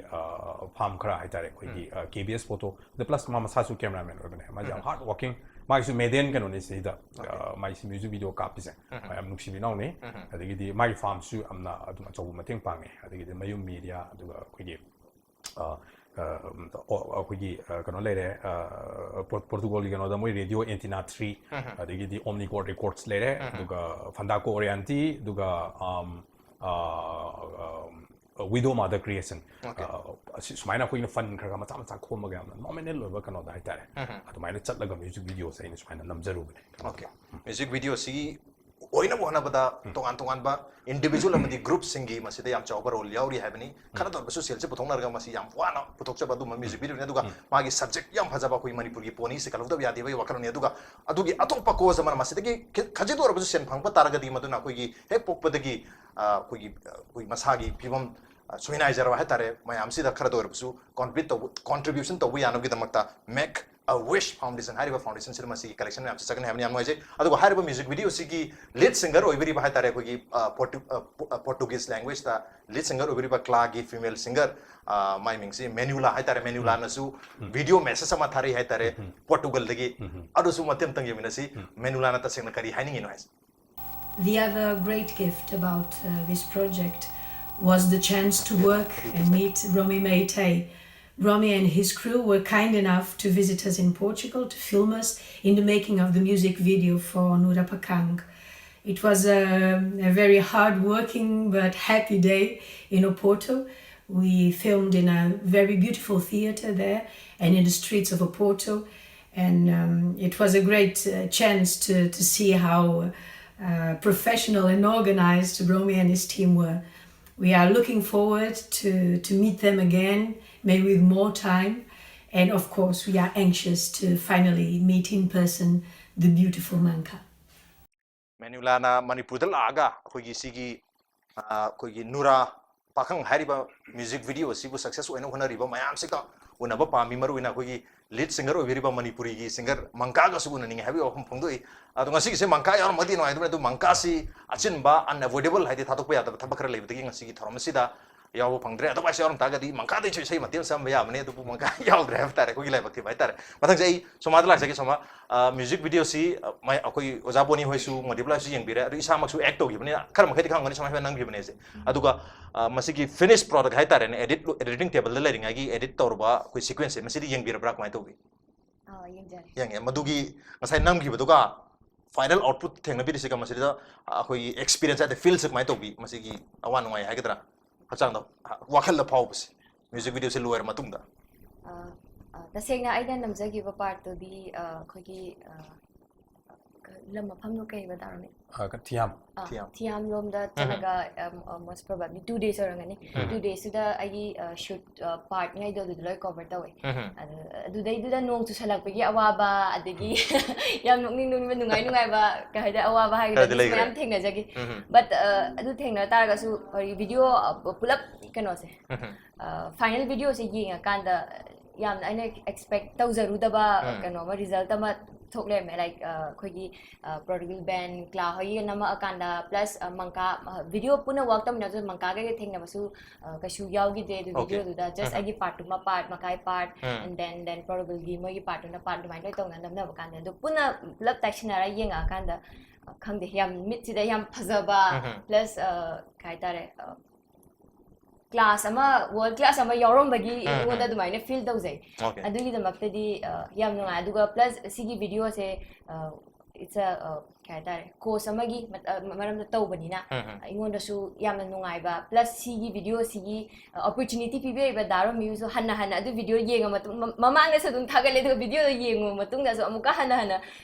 ꯐꯥꯝ ꯈꯔ ꯍꯥꯏꯇꯥꯔꯦ, ꯑꯩꯈꯣꯏꯒꯤ ꯀꯦ ꯕꯤ ꯑꯦꯁ ꯐꯣꯇꯣ, ꯑꯗ ꯄ꯭ꯂꯁ ꯃꯥ ꯃꯁꯥꯁꯨ ꯀꯦꯃꯦꯔꯥꯃꯦꯟ ꯑꯣꯏꯕꯅꯦ꯫ ꯃꯥꯁꯦ ꯌꯥꯝ ꯍꯥꯔꯗ ꯋꯥꯔꯀꯤꯡ, ꯃꯥꯒꯤꯁꯨ ꯃꯦꯗꯦꯟ ꯀꯩꯅꯣꯅꯤ ꯁꯤꯗ꯫ ꯃꯥꯒꯤꯁꯤ ꯃ꯭ꯌꯨꯖꯤꯛ ꯚꯤꯗꯤꯑꯣ ꯀꯥꯞꯄꯤꯁꯦ꯫ ꯌꯥꯝ ꯅꯨꯡꯁꯤꯕ ꯏꯅꯥꯎꯅꯤ꯫ ꯑꯗꯒꯤꯗꯤ ꯃꯥꯒꯤ ꯐꯥꯝꯁꯨ ꯌꯥꯝꯅ ꯑꯗꯨꯝ ꯑꯆꯧꯕ ꯃꯇꯦꯡ ꯄꯥꯡꯉꯦ꯫ ꯑꯗꯒꯤꯗꯤ ꯃꯌꯨꯝ ꯃꯦꯗꯤꯌꯥ, ꯑꯗꯨꯒ ꯑꯩꯈꯣꯏꯒꯤ ꯑ, ꯑ, ꯑꯣ, ꯑꯩꯈꯣꯏꯒꯤ, ꯑ, ꯀꯩꯅꯣ ꯂꯩꯔꯦ, ꯑ, ꯄꯣꯔ-, ꯄꯣꯔꯇꯨꯒꯜꯒꯤ ꯀꯩꯅꯣꯗ ꯃꯣꯏ ꯔꯦꯗꯤꯑꯣ ꯑꯦꯟꯇꯤꯅꯥ ꯊ꯭ꯔꯤ, ꯑꯗꯒꯤꯗꯤ ꯑꯣꯝꯅꯤꯀꯣꯔꯗ ꯔꯦꯀꯣꯔꯗꯁ ꯂꯩꯔꯦ, ꯑꯗꯨꯒ ꯐꯟꯗꯥꯀꯣ ꯑꯣꯔꯤꯌꯥꯟꯇꯤ, ꯑꯗꯨꯒ, ꯑꯝ, ꯑ, ꯑ, ꯋꯤꯗꯣ ꯃꯥꯗꯔ ꯀ꯭ꯔꯤꯌꯦꯁꯟ꯫ ꯑ, ꯑꯁꯤ ꯁꯨꯃꯥꯏꯅ ꯑꯩꯈꯣꯏꯅ ꯐꯟ ꯈꯔ ꯈꯔ ꯃꯆꯥ ꯃꯆꯥ ꯈꯣꯝꯃꯒ ꯌꯥꯝꯅ ꯅꯣꯃꯤꯅꯦꯜ ꯑꯣꯏꯕ ꯀꯩꯅꯣꯗ ꯍꯥꯏꯇꯥꯔꯦ꯫ ꯑꯗꯨꯃꯥꯏꯅ ꯆꯠꯂꯒ ꯃ꯭ꯌꯨꯖꯤꯛ ꯚꯤꯗꯤꯑꯣꯁꯦ ꯑꯩꯅ ꯁꯨꯃꯥꯏꯅ ꯅꯝꯖꯔꯨꯕꯅꯦ꯫ ꯃ꯭ꯌꯨꯖꯤꯛ ꯚꯤꯗꯤꯑꯣꯁꯤꯒꯤ ꯑꯣꯏꯅꯕ ꯍꯣꯠꯅꯕꯗ ꯇꯣꯉꯥꯟ ꯇꯣꯉꯥꯟꯕ ꯏꯟꯗꯤꯚꯤꯖꯨꯋꯦꯜ ꯑꯃꯗꯤ ꯒ꯭ꯔꯨꯞꯁꯤꯡꯒꯤ ꯃꯁꯤꯗ ꯌꯥꯝ ꯆꯥꯎꯕ ꯔꯣꯜ ꯌꯥꯎꯔꯤ ꯍꯥꯏꯕꯅꯤ꯫ ꯈꯔꯗ ꯑꯣꯏꯔꯕꯁꯨ ꯁꯦꯜꯁꯦ ꯄꯨꯊꯣꯛꯅꯔꯒ ꯃꯁꯤ ꯌꯥꯝ ꯋꯥꯅ ꯄꯨꯊꯣꯛꯆꯕ ꯑꯗꯨꯝꯕ ꯃ꯭ꯌꯨꯖꯤꯛ ꯚꯤꯗꯤꯑꯣꯅꯤ꯫ ꯑꯗꯨꯒ ꯃꯥꯒꯤ ꯁꯕꯖꯦꯛ ꯌꯥꯝ ꯐꯖꯕ ꯑꯩꯈꯣꯏ ꯃꯅꯤꯄꯨꯔꯒꯤ ꯄꯣꯅꯤꯁꯦ ꯀꯜꯍꯧꯗꯕ ꯌꯥꯗꯦꯕꯒꯤ ꯋꯥꯈꯜꯂꯣꯟꯅꯤ꯫ ꯑꯗꯨꯒ ꯑꯗꯨꯒꯤ ꯑꯇꯣꯞꯄ ꯀꯣꯖ ꯑꯃꯅ ꯃꯁꯤꯗꯒꯤ ꯈꯤ-, ꯈꯖꯤꯛꯇ ꯑꯣꯏꯔꯕꯁꯨ ꯁꯦꯟ ꯐꯪꯕ ꯇꯥꯔꯒꯗꯤ ꯃꯗꯨꯅ ꯑꯩꯈꯣꯏꯒꯤ ꯍꯦꯛ ꯄꯣꯛꯄꯗꯒꯤ, ꯑ, ꯑꯩꯈꯣꯏꯒꯤ, ꯑ, ꯑꯩꯈꯣꯏ ꯃꯁꯥꯒꯤ ꯐꯤꯕꯝ, ꯑ, ꯁꯣꯏꯅꯥꯏꯖꯔꯕ ꯍꯥꯏꯇꯥꯔꯦ, ꯃꯌꯥꯝꯁꯤꯗ ꯈꯔꯗ ꯑꯣꯏꯔꯕꯁꯨ ꯀꯣꯟꯇ꯭ꯔꯤꯕ꯭ꯌꯨꯠ ꯇꯧꯕ, ꯀꯣꯟꯇ꯭ꯔꯤꯕ꯭ꯌꯨꯁꯟ ꯇꯧꯕ ꯌꯥꯅꯕꯒꯤꯗꯃꯛꯇ ꯃꯦꯛ ꯑ ꯋꯤꯁ ꯐꯥꯎꯟꯗꯦꯁꯟ ꯍꯥꯏꯔꯤꯕ ꯐꯥꯎꯟꯗꯦꯁꯟꯁꯤꯗ ꯃꯁꯤꯒꯤ ꯀꯂꯦꯛꯁꯟ ꯃꯌꯥꯝꯁꯤ ꯆꯠꯀꯅꯤ ꯍꯥꯏꯕꯅꯤ꯫ ꯌꯥꯝ ꯅꯨꯡꯉꯥꯏꯖꯩ꯫ ꯑꯗꯨꯒ ꯍꯥꯏꯔꯤꯕ ꯃ꯭ꯌꯨꯖꯤꯛ ꯚꯤꯗꯤꯑꯣꯁꯤꯒꯤ ꯂꯤꯗ ꯁꯤꯡꯒꯔ ꯑꯣꯏꯕꯤꯔꯤꯕ ꯍꯥꯏꯇꯥꯔꯦ, ꯑꯩꯈꯣꯏꯒꯤ, ꯑ, ꯄꯣꯔꯇꯨ-, ꯑ, ꯄꯣ-, ꯑ, ꯄꯣꯔꯇꯨꯒꯤꯁ ꯂꯦꯡꯒ꯭ꯋꯦꯖꯇ ꯂꯤꯗ ꯁꯤꯡꯒꯔ ꯑꯣꯏꯕꯤꯔꯤꯕ ꯀ꯭ꯂꯥꯒꯤ ꯐꯤꯃꯦꯜ ꯁꯤꯡꯒꯔ, ꯑ, ꯃꯥꯏ ꯃꯤꯡꯁꯤ ꯃꯦꯅꯨꯂꯥ ꯍꯥꯏꯇꯥꯔꯦ꯫ ꯃꯦꯅꯨꯂꯥꯅꯁꯨ ꯚꯤꯗꯤꯑꯣ ꯃꯦꯁꯦꯖ ꯑꯃ ꯊꯥꯔꯛꯏ ꯍꯥꯏꯇꯥꯔꯦ, ꯄꯣꯔꯇꯨꯒꯜꯗꯒꯤ꯫ ꯑꯗꯨꯁꯨ ꯃꯇꯦꯛ ꯑꯃꯇꯪ ꯌꯦꯡꯃꯤꯟꯅꯁꯤ꯫ ꯃꯦꯅꯨꯂꯥꯅ ꯇꯁꯦꯡꯅ ꯀꯔꯤ ꯍꯥꯏꯅꯤꯡꯉꯤꯅꯣ ꯍꯥꯏꯁꯦ꯫ The other great gift about, uh, this project was the chance to work and meet Romy Meitei. Romy and his crew were kind enough to visit us in Portugal to film us in the making of the music video for Nura Pakang. It was a, a very hard-working but happy day in Oporto. We filmed in a very beautiful theater there and in the streets of Oporto. And, um, it was a great, uh, chance to, to see how, uh, professional and organized Romy and his team were. We are looking forward to, to meet them again, maybe with more time. And of course, we are anxious to finally meet in person the beautiful Manka. ꯃꯦꯅꯨꯂꯥꯅ ꯃꯅꯤꯄꯨꯔꯗ ꯂꯥꯛꯑꯒ ꯑꯩꯈꯣꯏꯒꯤ ꯁꯤꯒꯤ, ꯑ, ꯑꯩꯈꯣꯏꯒꯤ ꯅꯨꯔꯥ ꯄꯥꯈꯪ ꯍꯥꯏꯔꯤꯕ ꯃ꯭ꯌꯨꯖꯤꯛ ꯚꯤꯗꯤꯑꯣ ꯑꯁꯤꯕꯨ ꯁꯛꯁꯦꯁ ꯑꯣꯏꯅ ꯍꯣꯠꯅꯔꯤꯕ ꯃꯌꯥꯝꯁꯤꯒ ꯎꯅꯕ ꯄꯥꯝꯃꯤ꯫ ꯃꯔꯨꯑꯣꯏꯅ ꯑꯩꯈꯣꯏꯒꯤ ꯂꯤꯗ ꯁꯤꯡꯒꯔ ꯑꯣꯏꯕꯤꯔꯤꯕ ꯃꯅꯤꯄꯨꯔꯤꯒꯤ ꯁꯤꯡꯒꯔ ꯃꯪꯀꯥꯒꯁꯨ ꯎꯅꯅꯤꯡꯉꯤ ꯍꯥꯏꯕꯒꯤ ꯋꯥꯐꯝ ꯐꯣꯡꯗꯣꯛꯏ꯫ ꯑꯗꯣ ꯉꯁꯤꯒꯤꯁꯦ ꯃꯪꯀꯥ ꯌꯥꯎꯔꯝꯃꯒꯗꯤ ꯅꯨꯡꯉꯥꯏꯗꯧꯕꯅꯤ, ꯑꯗꯨ ꯃꯪꯀꯥꯁꯤ ꯑꯆꯤꯟꯕ, unavoidable, ꯍꯥꯏꯗꯤ ꯊꯥꯗꯣꯛꯄ ꯌꯥꯗꯕ ꯊꯕꯛ ꯈꯔ ꯂꯩꯕꯗꯒꯤ ꯉꯁꯤꯒꯤ ꯊꯧꯔꯝ ꯑꯁꯤꯗ ꯌꯥꯎꯕ ꯐꯪꯗ꯭ꯔꯦ꯫ ꯑꯗꯨꯃꯥꯏꯁꯨ ꯌꯥꯎꯔꯝ ꯇꯥꯔꯒꯗꯤ ꯃꯪꯀꯥꯗꯩꯁꯨ ꯏꯁꯩ ꯃꯇꯦꯛ ꯑꯃ ꯆꯝꯕ ꯌꯥꯕꯅꯦ, ꯑꯗꯨꯕꯨ ꯃꯪꯀꯥ ꯌꯥꯎꯗ꯭ꯔꯦ ꯍꯥꯏꯕ ꯇꯥꯔꯦ, ꯑꯩꯈꯣꯏꯒꯤ ꯂꯥꯏꯕꯛ ꯊꯤꯕ ꯍꯥꯏ ꯇꯥꯔꯦ꯫ ꯃꯊꯪꯁꯦ ꯑꯩ ꯁꯣꯃꯥꯗ ꯂꯥꯛꯆꯒꯦ꯫ ꯁꯣꯃꯥ, ꯑ, ꯃ꯭ꯌꯨꯖꯤꯛ ꯚꯤꯗꯤꯑꯣꯁꯤ, ꯑ, ꯃꯥꯏ-, ꯑꯩꯈꯣꯏ ꯑꯣꯖꯥ ꯕꯣꯅꯤ ꯍꯣꯏꯁꯨ, ꯃꯣꯗꯤꯕꯂꯥ ꯍꯣꯏꯁꯨ ꯌꯦꯡꯕꯤꯔꯦ, ꯑꯗꯨ ꯏꯁꯥꯃꯛꯁꯨ ꯑꯦꯛ ꯇꯧꯈꯤꯕꯅꯤꯅ ꯈꯔ ꯃꯈꯩꯗꯤ ꯈꯪꯉꯝꯒꯅꯤ ꯁꯨꯃꯥꯏꯅ ꯅꯝꯈꯤꯕꯅꯦ ꯑꯩꯁꯦ꯫ ꯑꯗꯨꯒ, ꯑ, ꯃꯁꯤꯒꯤ ꯐꯤꯅꯤꯁ ꯄ꯭ꯔꯣꯗꯛ ꯍꯥꯏ ꯇꯥꯔꯦꯅꯦ, ꯑꯦꯗꯤꯠ, ꯑꯦꯗꯤꯇꯤꯡ ꯇꯦꯕꯜꯗ ꯂꯩꯔꯤꯉꯩꯒꯤ ꯑꯦꯗꯤꯠ ꯇꯧꯔꯕ ꯑꯩꯈꯣꯏ ꯁꯤꯀ꯭ꯋꯦꯟꯁꯁꯦ, ꯃꯁꯤꯗꯤ ꯌꯦꯡꯕꯤꯔꯕ꯭ꯔꯥ, ꯀꯃꯥꯏꯅ ꯇꯧꯕꯤ? ꯑꯥ, ꯌꯦꯡꯖꯔꯦ꯫ ꯌꯦꯡꯉꯦ꯫ ꯃꯗꯨꯒꯤ ꯉꯁꯥꯏ ꯅꯝꯈꯤꯕꯗꯨꯒ ꯐꯥꯏꯅꯦꯜ ꯑꯥꯎꯠꯄꯨꯠ ꯊꯦꯡꯅꯕꯤꯔꯤꯁꯤꯒ ꯃꯁꯤꯗ ꯑꯩꯈꯣꯏꯒꯤ ꯑꯦꯛꯁꯄꯤꯔꯤꯌꯦꯟꯁ ꯍꯥꯏꯗꯤ ꯐꯤꯜꯁꯦ ꯀꯃꯥꯏꯅ ꯇꯧꯕꯤ? ꯃꯁꯤꯒꯤ ꯑꯋꯥ ꯅꯨꯡꯉꯥꯏ ꯍꯥꯏꯒꯗ꯭ꯔꯥ, ꯍꯛꯆꯥꯡꯗ, ꯋꯥꯈꯜꯗ ꯐꯥꯎꯕꯁꯦ, ꯃ꯭ꯌꯨꯖꯤꯛ ꯚꯤꯗꯤꯑꯣꯁꯦ ꯂꯣꯏꯔ ꯃꯇꯨꯡꯗ? ꯑ, ꯑ, ꯇꯁꯦꯡꯅ ꯑꯩꯅ ꯅꯝꯖꯈꯤꯕ ꯄꯥꯔꯠꯇꯨꯗꯤ, ꯑ, ꯑꯩꯈꯣꯏꯒꯤ, ꯑ, ꯂꯝ ꯃꯐꯝꯗꯣ ꯀꯩꯕ, ꯇꯥꯔꯝꯃꯤ? ꯑ, ꯊꯤꯌꯥꯝ꯫ ꯑ, ꯊꯤꯌꯥꯝ꯫ ꯊꯤꯌꯥꯝ ꯂꯣꯝꯗ ꯎꯝ꯫ ꯆꯠꯂꯒ, ꯑ, most probably two days ꯑꯣꯏꯔꯝꯒꯅꯤ꯫ ꯎꯝ꯫ Two daysꯇꯨꯗ ꯑꯩꯒꯤ, ꯑ, ꯁꯨꯠ, ꯑ, ꯄꯥꯔꯠꯉꯩꯗꯣ ꯑꯗꯨꯗ ꯂꯣꯏ ꯀꯣꯚꯔ ꯇꯧꯋꯦ꯫ ꯎꯝ꯫ ꯑꯗꯨ, ꯑꯗꯨꯗꯩꯗꯨꯗ ꯅꯣꯡ ꯆꯨꯁꯜꯂꯛꯄꯒꯤ ꯑꯋꯥꯕ, ꯑꯗꯒꯤ ꯎꯝ꯫ ꯌꯥꯝ ꯅꯣꯛꯅꯤꯡ ꯅꯣꯛꯅꯤꯡꯕ, ꯅꯨꯡꯉꯥꯏ ꯅꯨꯡꯉꯥꯏꯕ, ꯀꯩ ꯍꯥꯏꯗꯣꯏꯔꯦ, ꯑꯋꯥꯕ ꯍꯥꯏꯒꯗ꯭ꯔꯥ, ꯈꯔꯗꯤ ꯑꯗꯨꯁꯨ ꯂꯩꯈ꯭ꯔꯦ꯫ ꯃꯌꯥꯝ ꯊꯦꯡꯅꯖꯈꯤ꯫ ꯎꯝ꯫ But, ꯑ, ꯑꯗꯨ ꯊꯦꯡꯅ ꯇꯥꯔꯒꯁꯨ, ꯍꯥꯏꯗꯤ, ꯚꯤꯗꯤꯑꯣ, ꯑ, ꯄꯨꯂꯞ ꯀꯩꯅꯣꯁꯦ, ꯎꯝ꯫ ꯑ, ꯐꯥꯏꯅꯦꯜ ꯚꯤꯗꯤꯑꯣꯁꯦ ꯌꯦꯡꯉꯀꯥꯟꯗ ꯌꯥꯝꯅ ꯑꯩꯅ ꯑꯦꯛꯁꯄꯦꯛ ꯇꯧꯖꯔꯨꯗꯕ ꯎꯝ꯫ ꯀꯩꯅꯣ ꯑꯃ, ꯔꯤꯖꯜꯠ ꯑꯃ ꯊꯣꯛ ꯂꯩꯔꯝꯃꯦ꯫ Like, ꯑ, ꯑꯩꯈꯣꯏꯒꯤ, ꯑ, ꯄ꯭ꯔꯣꯗꯤꯒꯜ ꯕꯦꯟ, ꯀ꯭ꯂꯥ ꯍꯣꯏꯒ ꯅꯝꯃꯛꯑꯀꯥꯟꯗ, plus, ꯑ, ꯃꯪꯀꯥ, ꯑ, ꯚꯤꯗꯤꯑꯣ ꯄꯨꯟꯅ ꯋꯥꯔꯛ ꯇꯧꯃꯤꯟꯅꯕꯁꯨ ꯃꯪꯀꯥꯒ ꯊꯦꯡꯅꯕꯁꯨ, ꯑ, ꯀꯩꯁꯨ ꯌꯥꯎꯈꯤꯗꯦ ꯑꯗꯨ ꯑꯣꯀꯦ꯫ ꯚꯤꯗꯤꯑꯣꯗꯨꯗ꯫ Just um. ꯑꯩꯒꯤ ꯄꯥꯔꯠꯇꯨꯃ ꯄꯥꯔꯠ, ꯃꯪꯀꯥꯒꯤ part, um. And then, then ꯄ꯭ꯔꯣꯗꯤꯒꯜꯒꯤ ꯃꯣꯏꯒꯤ ꯄꯥꯔꯠꯇꯨꯅ ꯄꯥꯔꯠ, ꯑꯗꯨꯃꯥꯏꯅ ꯂꯣꯏ ꯇꯧꯅ ꯅꯝꯅꯕ ꯀꯥꯟꯗ, ꯑꯗꯨ ꯄꯨꯟꯅ ꯄꯨꯂꯞ ꯇꯥꯏꯁꯤꯟꯅꯔ ꯌꯦꯡꯉꯛꯑꯀꯥꯟꯗ, ꯑ, ꯈꯪꯗꯦ, ꯌꯥꯝ ꯃꯤꯠꯁꯤꯗ ꯌꯥꯝ ꯐꯖꯕ, ꯎꯝ꯫ Plus, ꯑ, ꯀꯩ ꯍꯥꯏꯇꯥꯔꯦ, ꯑ, ꯀ꯭ꯂꯥꯁ ꯑꯃ, ꯋꯥꯔꯜ ꯀ꯭ꯂꯥꯁ ꯑꯃ ꯌꯥꯎꯔꯝꯕꯒꯤ ꯎꯝ, ꯑꯩꯉꯣꯟꯗ ꯎꯝ꯫ ꯑꯗꯨꯃꯥꯏꯅ ꯐꯤꯜ ꯇꯧꯖꯩ꯫ ꯑꯣꯀꯦ꯫ ꯑꯗꯨꯒꯤꯗꯃꯛꯇꯗꯤ, ꯑ, ꯌꯥꯝ ꯅꯨꯡꯉꯥꯏ꯫ ꯑꯗꯨꯒ plus ꯁꯤꯒꯤ ꯚꯤꯗꯤꯑꯣꯁꯦ, ꯑ, it's a, ꯑ, ꯀꯩ ꯍꯥꯏꯇꯥꯔꯦ, ꯀꯣꯁ ꯑꯃꯒꯤ ꯃꯠ-, ꯑ, ꯃꯔꯝꯗ ꯇꯧꯕꯅꯤꯅ ꯎꯝ, ꯎꯝ꯫ ꯑꯩꯉꯣꯟꯗꯁꯨ ꯌꯥꯝꯅ ꯅꯨꯡꯉꯥꯏꯕ꯫ Plus ꯁꯤꯒꯤ ꯚꯤꯗꯤꯑꯣꯁꯤꯒꯤ, ꯑ, ꯑꯣꯄꯣꯔꯆꯨꯅꯤꯇꯤ ꯄꯤꯕꯤꯔꯛꯏꯕ ꯗꯥ ꯔꯣꯃꯤꯌꯨꯁꯨ ꯍꯟꯅ ꯍꯟꯅ ꯑꯗꯨ ꯚꯤꯗꯤꯑꯣ ꯌꯦꯡꯉ ꯃꯇꯨꯡ, ꯃ-, ꯃꯃꯥꯡꯗꯁꯨ ꯑꯗꯨꯝ ꯊꯥꯒꯠꯂꯦ, ꯑꯗꯨꯒ ꯚꯤꯗꯤꯑꯣꯗꯣ ꯌꯦꯡꯉꯨꯕ ꯃꯇꯨꯡꯗꯁꯨ ꯑꯃꯨꯛꯀ ꯍꯟꯅ ꯍꯟꯅ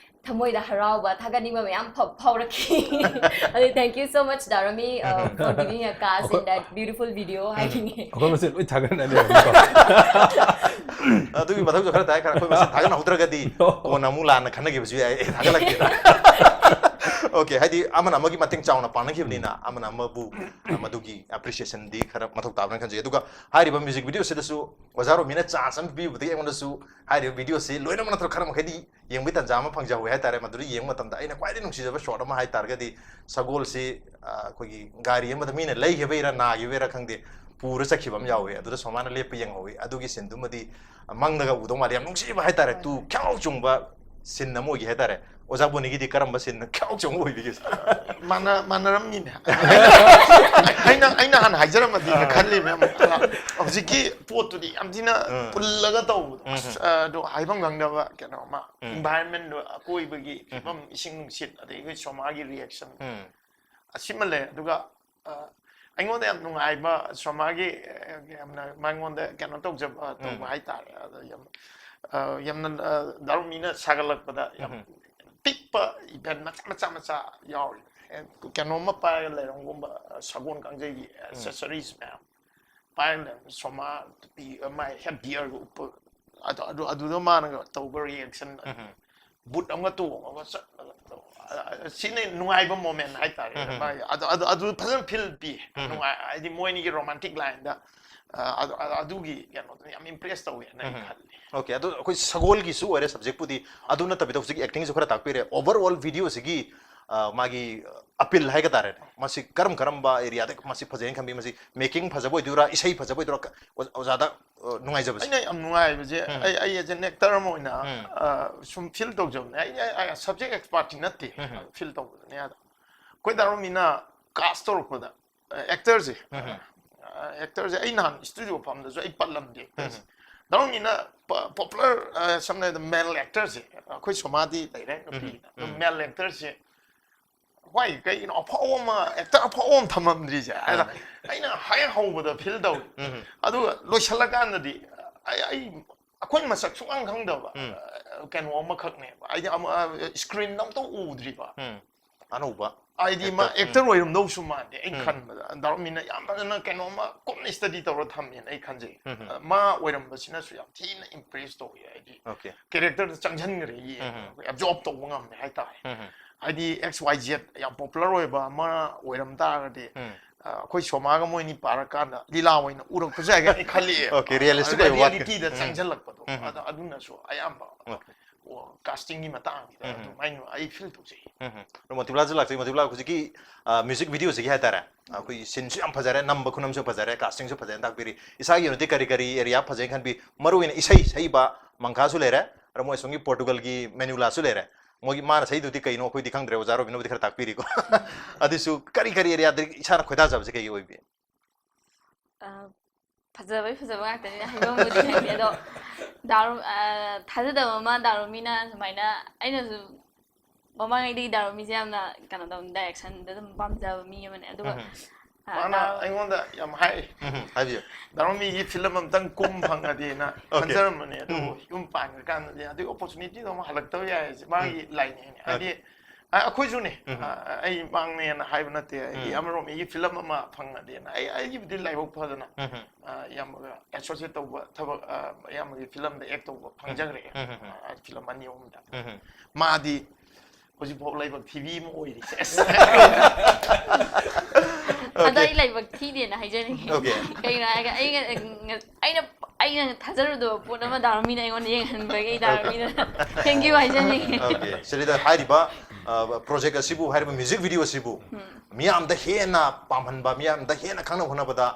ꯊꯃꯣꯏꯗ ꯍꯔꯥꯎꯕ, ꯊꯥꯒꯠꯅꯤꯡꯕ ꯃꯌꯥꯝ ꯐꯥꯎ-, ꯐꯥꯎꯔꯛꯈꯤ꯫ ꯑꯗꯨ thank you so much, the Romi, uh, for giving a cast in that beautiful video ꯎꯝ꯫ ꯍꯥꯏꯅꯤꯡꯉꯦ꯫ ꯑꯩꯈꯣꯏ ꯃꯁꯦꯟ ꯂꯣꯏ ꯊꯥꯒꯠꯅꯅꯤ ꯍꯧꯖꯤꯛꯀꯣ꯫ ꯑꯗꯨꯒꯤ ꯃꯊꯧꯁꯨ ꯈꯔ ꯇꯥꯏ, ꯈꯔ ꯑꯩꯈꯣꯏ ꯃꯁꯦꯟ ꯊꯥꯒꯠꯅꯍꯧꯗ꯭ꯔꯒꯗꯤ ꯀꯣꯟꯅ ꯑꯃꯨꯛ ꯂꯥꯟꯅ ꯈꯟꯅꯈꯤꯕꯁꯨ ꯌꯥꯏ, ꯑꯦ, ꯊꯥꯒꯠꯂꯛꯇꯦꯗ꯫ ꯑꯣꯀꯦ, ꯍꯥꯏꯗꯤ ꯑꯃꯅ ꯑꯃꯒꯤ ꯃꯇꯦꯡ ꯆꯥꯎꯅ ꯄꯥꯡꯅꯈꯤꯕꯅꯤꯅ ꯑꯃꯅ ꯑꯃꯕꯨ ꯃꯗꯨꯒꯤ ꯑꯦꯄ꯭ꯔꯤꯁꯤꯌꯦꯁꯟꯗꯤ ꯈꯔ ꯃꯊꯧ ꯇꯥꯕ꯭ꯔꯅ ꯈꯟꯖꯩ꯫ ꯑꯗꯨꯒ ꯍꯥꯏꯔꯤꯕ ꯃ꯭ꯌꯨꯖꯤꯛ ꯚꯤꯗꯤꯑꯣꯁꯤꯗꯁꯨ ꯑꯣꯖꯥ ꯔꯣꯃꯤꯅ ꯆꯥꯟꯁ ꯑꯃ ꯄꯤꯕꯤꯕꯗꯒꯤ ꯑꯩꯉꯣꯟꯗꯁꯨ ꯍꯥꯏꯔꯤꯕ ꯚꯤꯗꯤꯑꯣꯁꯤ ꯂꯣꯏꯅꯃꯛ ꯅꯠꯇ꯭ꯔꯒ ꯈꯔ ꯃꯈꯩꯗꯤ ꯌꯦꯡꯕꯒꯤ ꯇꯥꯟꯖꯥ ꯑꯃ ꯐꯪꯖꯍꯧꯋꯦ ꯍꯥꯏꯇꯥꯔꯦ꯫ ꯃꯗꯨꯗ ꯌꯦꯡꯕ ꯃꯇꯝꯗ ꯑꯩꯅ ꯈ꯭ꯋꯥꯏꯗꯒꯤ ꯅꯨꯡꯁꯤꯖꯕ ꯁꯣꯠ ꯑꯃ ꯍꯥꯏꯇꯥꯔꯒꯗꯤ ꯁꯒꯣꯜꯁꯤ, ꯑ, ꯑꯩꯈꯣꯏꯒꯤ ꯒꯥꯔꯤ ꯑꯃꯗ ꯃꯤꯅ ꯂꯩꯈꯤꯕꯩꯔꯥ ꯅꯥꯈꯤꯕꯩꯔꯥ ꯈꯪꯗꯦ, ꯄꯨꯔ ꯆꯠꯈꯤꯕ ꯑꯃ ꯌꯥꯎꯋꯦ꯫ ꯑꯗꯨꯗ ꯁꯣꯃꯥꯅ ꯂꯦꯞꯄ ꯌꯦꯡꯍꯧꯋꯤ꯫ ꯑꯗꯨꯒꯤ ꯁꯤꯟꯗꯨꯃꯗꯤ ꯃꯪꯗꯒ ꯎꯗꯧ ꯃꯥꯜꯂꯤ꯫ ꯌꯥꯝ ꯅꯨꯡꯁꯤꯕ ꯍꯥꯏꯇꯥꯔꯦ꯫ ꯇꯨ ꯈ꯭ꯌꯥꯎ ꯆꯨꯡꯕ ꯁꯤꯟ ꯑꯃ ꯑꯣꯏꯈꯤ ꯍꯥꯏꯇꯥꯔꯦ꯫ ꯑꯣꯖꯥ ꯕꯣꯅꯤꯒꯤꯗꯤ ꯀꯔꯝꯕ ꯁꯤꯟꯅ ꯈ꯭ꯌꯥꯎ ꯆꯨꯡꯕ ꯑꯣꯏꯕꯤꯒꯦ? ꯃꯥꯟꯅ ꯃꯥꯟꯅꯔꯝꯅꯤꯅꯦ꯫ ꯑꯩꯅ ꯑꯩꯅ ꯍꯥꯟꯅ ꯍꯥꯏꯖꯔꯝꯃꯗꯤꯅ ꯈꯜꯂꯤꯅꯦ ꯑꯃꯨꯛ꯫ ꯍꯧꯖꯤꯛꯀꯤ ꯄꯣꯠꯇꯨꯗꯤ ꯌꯥꯝ ꯊꯤꯅ ꯎꯝ꯫ ꯄꯨꯜꯂꯒ ꯇꯧꯕꯗꯣ, ꯎꯝ꯫ ꯑꯁ, ꯑꯗꯣ ꯍꯥꯏꯐꯝ ꯈꯪꯗꯕ ꯀꯩꯅꯣ ꯑꯃ, ꯎꯝ꯫ ꯏꯟꯚꯥꯏꯔꯟꯃꯦꯟꯗꯣ, ꯑꯀꯣꯏꯕꯒꯤ ꯐꯤꯕꯝ, ꯏꯁꯤꯡ ꯅꯨꯡꯁꯤꯠ, ꯑꯗꯒꯤ ꯑꯩꯈꯣꯏ ꯁꯣꯃꯥꯒꯤ ꯔꯤꯌꯦꯛꯁꯟ, ꯎꯝ꯫ ꯑꯁꯤꯃ ꯂꯩ꯫ ꯑꯗꯨꯒ ꯑ, ꯑꯩꯉꯣꯟꯗ ꯌꯥꯝ ꯅꯨꯡꯉꯥꯏꯕ ꯁꯣꯃꯥꯒꯤ, ꯑ, ꯌꯥꯝꯅ ꯃꯉꯣꯟꯗ ꯀꯩꯅꯣ ꯇꯧꯖꯕ ꯇꯧꯕ ꯎꯝ꯫ ꯍꯥꯏꯇꯥꯔꯦ꯫ ꯑꯗ ꯌꯥꯝ, ꯑ, ꯌꯥꯝꯅ, ꯑ, ꯗꯥꯔꯨꯃꯤꯅ ꯁꯥꯒꯠꯂꯛꯄꯗ ꯌꯥꯝ ꯎꯝ꯫ ꯄꯤꯛꯄ ꯏꯚꯦꯟ ꯃꯆꯥ ꯃꯆꯥ ꯃꯆꯥ ꯌꯥꯎꯔꯤ꯫ ꯑꯦ, ꯀꯩꯅꯣꯝꯃ ꯄꯥꯏꯔꯒ ꯂꯩꯔꯝꯒꯨꯝꯕ, ꯑ, ꯁꯒꯣꯜ ꯀꯥꯡꯖꯩꯒꯤ ꯑꯦꯁꯦꯁꯔꯤꯁ ꯃꯌꯥꯝ ꯄꯥꯏꯔꯒ ꯂꯩꯔꯝ, ꯁꯣꯃꯥ ꯇꯨꯄꯤ, ꯑ, ꯃꯥꯏ ꯍꯦꯠ ꯒꯤꯌꯔꯒ ꯎꯞꯄ, ꯑꯗꯨ, ꯑꯗꯨ, ꯑꯗꯨꯗ ꯃꯥꯅꯒ ꯇꯧꯕ ꯔꯤꯌꯦꯛꯁꯟ, ꯎꯝ꯫ ꯕꯨꯠ ꯑꯃꯒ ꯇꯣꯡꯉꯒ ꯆꯠꯂꯒ ꯇꯧ-, ꯑ, ꯑ, ꯁꯤꯅ ꯅꯨꯡꯉꯥꯏꯕ ꯃꯣꯃꯦꯟ ꯍꯥꯏꯇꯥꯔꯦ꯫ ꯎꯝ꯫ ꯃꯥꯒꯤ ꯑꯗꯨ, ꯑꯗꯨ, ꯑꯗꯨ ꯐꯖꯅ ꯐꯤꯜ ꯄꯤ꯫ ꯎꯝ꯫ ꯅꯨꯡꯉꯥꯏ, ꯍꯥꯏꯗꯤ ꯃꯣꯏꯅꯤꯒꯤ ꯔꯣꯃꯥꯟꯇꯤꯛ ꯂꯥꯏꯟꯗ, ꯑ, ꯑꯗꯨ, ꯑ, ꯑꯗꯨꯒꯤ ꯀꯩꯅꯣꯗꯣ ꯌꯥꯝ ꯏꯝꯄ꯭ꯔꯦꯁ ꯇꯧꯋꯦꯅ ꯑꯩ ꯎꯝ꯫ ꯈꯜꯂꯤ꯫ ꯑꯣꯀꯦ, ꯑꯗꯨ ꯑꯩꯈꯣꯏ ꯁꯒꯣꯜꯒꯤꯁꯨ ꯑꯣꯏꯔꯦ ꯁꯕꯖꯦꯛꯄꯨꯗꯤ, ꯑꯗꯨ ꯅꯠꯇꯕꯤꯗ ꯍꯧꯖꯤꯛꯀꯤ ꯑꯦꯛꯇꯤꯡꯁꯨ ꯈꯔ ꯇꯥꯛꯄꯤꯔꯦ꯫ ꯑꯣꯚꯔ ꯑꯣꯜ ꯚꯤꯗꯤꯑꯣꯁꯤꯒꯤ, ꯑ, ꯃꯥꯒꯤ ꯑꯄꯤꯜ ꯍꯥꯏꯒ ꯇꯥꯔꯦꯅꯦ, ꯃꯁꯤ ꯀꯔꯝ ꯀꯔꯝꯕ ꯑꯦꯔꯤꯌꯥꯗ ꯃꯁꯤ ꯐꯖꯩꯅ ꯈꯟꯕꯤ? ꯃꯁꯤ ꯃꯦꯀꯤꯡ ꯐꯖꯕ ꯑꯣꯏꯗꯣꯏꯔꯥ, ꯏꯁꯩ ꯐꯖꯕ ꯑꯣꯏꯗꯣꯏꯔꯥ? ꯀ-, ꯑꯣ-, ꯑꯣꯖꯥꯗ, ꯑ, ꯅꯨꯡꯉꯥꯏꯖꯕꯁꯦ꯫ ꯑꯩꯅ ꯌꯥꯝ ꯅꯨꯡꯉꯥꯏꯕꯁꯦ, ꯎꯝ꯫ ꯑꯩ, ꯑꯩ ꯑꯦꯖ ꯑꯦꯟ ꯑꯦꯛꯇꯔ ꯑꯃ ꯑꯣꯏꯅ, ꯎꯝ꯫ ꯑ, ꯁꯨꯝ ꯐꯤꯜ ꯇꯧꯖꯕꯅꯦ꯫ ꯑꯩ, ꯑꯩ, ꯑꯩ ꯁꯕꯖꯦꯛ ꯑꯦꯛꯁꯄꯥꯔꯠꯇꯤ ꯅꯠꯇꯦ ꯎꯝ꯫ ꯐꯤꯜ ꯇꯧꯕꯗꯅꯦ꯫ ꯑꯗ ꯑꯩꯈꯣꯏ ꯗꯥꯔꯨꯃꯤꯅ ꯀꯥꯁ ꯇꯧꯔꯛꯄꯗ, ꯑꯦꯛꯇꯔꯁꯦ, ꯎꯝ꯫ ꯑꯦꯛꯇꯔꯁꯦ ꯑꯩ ꯅꯍꯥꯟ ꯁ꯭ꯇꯨꯗꯤꯑꯣ ꯐꯝꯗꯁꯨ ꯑꯩ ꯄꯠꯂꯝꯗꯦ ꯑꯦꯛꯇꯔꯁꯦ꯫ ꯗꯥꯔꯨꯃꯤꯅ ꯄꯣꯄꯨꯂꯔ, ꯁꯝꯅ ꯍꯥꯏꯔꯕꯗ ꯃꯦꯜ ꯑꯦꯛꯇꯔꯁꯦ, ꯑꯩꯈꯣꯏ ꯁꯣꯃꯥꯗꯤ ꯂꯩꯔꯦ ꯅꯨꯄꯤꯅ, ꯑꯗꯣ ꯎꯝ꯫ ꯃꯦꯜ ꯑꯦꯛꯇꯔꯁꯦ ꯋꯥꯏ ꯀꯩꯒꯤꯅꯣ ꯑꯐꯥꯎꯕ ꯑꯃ, ꯑꯦꯛꯇꯔ ꯑꯐꯥꯎꯕ ꯑꯃ ꯊꯝꯃꯝꯗ꯭ꯔꯤꯁꯦ ꯍꯥꯏꯅ ꯑꯥ꯫ ꯑꯩꯅ ꯍꯦꯛ ꯍꯧꯕꯗ ꯐꯤꯜ ꯇꯧꯏ꯫ ꯎꯝ꯫ ꯑꯗꯨꯒ ꯂꯣꯏꯁꯤꯜꯂꯀꯥꯟꯗꯗꯤ ꯑꯩ, ꯑꯩ, ꯑꯩꯈꯣꯏ ꯃꯁꯛ ꯁꯨꯛꯈꯪ ꯈꯪꯗꯕ, ꯎꯝ꯫ ꯑ, ꯀꯩꯅꯣ ꯑꯃꯈꯛꯅꯦꯕ꯫ ꯍꯥꯏꯗꯤ ꯑꯃ, ꯑ, ꯁ꯭ꯀ꯭ꯔꯤꯟꯗ ꯑꯝꯇ ꯎꯗ꯭ꯔꯤꯕ꯫ ꯎꯝ꯫ ꯑꯅꯧꯕ꯫ ꯍꯥꯏꯗꯤ ꯃꯥ ꯑꯦꯛꯇꯔ, ꯎꯝ꯫ ꯑꯦꯛꯇꯔ ꯑꯣꯏꯔꯝꯗꯧꯁꯨ ꯃꯥꯟꯗꯦ ꯑꯩꯅ ꯎꯝ꯫ ꯈꯟꯕꯗ꯫ ꯗꯥꯔꯨꯃꯤꯅ ꯌꯥꯝ ꯐꯖꯅ ꯀꯩꯅꯣꯝꯃ ꯀꯨꯞꯅ ꯁ꯭ꯇꯗꯤ ꯇꯧꯔ ꯊꯝꯃꯦꯅ ꯑꯩ ꯈꯟꯖꯩ꯫ ꯎꯝ꯫ ꯑ, ꯃꯥ ꯑꯣꯏꯔꯝꯕꯁꯤꯅꯁꯨ ꯌꯥꯝ ꯊꯤꯅ ꯏꯝꯄ꯭ꯔꯦꯁ ꯇꯧꯋꯤ꯫ ꯍꯥꯏꯗꯤ ꯑꯣꯀꯦ꯫ ꯀꯦꯔꯦꯛꯇꯔꯗ ꯆꯪꯁꯤꯟꯈ꯭ꯔꯦ, ꯌꯦꯡꯉꯒ ꯎꯝ꯫ ꯑꯩꯈꯣꯏ ꯑꯦꯕꯖꯣꯔꯕ ꯇꯧꯕ ꯉꯝꯃꯦ ꯍꯥꯏꯇꯥꯔꯦ꯫ ꯎꯝ꯫ ꯍꯥꯏꯗꯤ X Y Z ꯌꯥꯝ popular ꯑꯣꯏꯕ ꯑꯃ ꯑꯣꯏꯔꯝ ꯇꯥꯔꯒꯗꯤ, ꯑ, ꯑꯩꯈꯣꯏ ꯁꯣꯃꯥꯒ ꯃꯣꯏꯅꯤ ꯄꯥꯔꯀꯥꯟꯗ ꯂꯤꯂꯥ ꯑꯣꯏꯅ ꯎꯔꯛꯄꯁꯨ ꯌꯥꯏ ꯀꯥꯏꯅ ꯈꯜꯂꯛꯑꯦ꯫ Okay, realistic ꯑꯣꯏꯕ ꯋꯥꯠꯈ꯭ꯔꯦ꯫ Reality ꯗ ꯆꯪꯁꯤꯜꯂꯛꯄꯗꯣ, ꯑꯗ-, ꯑꯗꯨꯅꯁꯨ ꯑꯌꯥꯝꯕ casting ꯒꯤ ꯃꯇꯥꯡꯁꯤꯗ ꯑꯗꯨꯃꯥꯏꯅ ꯑꯩ feel ꯇꯧꯖꯩ꯫ ꯎꯝ, ꯎꯝ꯫ ꯑꯗꯣ ꯃꯣꯇꯤꯕꯂꯥꯁꯨ ꯂꯥꯛꯆꯩ꯫ ꯃꯣꯇꯤꯕꯂꯥ, ꯍꯧꯖꯤꯛꯀꯤ, ꯑ, music video ꯁꯤꯒꯤ ꯍꯥꯏꯇꯥꯔꯦ, ꯑꯩꯈꯣꯏꯒꯤ scene ꯁꯨ ꯌꯥꯝ ꯐꯖꯔꯦ, ꯅꯝꯕ ꯈꯨꯅꯝꯁꯨ ꯐꯖꯔꯦ, casting ꯁꯨ ꯐꯖꯅ ꯇꯥꯛꯄꯤꯔꯤ꯫ ꯏꯁꯥꯒꯤ ꯑꯣꯏꯅꯗꯤ ꯀꯔꯤ ꯀꯔꯤ area ꯐꯖꯩ ꯈꯟꯕꯤ? ꯃꯔꯨ ꯑꯣꯏꯅ ꯏꯁꯩ ꯁꯛꯏꯕ ꯃꯪꯈꯥꯁꯨ ꯂꯩꯔꯦ, ꯑꯗ ꯃꯣꯏ ꯑꯁꯣꯝꯒꯤ ꯄꯣꯔꯇꯨꯒꯜꯒꯤ ꯃꯦꯅꯨꯂꯥꯁꯨ ꯂꯩꯔꯦ꯫ ꯃꯣꯏꯒꯤ ꯃꯥꯅ ꯁꯛꯏꯗꯨꯗꯤ ꯀꯩꯅꯣ ꯑꯩꯈꯣꯏꯗꯤ ꯈꯪꯗ꯭ꯔꯦ, ꯑꯣꯖꯥ ꯔꯣꯕꯤꯟꯅꯕꯨꯗꯤ ꯈꯔ ꯇꯥꯛꯄꯤꯔꯤꯀꯣ꯫ ꯑꯗꯨꯁꯨ ꯀꯔꯤ ꯀꯔꯤ area ꯗ ꯏꯁꯥꯅ ꯈꯣꯏꯗꯥꯖꯕꯁꯦ ꯀꯩ ꯑꯣꯏꯕꯤ? ꯑ, ꯐꯖꯕꯩ ꯐꯖꯕ ꯉꯥꯛꯇꯅꯤꯅ ꯍꯥꯏꯐꯝꯕꯨꯗꯤ ꯂꯩꯇꯦ꯫ ꯑꯗꯣ ꯗꯥꯔꯨ-, ꯑ, ꯊꯥꯖꯗꯕ ꯑꯃ, ꯗꯥꯔꯨꯃꯤꯅ ꯁꯨꯃꯥꯏꯅ, ꯑꯩꯅꯁꯨ ꯃꯃꯥꯡꯉꯩꯗꯒꯤ ꯗꯥꯔꯨꯃꯤꯁꯦ ꯌꯥꯝꯅ ꯀꯩꯅꯣ ꯇꯧ, direction ꯗ ꯑꯗꯨꯝ ꯄꯥꯝꯖꯕ ꯃꯤ ꯑꯃꯅꯦ꯫ ꯑꯗꯨꯒ, ꯑ, ꯃꯥꯅ ꯗꯥꯔꯨ- ꯑꯩꯉꯣꯟꯗ ꯌꯥꯝ ꯍꯥꯏ꯫ ꯎꯝ, ꯍꯥꯏꯕꯤꯌꯨ꯫ ꯗꯥꯔꯨꯃꯤꯒꯤ film ꯑꯝꯇꯪ ꯀꯨꯝ ꯐꯪꯉꯗꯤꯅ Okay. ꯈꯟꯖꯔꯝꯕꯅꯦ, ꯑꯗꯨꯕꯨ ꯎꯝ. ꯌꯨꯝ ꯄꯥꯟꯈ꯭ꯔꯀꯥꯟꯗꯗꯤ ꯑꯗꯨꯒꯤ opportunity ꯗꯣ ꯑꯃꯨꯛ ꯍꯜꯂꯛꯇꯕ ꯌꯥꯏ ꯍꯥꯏꯁꯦ ꯃꯥꯒꯤ line ꯅꯦ꯫ ꯍꯥꯏꯗꯤ, ꯑ, ꯑꯩꯈꯣꯏꯁꯨꯅꯦ, ꯎꯝ. ꯑ, ꯑꯩ ꯃꯥꯡꯅꯦꯅ ꯍꯥꯏꯕ ꯅꯠꯇꯦ, ꯑꯩ ꯎꯝ. ꯑꯃꯔꯣꯝ ꯑꯩꯒꯤ film ꯑꯃ ꯐꯪꯉꯗꯤꯅ꯫ ꯑꯩ, ꯑꯩꯒꯤꯕꯨꯗꯤ ꯂꯥꯏꯕꯛ ꯐꯗꯅ, ꯎꯝ. ꯑ, ꯏꯌꯥꯝꯕꯒ associate ꯇꯧꯕ ꯊꯕꯛ, ꯑ, ꯏꯌꯥꯝꯕꯒꯤ film ꯗ act ꯇꯧꯕ ꯐꯪꯖꯈ꯭ꯔꯦ꯫ ꯎꯝ, ꯎꯝ, ꯎꯝ. ꯑ, film ꯑꯅꯤ ꯑꯍꯨꯝꯗ꯫ ꯎꯝ. ꯃꯥꯗꯤ ꯍꯧꯖꯤꯛꯐꯥꯎ ꯂꯥꯏꯕꯛ ꯊꯤꯕꯤ ꯑꯃ ꯑꯣꯏꯔꯤ꯫ ꯑꯗꯣ ꯑꯩ ꯂꯥꯏꯕꯛ ꯊꯤꯗꯦꯅ ꯍꯥꯏꯖꯅꯤꯡꯉꯤ꯫ Okay. ꯀꯩꯒꯤꯅꯣ ꯍꯥꯏꯔꯒ ꯑꯩꯅ, ꯑꯩꯅ, ꯑꯩꯅ ꯊꯥꯖꯔꯨꯗꯕ ꯄꯣꯠ ꯑꯃ ꯗꯥꯔꯨꯃꯤꯅ ꯑꯩꯉꯣꯟꯗ ꯌꯦꯡꯍꯟꯕꯒꯤ ꯑꯩ ꯗꯥꯔꯨꯃꯤꯗ thank you ꯍꯥꯏꯖꯅꯤꯡꯉꯤ꯫ Okay. ꯁꯤꯗ ꯍꯥꯏꯔꯤꯕ, ꯑ, project ꯑꯁꯤꯕꯨ, ꯍꯥꯏꯔꯤꯕ music video ꯑꯁꯤꯕꯨ ꯃꯤꯌꯥꯝꯗ ꯍꯦꯟꯅ ꯄꯥꯝꯍꯟꯕ, ꯃꯤꯌꯥꯝꯗ ꯍꯦꯟꯅ ꯈꯪꯅꯕ ꯍꯣꯠꯅꯕꯗ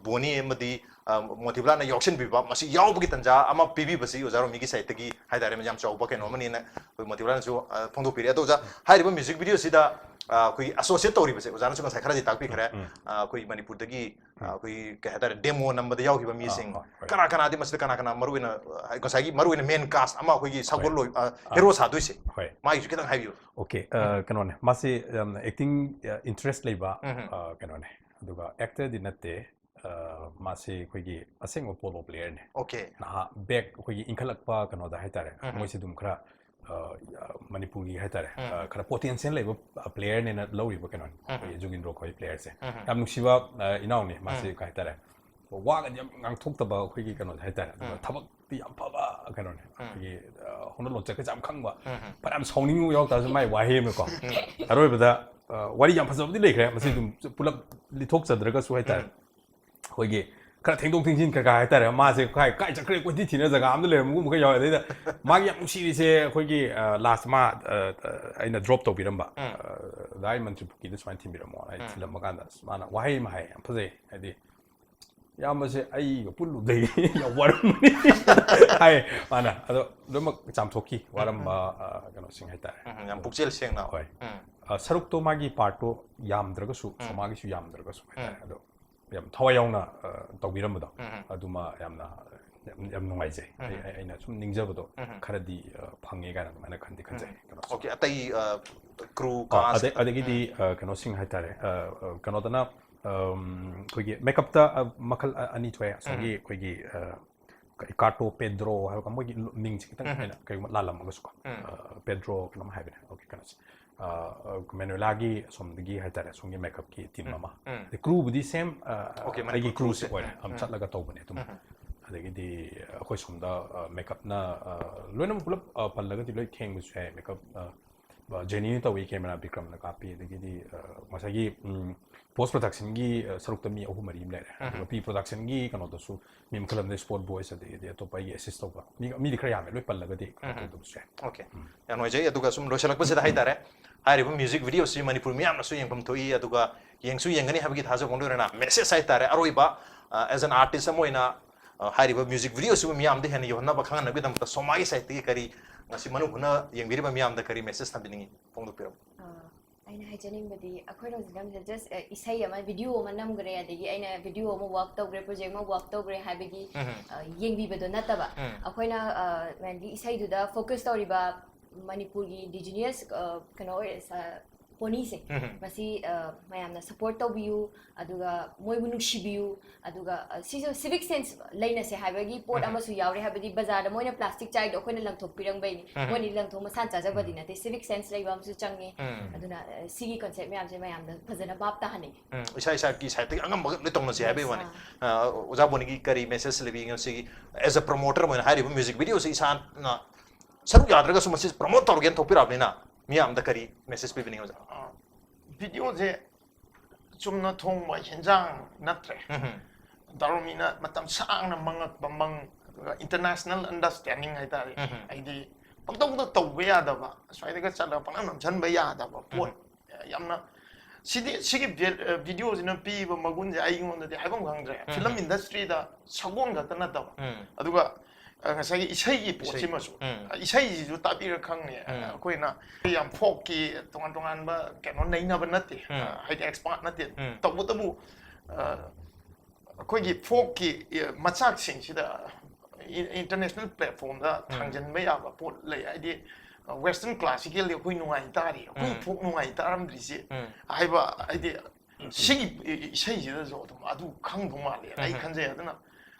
ꯕꯣꯅꯤ ꯑꯃꯗꯤ, ꯑ, ꯃꯣꯇꯤꯕꯂꯥꯅ ꯌꯥꯎꯁꯤꯟꯕꯤꯕ, ꯃꯁꯤ ꯌꯥꯎꯕꯒꯤ ꯇꯥꯟꯖꯥ ꯑꯃ ꯄꯤꯕꯤꯕꯁꯤ ꯑꯣꯖꯥ ꯔꯣꯃꯤꯒꯤ side ꯇꯒꯤ ꯍꯥꯏꯇꯥꯔꯦ, ꯌꯥꯝ ꯆꯥꯎꯕ ꯀꯩꯅꯣ ꯑꯃꯅꯤꯅ ꯑꯩꯈꯣꯏ ꯃꯣꯇꯤꯕꯂꯥꯅꯁꯨ, ꯑ, ꯐꯣꯡꯗꯣꯛꯄꯤꯔꯦ꯫ ꯑꯗꯣ ꯑꯣꯖꯥ, ꯍꯥꯏꯔꯤꯕ music video ꯁꯤꯗ, ꯑ, ꯑꯩꯈꯣꯏꯒꯤ associate ꯇꯧꯔꯤꯕꯁꯦ ꯑꯣꯖꯥꯅꯁꯨ ꯉꯁꯥꯏ ꯈꯔꯗꯤ ꯇꯥꯛꯄꯤꯈ꯭ꯔꯦ꯫ ꯑ, ꯑꯩꯈꯣꯏ ꯃꯅꯤꯄꯨꯔꯗꯒꯤ, ꯑ, ꯑꯩꯈꯣꯏꯒꯤ ꯀꯩ ꯍꯥꯏꯇꯥꯔꯦ, demo ꯅꯝꯕꯗ ꯌꯥꯎꯈꯤꯕ ꯃꯤꯁꯤꯡ, ꯍꯣꯏ, ꯍꯣꯏ꯫ ꯀꯅꯥ ꯀꯅꯥꯗꯤ ꯃꯁꯤꯗ ꯀꯅꯥ ꯀꯅꯥ ꯃꯔꯨ ꯑꯣꯏꯅ, ꯑ, ꯉꯁꯥꯏꯒꯤ ꯃꯔꯨ ꯑꯣꯏꯅ main cast ꯑꯃ ꯑꯩꯈꯣꯏꯒꯤ ꯁꯒꯣꯜ ꯂꯣꯏ-, ꯑ, hero ꯁꯥꯗꯣꯏꯁꯦ, ꯍꯣꯏ꯫ ꯃꯥꯒꯤꯁꯨ ꯈꯤꯇꯪ ꯍꯥꯏꯕꯤꯌꯨ꯫ Okay, ꯑ, ꯀꯩꯅꯣꯅꯦ, ꯃꯥꯁꯤ ꯌꯥꯝꯅ acting, ꯑ, interest ꯂꯩꯕ, ꯎꯝ. ꯑ, ꯀꯩꯅꯣꯅꯦ, ꯑꯗꯨꯒ actor ꯗꯤ ꯅꯠꯇꯦ꯫ ꯑ, ꯃꯥꯁꯤ ꯑꯩꯈꯣꯏꯒꯤ ꯑꯁꯦꯡꯕ polo player ꯅꯦ꯫ Okay. ꯅꯍꯥ, back ꯑꯩꯈꯣꯏꯒꯤ ꯏꯟꯈꯠꯂꯛꯄ ꯀꯩꯅꯣꯗ ꯍꯥꯏꯇꯥꯔꯦ, ꯃꯣꯏꯁꯤ ꯑꯗꯨꯝ ꯈꯔ, ꯑ, ꯃꯅꯤꯄꯨꯔꯒꯤ ꯍꯥꯏꯇꯥꯔꯦ, ꯑ, ꯈꯔ potential ꯂꯩꯕ, ꯑ, player ꯅꯦꯅ ꯂꯧꯔꯤꯕ ꯀꯩꯅꯣꯅꯤ, ꯑꯩꯈꯣꯏꯒꯤ ꯖꯨꯒꯤꯟꯗ꯭ꯔꯣ ꯈꯣꯏ player ꯁꯦ꯫ ꯌꯥꯝ ꯅꯨꯡꯁꯤꯕ, ꯑ, ꯏꯅꯥꯎꯅꯤ ꯃꯥꯁꯤ, ꯀꯩ ꯍꯥꯏꯇꯥꯔꯦ, ꯋꯥꯒꯗꯤ ꯌꯥꯝ ꯉꯥꯡꯊꯣꯛꯇꯕ ꯑꯩꯈꯣꯏꯒꯤ ꯀꯩꯅꯣ ꯍꯥꯏꯇꯥꯔꯦ, ꯑꯗꯨꯒ ꯊꯕꯛꯇꯤ ꯌꯥꯝ ꯐꯕ ꯀꯩꯅꯣꯅꯦ, ꯑꯩꯈꯣꯏꯒꯤ ꯍꯧꯅ ꯂꯣꯟꯆꯠꯀꯁꯦ ꯌꯥꯝ ꯈꯪꯕ, ꯐꯅꯌꯥꯝ ꯁꯥꯎꯅꯤꯡꯕ ꯌꯥꯎ ꯇꯥꯔꯁꯨ ꯃꯥꯏ ꯋꯥꯍꯩ ꯑꯃꯀꯣ, ꯑꯔꯣꯏꯕꯗ ꯋꯥꯔꯤ ꯌꯥꯝ ꯐꯖꯕꯗꯤ ꯂꯩꯈ꯭ꯔꯦ, ꯃꯁꯤ ꯑꯗꯨꯝ ꯄꯨꯂꯞ ꯂꯤꯊꯣꯛꯆꯗ꯭ꯔꯒꯁꯨ ꯍꯥꯏꯇꯥꯔꯦ, ꯑꯩꯈꯣꯏꯒꯤ ꯈꯔ ꯊꯦꯡꯗꯣꯛ ꯊꯦꯡꯖꯤꯟ ꯈꯔ ꯈꯔ ꯍꯥꯏꯇꯥꯔꯦ, ꯃꯥꯁꯦ ꯀꯥꯏ ꯀꯥꯏ ꯆꯠꯈ꯭ꯔꯦ ꯀꯣꯏꯊꯤ ꯊꯤꯅ ꯖꯒꯥ ꯑꯃꯗ ꯂꯩꯔꯝꯕꯒꯨꯝꯕ ꯈꯔ ꯌꯥꯎꯋꯦ꯫ ꯑꯗꯩꯗ ꯃꯥꯒꯤ ꯌꯥꯝ ꯅꯨꯡꯁꯤꯔꯤꯁꯦ ꯑꯩꯈꯣꯏꯒꯤ ꯂꯥꯁ ꯃꯥ ꯑ, ꯑ, ꯑꯩꯅ ꯗ꯭ꯔꯣꯞ ꯇꯧꯕꯤꯔꯝꯕ, ꯑ, "ꯗꯥ, ꯑꯩ ꯃꯟꯇ꯭ꯔꯤ ꯄꯨꯈ꯭ꯔꯤꯗ ꯁꯨꯃꯥꯏꯅ ꯊꯤꯟꯕꯤꯔꯝꯃꯣ" ꯍꯥꯏꯅ ꯊꯤꯜꯂꯝꯕ ꯀꯥꯟꯗ ꯑꯁ ꯃꯥꯅ ꯋꯥꯍꯩ ꯑꯃ ꯍꯥꯏ, ꯌꯥꯝ ꯐꯖꯩ, ꯍꯥꯏꯗꯤ "ꯏꯌꯥꯝꯕꯁꯦ ꯑꯩꯒ ꯄꯨꯜꯂꯨꯕꯗꯒꯤ ꯌꯥꯝ ꯋꯥꯔꯝꯃꯅꯤ" ꯍꯥꯏ ꯃꯥꯅ꯫ ꯑꯗꯣ ꯂꯣꯏꯅꯃꯛ ꯆꯥꯝꯊꯣꯛꯈꯤ, ꯋꯥꯔꯝꯕ ꯑ, ꯀꯩꯅꯣꯁꯤꯡ ꯍꯥꯏꯇꯥꯔꯦ꯫ ꯎꯝ, ꯌꯥꯝ ꯄꯨꯛꯆꯦꯜ ꯁꯦꯡꯅ꯫ ꯍꯣꯏ꯫ ꯑ, ꯁꯔꯨꯛꯇꯣ ꯃꯥꯒꯤ ꯄꯥꯔꯠꯇꯣ ꯌꯥꯝꯗ꯭ꯔꯒꯁꯨ, ꯁꯣꯃꯥꯒꯤꯁꯨ ꯌꯥꯝꯗ꯭ꯔꯒꯁꯨ ꯍꯥꯏꯇꯥꯔꯦ, ꯑꯗꯣ ꯌꯥꯝ ꯊꯋꯥꯏ ꯌꯥꯎꯅ ꯑ, ꯇꯧꯕꯤꯔꯝꯕꯗꯣ, ꯑꯗꯨꯃ ꯌꯥꯝꯅ ꯌꯥꯝ, ꯌꯥꯝ ꯅꯨꯡꯉꯥꯏꯖꯩ꯫ ꯑꯩ, ꯑꯩ- ꯑꯩꯅ ꯁꯨꯝ ꯅꯤꯡꯖꯕꯗꯣ ꯈꯔꯗꯤ ꯑ, ꯐꯪꯉꯦ ꯀꯥꯏꯅ ꯑꯗꯨꯃꯥꯏꯅ ꯈꯟꯗꯤ ꯈꯟꯖꯩ꯫ ꯀꯩꯅꯣꯁꯦ꯫ ꯑꯣꯀꯦ, ꯑꯇꯩ ꯀ꯭ꯔꯨ ꯑ, ꯑꯗ- ꯑꯗꯒꯤꯗꯤ ꯑ, ꯀꯩꯅꯣꯁꯤꯡ ꯍꯥꯏꯇꯥꯔꯦ, ꯑ, ꯑ, ꯀꯩꯅꯣꯗꯅ ꯑꯝ, ꯑꯩꯈꯣꯏꯒꯤ ꯃꯦꯀꯞꯇ ꯑ, ꯃꯈꯜ ꯑ, ꯑꯅꯤ ꯊꯣꯛꯑꯦ, ꯑꯁꯣꯝꯒꯤ ꯑꯩꯈꯣꯏꯒꯤ ꯑ, ꯀꯥꯔꯇꯣ ꯄꯦꯗ꯭ꯔꯣ ꯍꯥꯏꯕ ꯃꯣꯏꯒꯤ ꯃꯤꯡꯁꯦ ꯈꯤꯇꯪ ꯑꯩꯅ ꯀꯩꯒꯨꯝꯕ ꯂꯥꯜꯂꯝꯃꯒꯁꯨꯀꯣ, ꯑ, ꯄꯦꯗ꯭ꯔꯣ ꯀꯩꯅꯣꯝ ꯍꯥꯏꯕꯅꯦ, ꯑꯣꯀꯦ, ꯀꯩꯅꯣꯁꯦ꯫ ꯑ, ꯑ, ꯃꯦꯅꯨꯂꯥꯒꯤ ꯑꯁꯣꯝꯗꯒꯤ ꯍꯥꯏꯇꯥꯔꯦ, ꯑꯁꯣꯝꯒꯤ ꯃꯦꯀꯞꯀꯤ ꯇꯤꯝ ꯑꯃ꯫ ꯑꯗꯩ ꯀ꯭ꯔꯨꯕꯨꯗꯤ ꯁꯦꯝ ꯑ, ꯑꯣꯀꯦ, ꯑꯩꯒꯤ ꯃꯅꯤꯄꯨꯔ ꯀ꯭ꯔꯨꯁꯦ ꯀ꯭ꯔꯨꯁꯦ꯫ ꯑꯣꯏꯔꯦ, ꯑꯝ, ꯆꯠꯂꯒ ꯇꯧꯕꯅꯦ ꯑꯗꯨꯝ꯫ ꯑꯗꯒꯤꯗꯤ ꯑꯩꯈꯣꯏ ꯁꯣꯝꯗ ꯑ, ꯃꯦꯀꯞꯅ ꯑ, ꯂꯣꯏꯅꯃꯛ ꯄꯨꯂꯞ ꯑ, ꯄꯜꯂꯒꯗꯤ ꯂꯣꯏ ꯊꯦꯡꯕꯁꯨ ꯌꯥꯏ꯫ ꯃꯦꯀꯞ ꯑ, ꯑ, ꯖꯦꯅꯤꯅ ꯇꯧꯏ, ꯀꯦꯃꯦꯔꯥ ꯕꯤꯀ꯭ꯔꯝꯅ ꯀꯥꯞꯄꯤ, ꯑꯗꯒꯤꯗꯤ ꯑ, ꯉꯁꯥꯏꯒꯤ ꯎꯝ, ꯄꯣꯁ ꯄ꯭ꯔꯗꯛꯁꯟꯒꯤ ꯑ, ꯁꯔꯨꯛꯇ ꯃꯤ ꯑꯍꯨꯝ ꯃꯔꯤ ꯑꯃ ꯂꯩꯔꯦ, ꯑꯗꯨꯒ ꯄ꯭ꯔꯤ ꯄ꯭ꯔꯗꯛꯁꯟꯒꯤ ꯀꯩꯅꯣꯗꯁꯨ ꯃꯤ ꯃꯈꯜ ꯑꯃꯗ ꯁ꯭ꯄꯣꯔꯠ ꯕꯣꯏꯁ, ꯑꯗꯒꯤꯗꯤ ꯑꯇꯣꯞꯄ ꯑꯩꯒꯤ ꯑꯦꯁꯤꯁ ꯇꯧꯕ ꯃꯤ, ꯃꯤꯗꯤ ꯈꯔ ꯌꯥꯝꯃꯦ, ꯂꯣꯏ ꯄꯜꯂꯒꯗꯤ ꯀꯩꯅꯣ ꯇꯧꯗꯕꯁꯨ ꯌꯥꯏ꯫ ꯑꯣꯀꯦ, ꯌꯥꯝ ꯅꯨꯡꯉꯥꯏꯖꯩ꯫ ꯑꯗꯨꯒ ꯁꯨꯝ ꯂꯣꯏꯁꯤꯜꯂꯛꯄꯁꯤꯗ ꯍꯥꯏꯇꯥꯔꯦ, ꯍꯥꯏꯔꯤꯕ ꯃ꯭ꯌꯨꯖꯤꯛ ꯚꯤꯗꯤꯑꯣꯁꯤ ꯃꯅꯤꯄꯨꯔ ꯃꯤꯌꯥꯝꯅꯁꯨ ꯌꯦꯡꯐꯝ ꯊꯣꯛꯏ, ꯑꯗꯨꯒ ꯌꯦꯡꯁꯨ ꯌꯦꯡꯒꯅꯤ ꯍꯥꯏꯕꯒꯤ ꯊꯥꯖꯕ ꯂꯣꯏꯅꯅ ꯃꯦꯁꯦꯖ ꯍꯥꯏꯇꯥꯔꯦ, ꯑꯔꯣꯏꯕ ꯑꯦꯖ ꯑꯦꯟ ꯑꯥꯔꯇꯤꯁ ꯑꯃ ꯑꯣꯏꯅ ꯑ, ꯍꯥꯏꯔꯤꯕ ꯃ꯭ꯌꯨꯖꯤꯛ ꯚꯤꯗꯤꯑꯣꯁꯤꯕꯨ ꯃꯤꯌꯥꯝꯗ ꯍꯦꯟꯅ ꯌꯧꯍꯟꯅꯕ ꯈꯪꯍꯟꯅꯕꯒꯤꯗꯃꯛꯇ ꯁꯣꯃꯥꯒꯤ ꯁꯥꯏꯠꯇꯒꯤ ꯀꯔꯤ, ꯉꯁꯤ ꯃꯅꯨꯡ ꯍꯨꯠꯅ ꯌꯦꯡꯕꯤꯔꯤꯕ ꯃꯤꯌꯥꯝꯗ ꯀꯔꯤ ꯃꯦꯁꯦꯖ ꯊꯝꯕꯤꯅꯤꯡꯉꯤ? ꯐꯣꯡꯗꯣꯛꯄꯤꯔꯝꯃꯨ꯫ ꯑ, ꯑꯩꯅ ꯍꯥꯏꯖꯅꯤꯡꯕꯗꯤ ꯑꯩꯈꯣꯏꯅ ꯍꯧꯖꯤꯛ ꯅꯝꯃꯤꯁꯦ ꯖꯁ ꯏꯁꯩ ꯑꯃ, ꯚꯤꯗꯤꯑꯣ ꯑꯃ ꯅꯝꯈ꯭ꯔꯦ, ꯑꯗꯒꯤ ꯑꯩꯅ ꯚꯤꯗꯤꯑꯣ ꯑꯃ ꯋꯥꯛ ꯇꯧꯈ꯭ꯔꯦ, ꯄ꯭ꯔꯣꯖꯦꯛ ꯑꯃ ꯋꯥꯛ ꯇꯧꯈ꯭ꯔꯦ ꯍꯥꯏꯕꯒꯤ ꯑ, ꯌꯦꯡꯕꯤꯕꯗꯣ ꯅꯠꯇꯕ, ꯑꯩꯈꯣꯏꯅ ꯃꯦꯟꯂꯤ ꯏꯁꯩꯗꯨꯗ ꯐꯣꯀꯁ ꯇꯧꯔꯤꯕ ꯃꯅꯤꯄꯨꯔꯒꯤ ꯏꯟꯗꯤꯖꯤꯅꯤꯌꯁ ꯀꯩꯅꯣ ꯑꯣꯏꯔꯦ, ꯁ- ꯄꯣꯅꯤꯁꯦ, ꯃꯁꯤ ꯑ, ꯃꯌꯥꯝꯅ ꯁꯄꯣꯔꯠ ꯇꯧꯕꯤꯌꯨ, ꯑꯗꯨꯒ ꯃꯣꯏꯕꯨ ꯅꯨꯡꯁꯤꯕꯤꯌꯨ, ꯑꯗꯨꯒ ꯑ, ꯁꯤꯁꯨ ꯁꯤꯚꯤꯛ ꯁꯦꯟꯁ ꯂꯩꯅꯁꯦ ꯍꯥꯏꯕꯒꯤ ꯄꯣꯠ ꯑꯃꯁꯨ ꯌꯥꯎꯔꯦ꯫ ꯍꯥꯏꯕꯗꯤ ꯕꯖꯥꯔꯗ ꯃꯣꯏꯅ ꯄ꯭ꯂꯥꯁꯇꯤꯛ ꯆꯥꯏꯗꯣ ꯑꯩꯈꯣꯏꯅ ꯂꯪꯊꯣꯛꯄꯤꯔꯝꯕꯩꯅꯤ꯫ ꯃꯣꯏꯅꯗꯤ ꯂꯪꯊꯣꯛ ꯃꯁꯥꯅ ꯆꯥꯖꯕꯗꯤ ꯅꯠꯇꯦ꯫ ꯁꯤꯚꯤꯛ ꯁꯦꯟꯁ ꯂꯩꯕ ꯑꯃꯁꯨ ꯆꯪꯉꯦ꯫ ꯑꯗꯨꯅ ꯑ, ꯁꯤꯒꯤ ꯀꯟꯁꯦꯞ ꯃꯌꯥꯝꯁꯦ ꯃꯌꯥꯝꯗ ꯐꯖꯅ ꯚꯥꯞ ꯇꯥꯍꯟꯅꯤꯡꯉꯤ꯫ ꯎꯝ, ꯏꯁꯥ ꯏꯁꯥꯒꯤ ꯁꯥꯏꯠꯇꯒꯤ ꯑꯉꯝꯕ ꯂꯣꯏ ꯇꯧꯅꯁꯦ ꯍꯥꯏꯕꯒꯤ ꯋꯥꯅꯤ꯫ ꯑ, ꯑꯣꯖꯥ ꯕꯣꯅꯤꯒꯤ ꯀꯔꯤ ꯃꯦꯁꯦꯖ ꯂꯩꯕꯤꯒꯦ ꯉꯁꯤꯒꯤ? As a promoter ꯑꯃ ꯑꯣꯏꯅ ꯍꯥꯏꯔꯤꯕ ꯃ꯭ꯌꯨꯖꯤꯛ ꯚꯤꯗꯤꯑꯣꯁꯤ ꯏꯁꯥꯅ ꯁꯔꯨꯛ ꯌꯥꯗ꯭ꯔꯒꯁꯨ ꯃꯁꯤ ꯄ꯭ꯔꯃꯣꯠ ꯇꯧꯔꯒꯦꯅ ꯊꯣꯛꯄꯤꯔꯛꯑꯕꯅꯤꯅ ꯃꯤꯌꯥꯝꯗ ꯀꯔꯤ ꯃꯦꯁꯦꯖ ꯄꯤꯕꯤꯅꯤꯡꯉꯤ ꯑꯣꯖꯥ? ꯚꯤꯗꯤꯑꯣꯁꯦ ꯆꯨꯝꯅ ꯊꯣꯡꯕ ꯍꯦꯟꯖꯥꯡ ꯅꯠꯇ꯭ꯔꯦ꯫ ꯗꯥꯔꯣꯃꯤꯅ ꯃꯇꯝ ꯁꯥꯡꯅ ꯃꯪꯉꯛꯄ ꯃꯪ, ꯑꯗꯨꯒ ꯏꯟꯇꯔꯅꯦꯁꯅꯦꯜ ꯑꯟꯗꯔꯁꯇꯦꯟꯗꯤꯡ ꯍꯥꯏꯇꯥꯔꯦ꯫ ꯍꯥꯏꯗꯤ ꯄꯪꯇꯧꯗ ꯇꯧꯕ ꯌꯥꯗꯕ, ꯁ꯭ꯋꯥꯏꯗꯒ ꯆꯠꯂꯒ ꯄꯪꯅꯝ ꯅꯝꯁꯤꯟꯕ ꯌꯥꯗꯕ ꯄꯣꯠ꯫ ꯌꯥꯝꯅ ꯁꯤꯗꯤ, ꯁꯤꯒꯤ ꯚꯤꯗꯤꯑꯣꯁꯤꯅ ꯄꯤꯕ ꯃꯒꯨꯟꯁꯦ ꯑꯩꯉꯣꯟꯗꯗꯤ ꯍꯥꯏꯐꯝ ꯈꯪꯗ꯭ꯔꯦ꯫ ꯐꯤꯂꯝ ꯏꯟꯗꯁꯇ꯭ꯔꯤꯗ ꯁꯒꯣꯜ ꯈꯛꯇ ꯅꯠꯇꯕ, ꯑꯗꯨꯒ ꯑ, ꯉꯁꯥꯏꯒꯤ ꯏꯁꯩꯒꯤ ꯄꯣꯠꯁꯤꯃꯁꯨ, ꯏꯁꯩꯁꯤꯁꯨ ꯇꯥꯕꯤꯔ ꯈꯪꯅꯤ꯫ ꯑꯩꯈꯣꯏꯅ ꯌꯥꯝ ꯐꯣꯛꯀꯤ ꯇꯣꯉꯥꯟ ꯇꯣꯉꯥꯟꯕ ꯀꯩꯅꯣ ꯅꯩꯅꯕ ꯅꯠꯇꯦ, ꯍꯥꯏꯗꯤ ꯑꯦꯛꯁꯄꯥꯔꯠ ꯅꯠꯇꯦ꯫ ꯇꯧꯕꯇꯕꯨ ꯑ, ꯑꯩꯈꯣꯏꯒꯤ ꯐꯣꯛꯀꯤ ꯃꯆꯥꯛꯁꯤꯡꯁꯤꯗ ꯏꯟꯇꯔꯅꯦꯁꯅꯦꯜ ꯄ꯭ꯂꯦꯠꯐꯣꯝꯗ ꯊꯥꯡꯖꯟꯕ ꯌꯥꯕ ꯄꯣꯠ ꯂꯩ꯫ ꯍꯥꯏꯗꯤ ꯋꯦꯁꯇꯔꯟ ꯀ꯭ꯂꯥꯁꯤꯀꯦꯜꯗꯤ ꯑꯩꯈꯣꯏ ꯅꯨꯡꯉꯥꯏ ꯇꯥꯔꯤ, ꯑꯩꯈꯣꯏ ꯐꯣꯛ ꯅꯨꯡꯉꯥꯏ ꯇꯥꯔꯝꯗ꯭ꯔꯤꯁꯦ ꯍꯥꯏꯕ, ꯍꯥꯏꯗꯤ ꯁꯤꯒꯤ ꯏꯁꯩꯁꯤꯗꯁꯨ ꯑꯗꯨꯝ ꯑꯗꯨ ꯈꯪꯗꯧ ꯃꯥꯜꯂꯦ ꯑꯩ ꯈꯟꯖꯩ꯫ ꯑꯗꯨꯅ